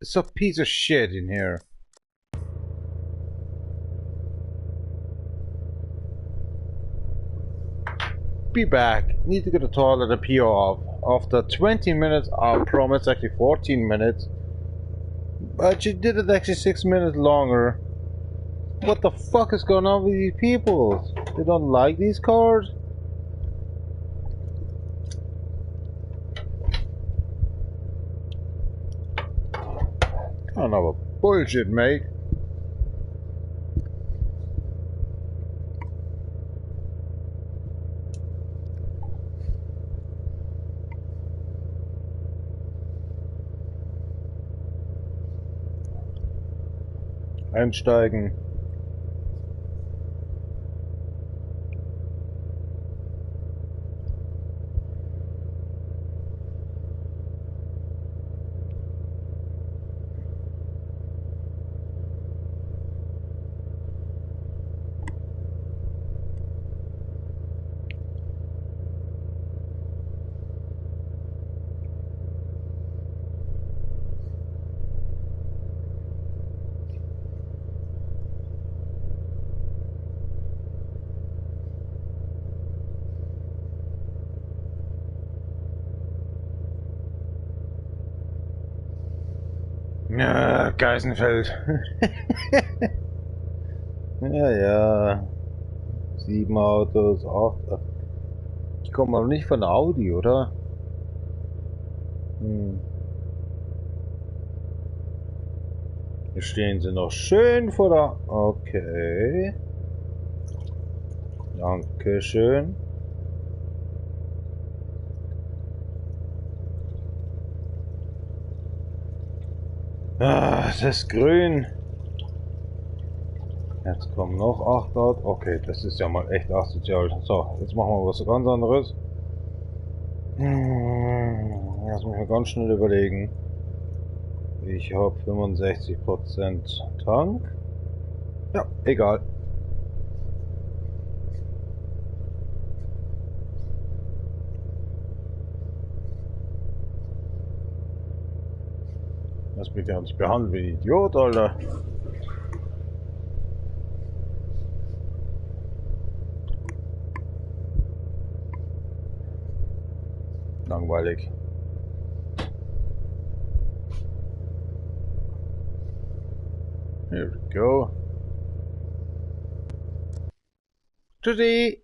It's a piece of shit in here. Be back. Need to go to the toilet and pee off. After 20 minutes, I promise, actually 14 minutes. But she did it actually 6 minutes longer. What the fuck is going on with these people? They don't like these cars? Kind of a bullshit, mate. Einsteigen. Ja, Geisenfeld. Ja, ja. 7 Autos, 8. Ich komme aber nicht von Audi, oder? Hm. Hier stehen sie noch schön vor der... Okay. Dankeschön. Ah, es ist grün. Jetzt kommen noch 8 dort. Okay, das ist ja mal echt asozial. So, jetzt machen wir was ganz anderes. Lass mich mal ganz schnell überlegen. Ich hab 65% Tank. Ja, egal. Lass mich ja nicht behandeln wie ein Idiot, Alter. Langweilig. Here we go. Tschüssi!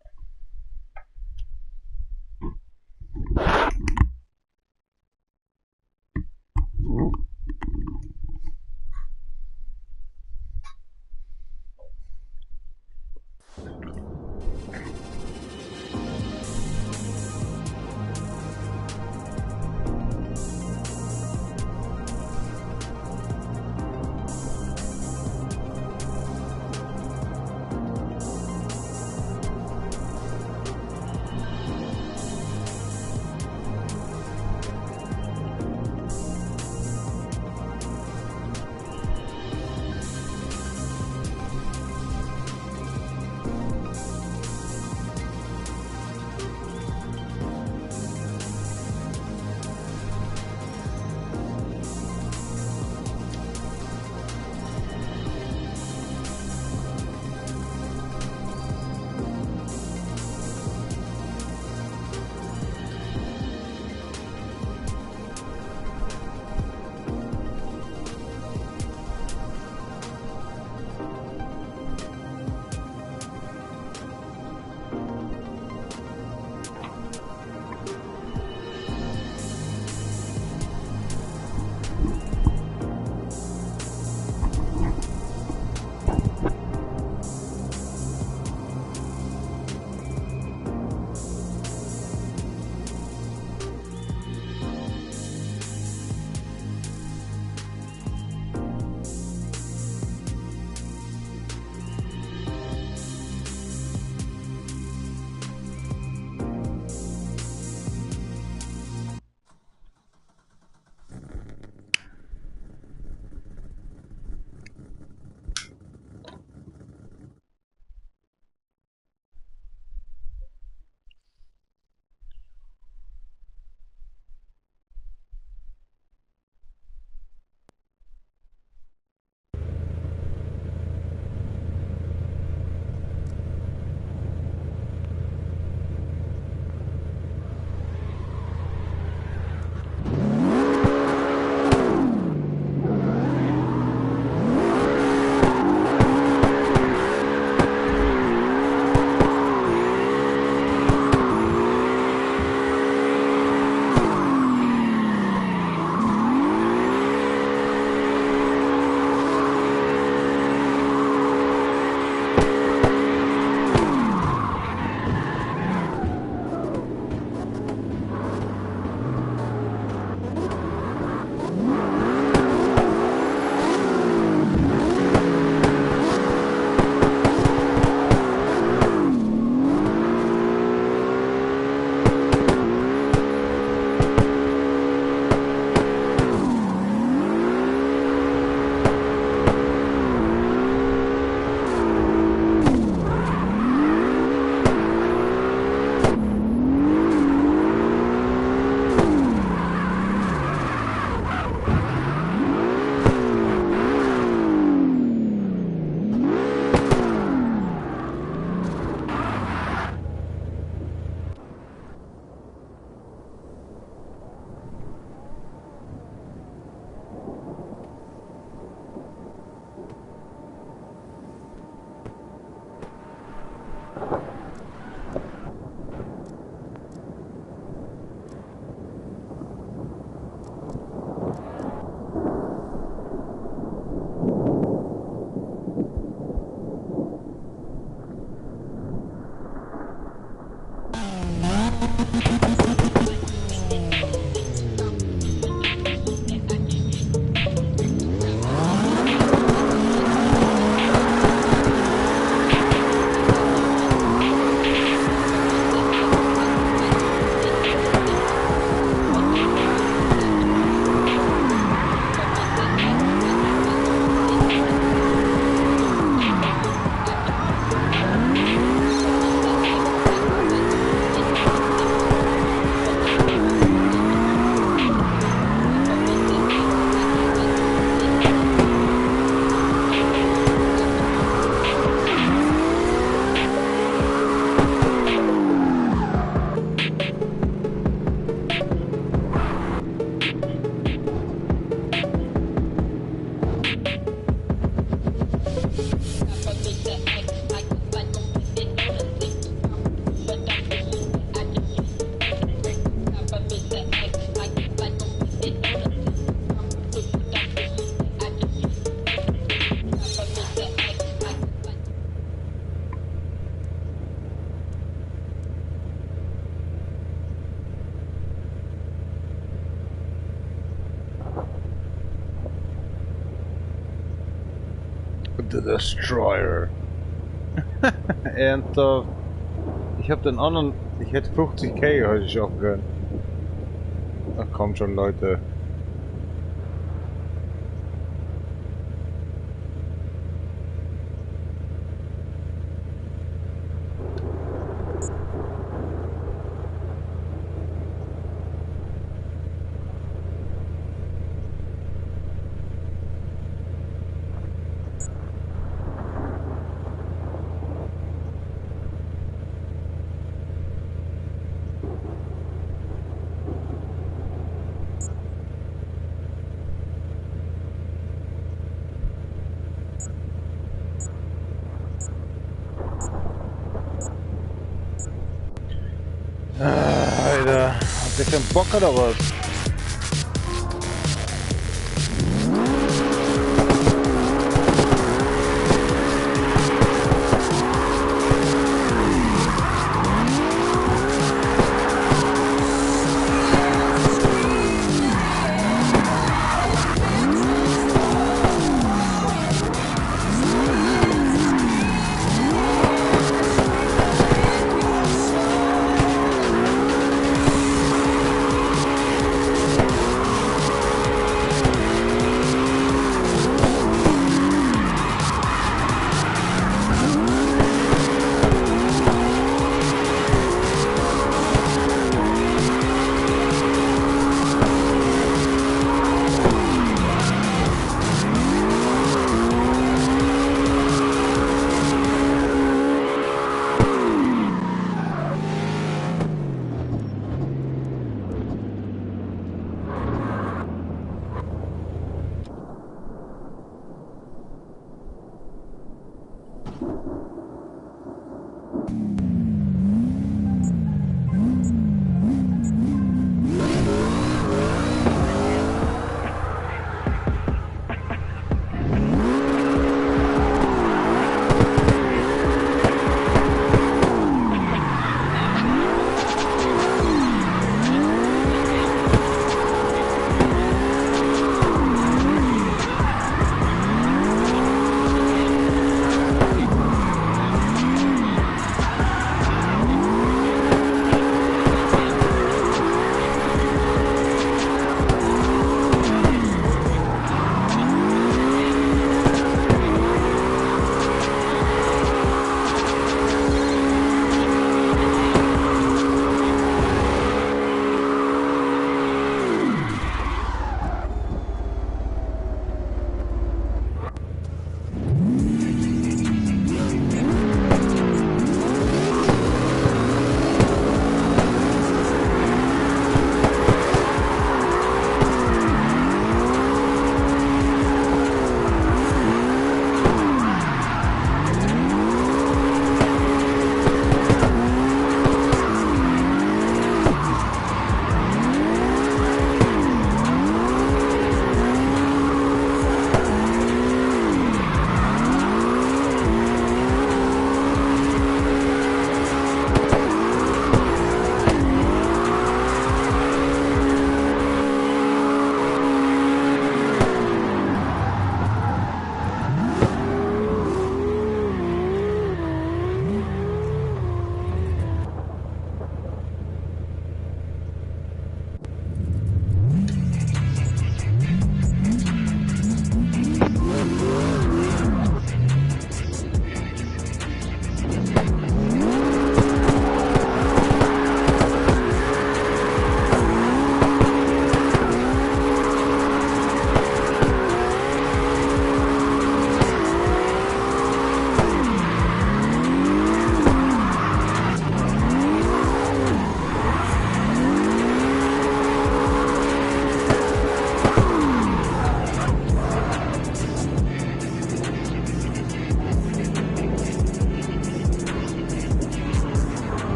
the Destroyer. Ernsthaft? Ich hab den anderen... Ich hätte 50k heute schaffen können. Ach kommt schon, Leute. Alter, hat der keinen Bock oder was?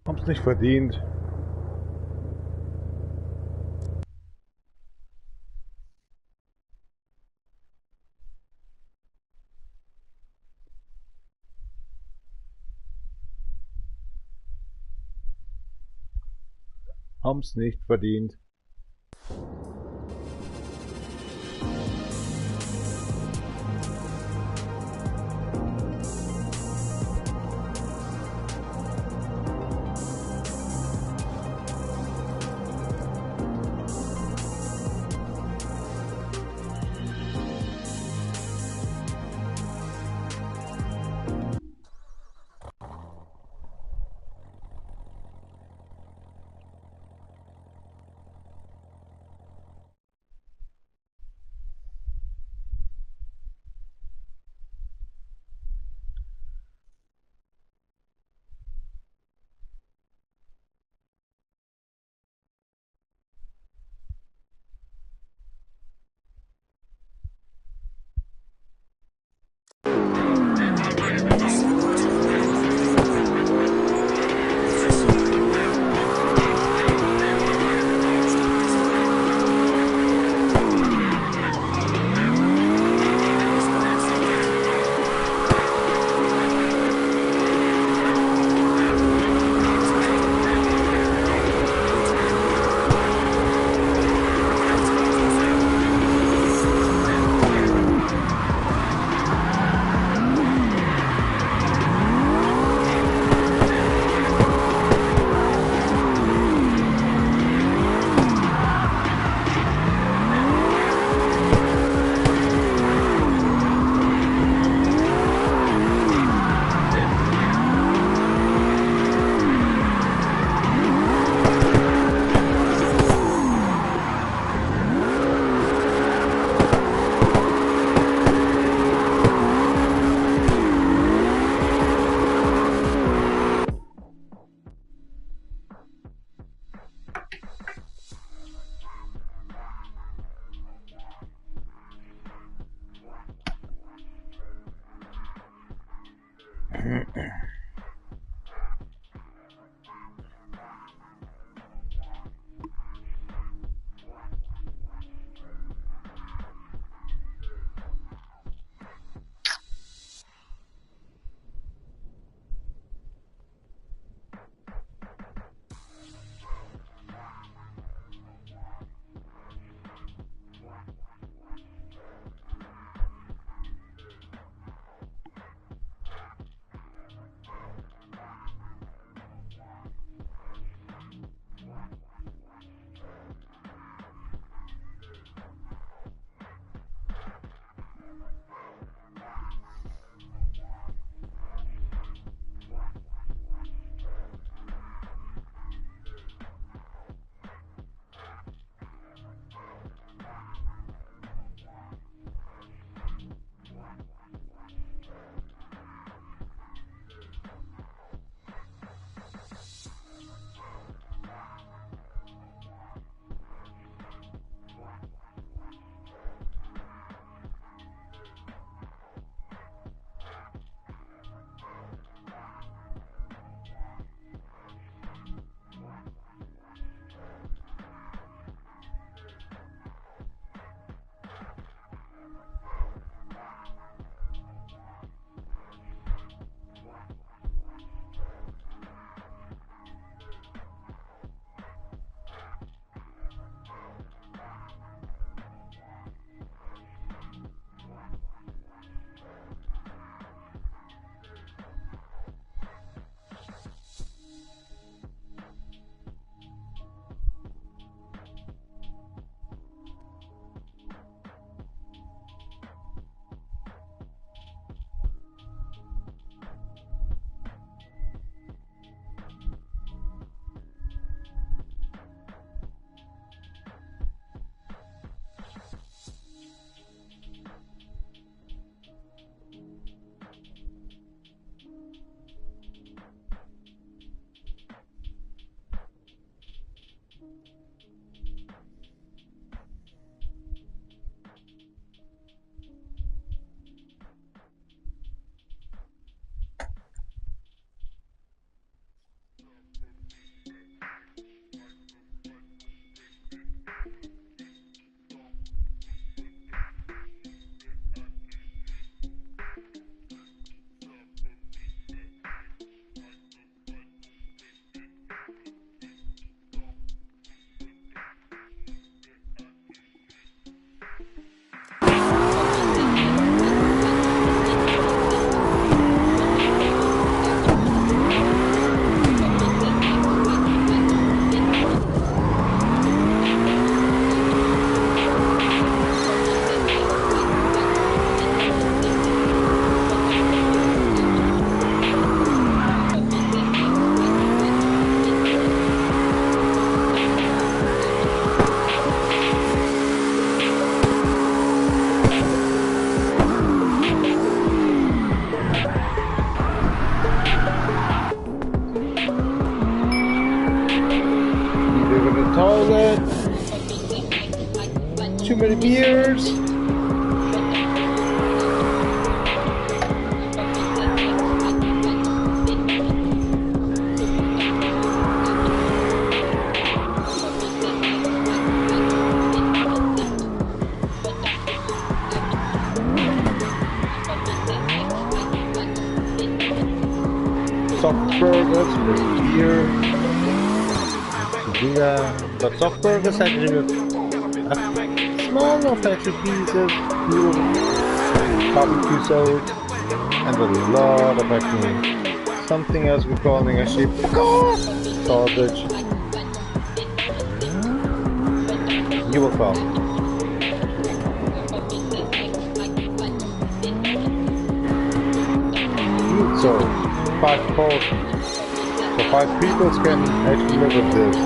Haben's nicht verdient. Haben's nicht verdient. toilet. Too many beers. Soft burgers with beer. To do that. But soft burgers actually with a small enough extra pieces, little barbecue sauce, and a lot of actually something else we're calling a sheep sausage. You will come. So 5 portions. So 5 people can actually live with this.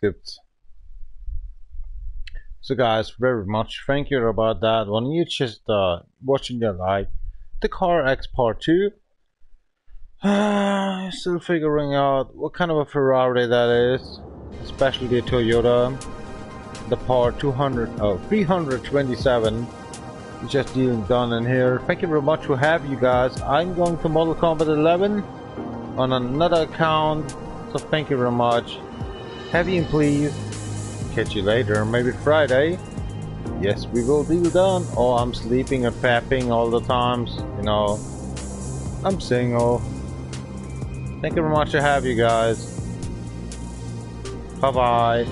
Gibt's. So guys, very much thank you about that one. You just watching the live, the CarX Part 2. Still figuring out what kind of a Ferrari that is, especially the Toyota, the part 327. Just dealing done in here. Thank you very much for having you guys. I'm going to Mortal Kombat 11 on another account, so thank you very much. Have you and please. Catch you later, maybe Friday. Yes, we will deal done. Oh, I'm sleeping and fapping all the times, you know. I'm single. Thank you very much to have you guys. Bye bye.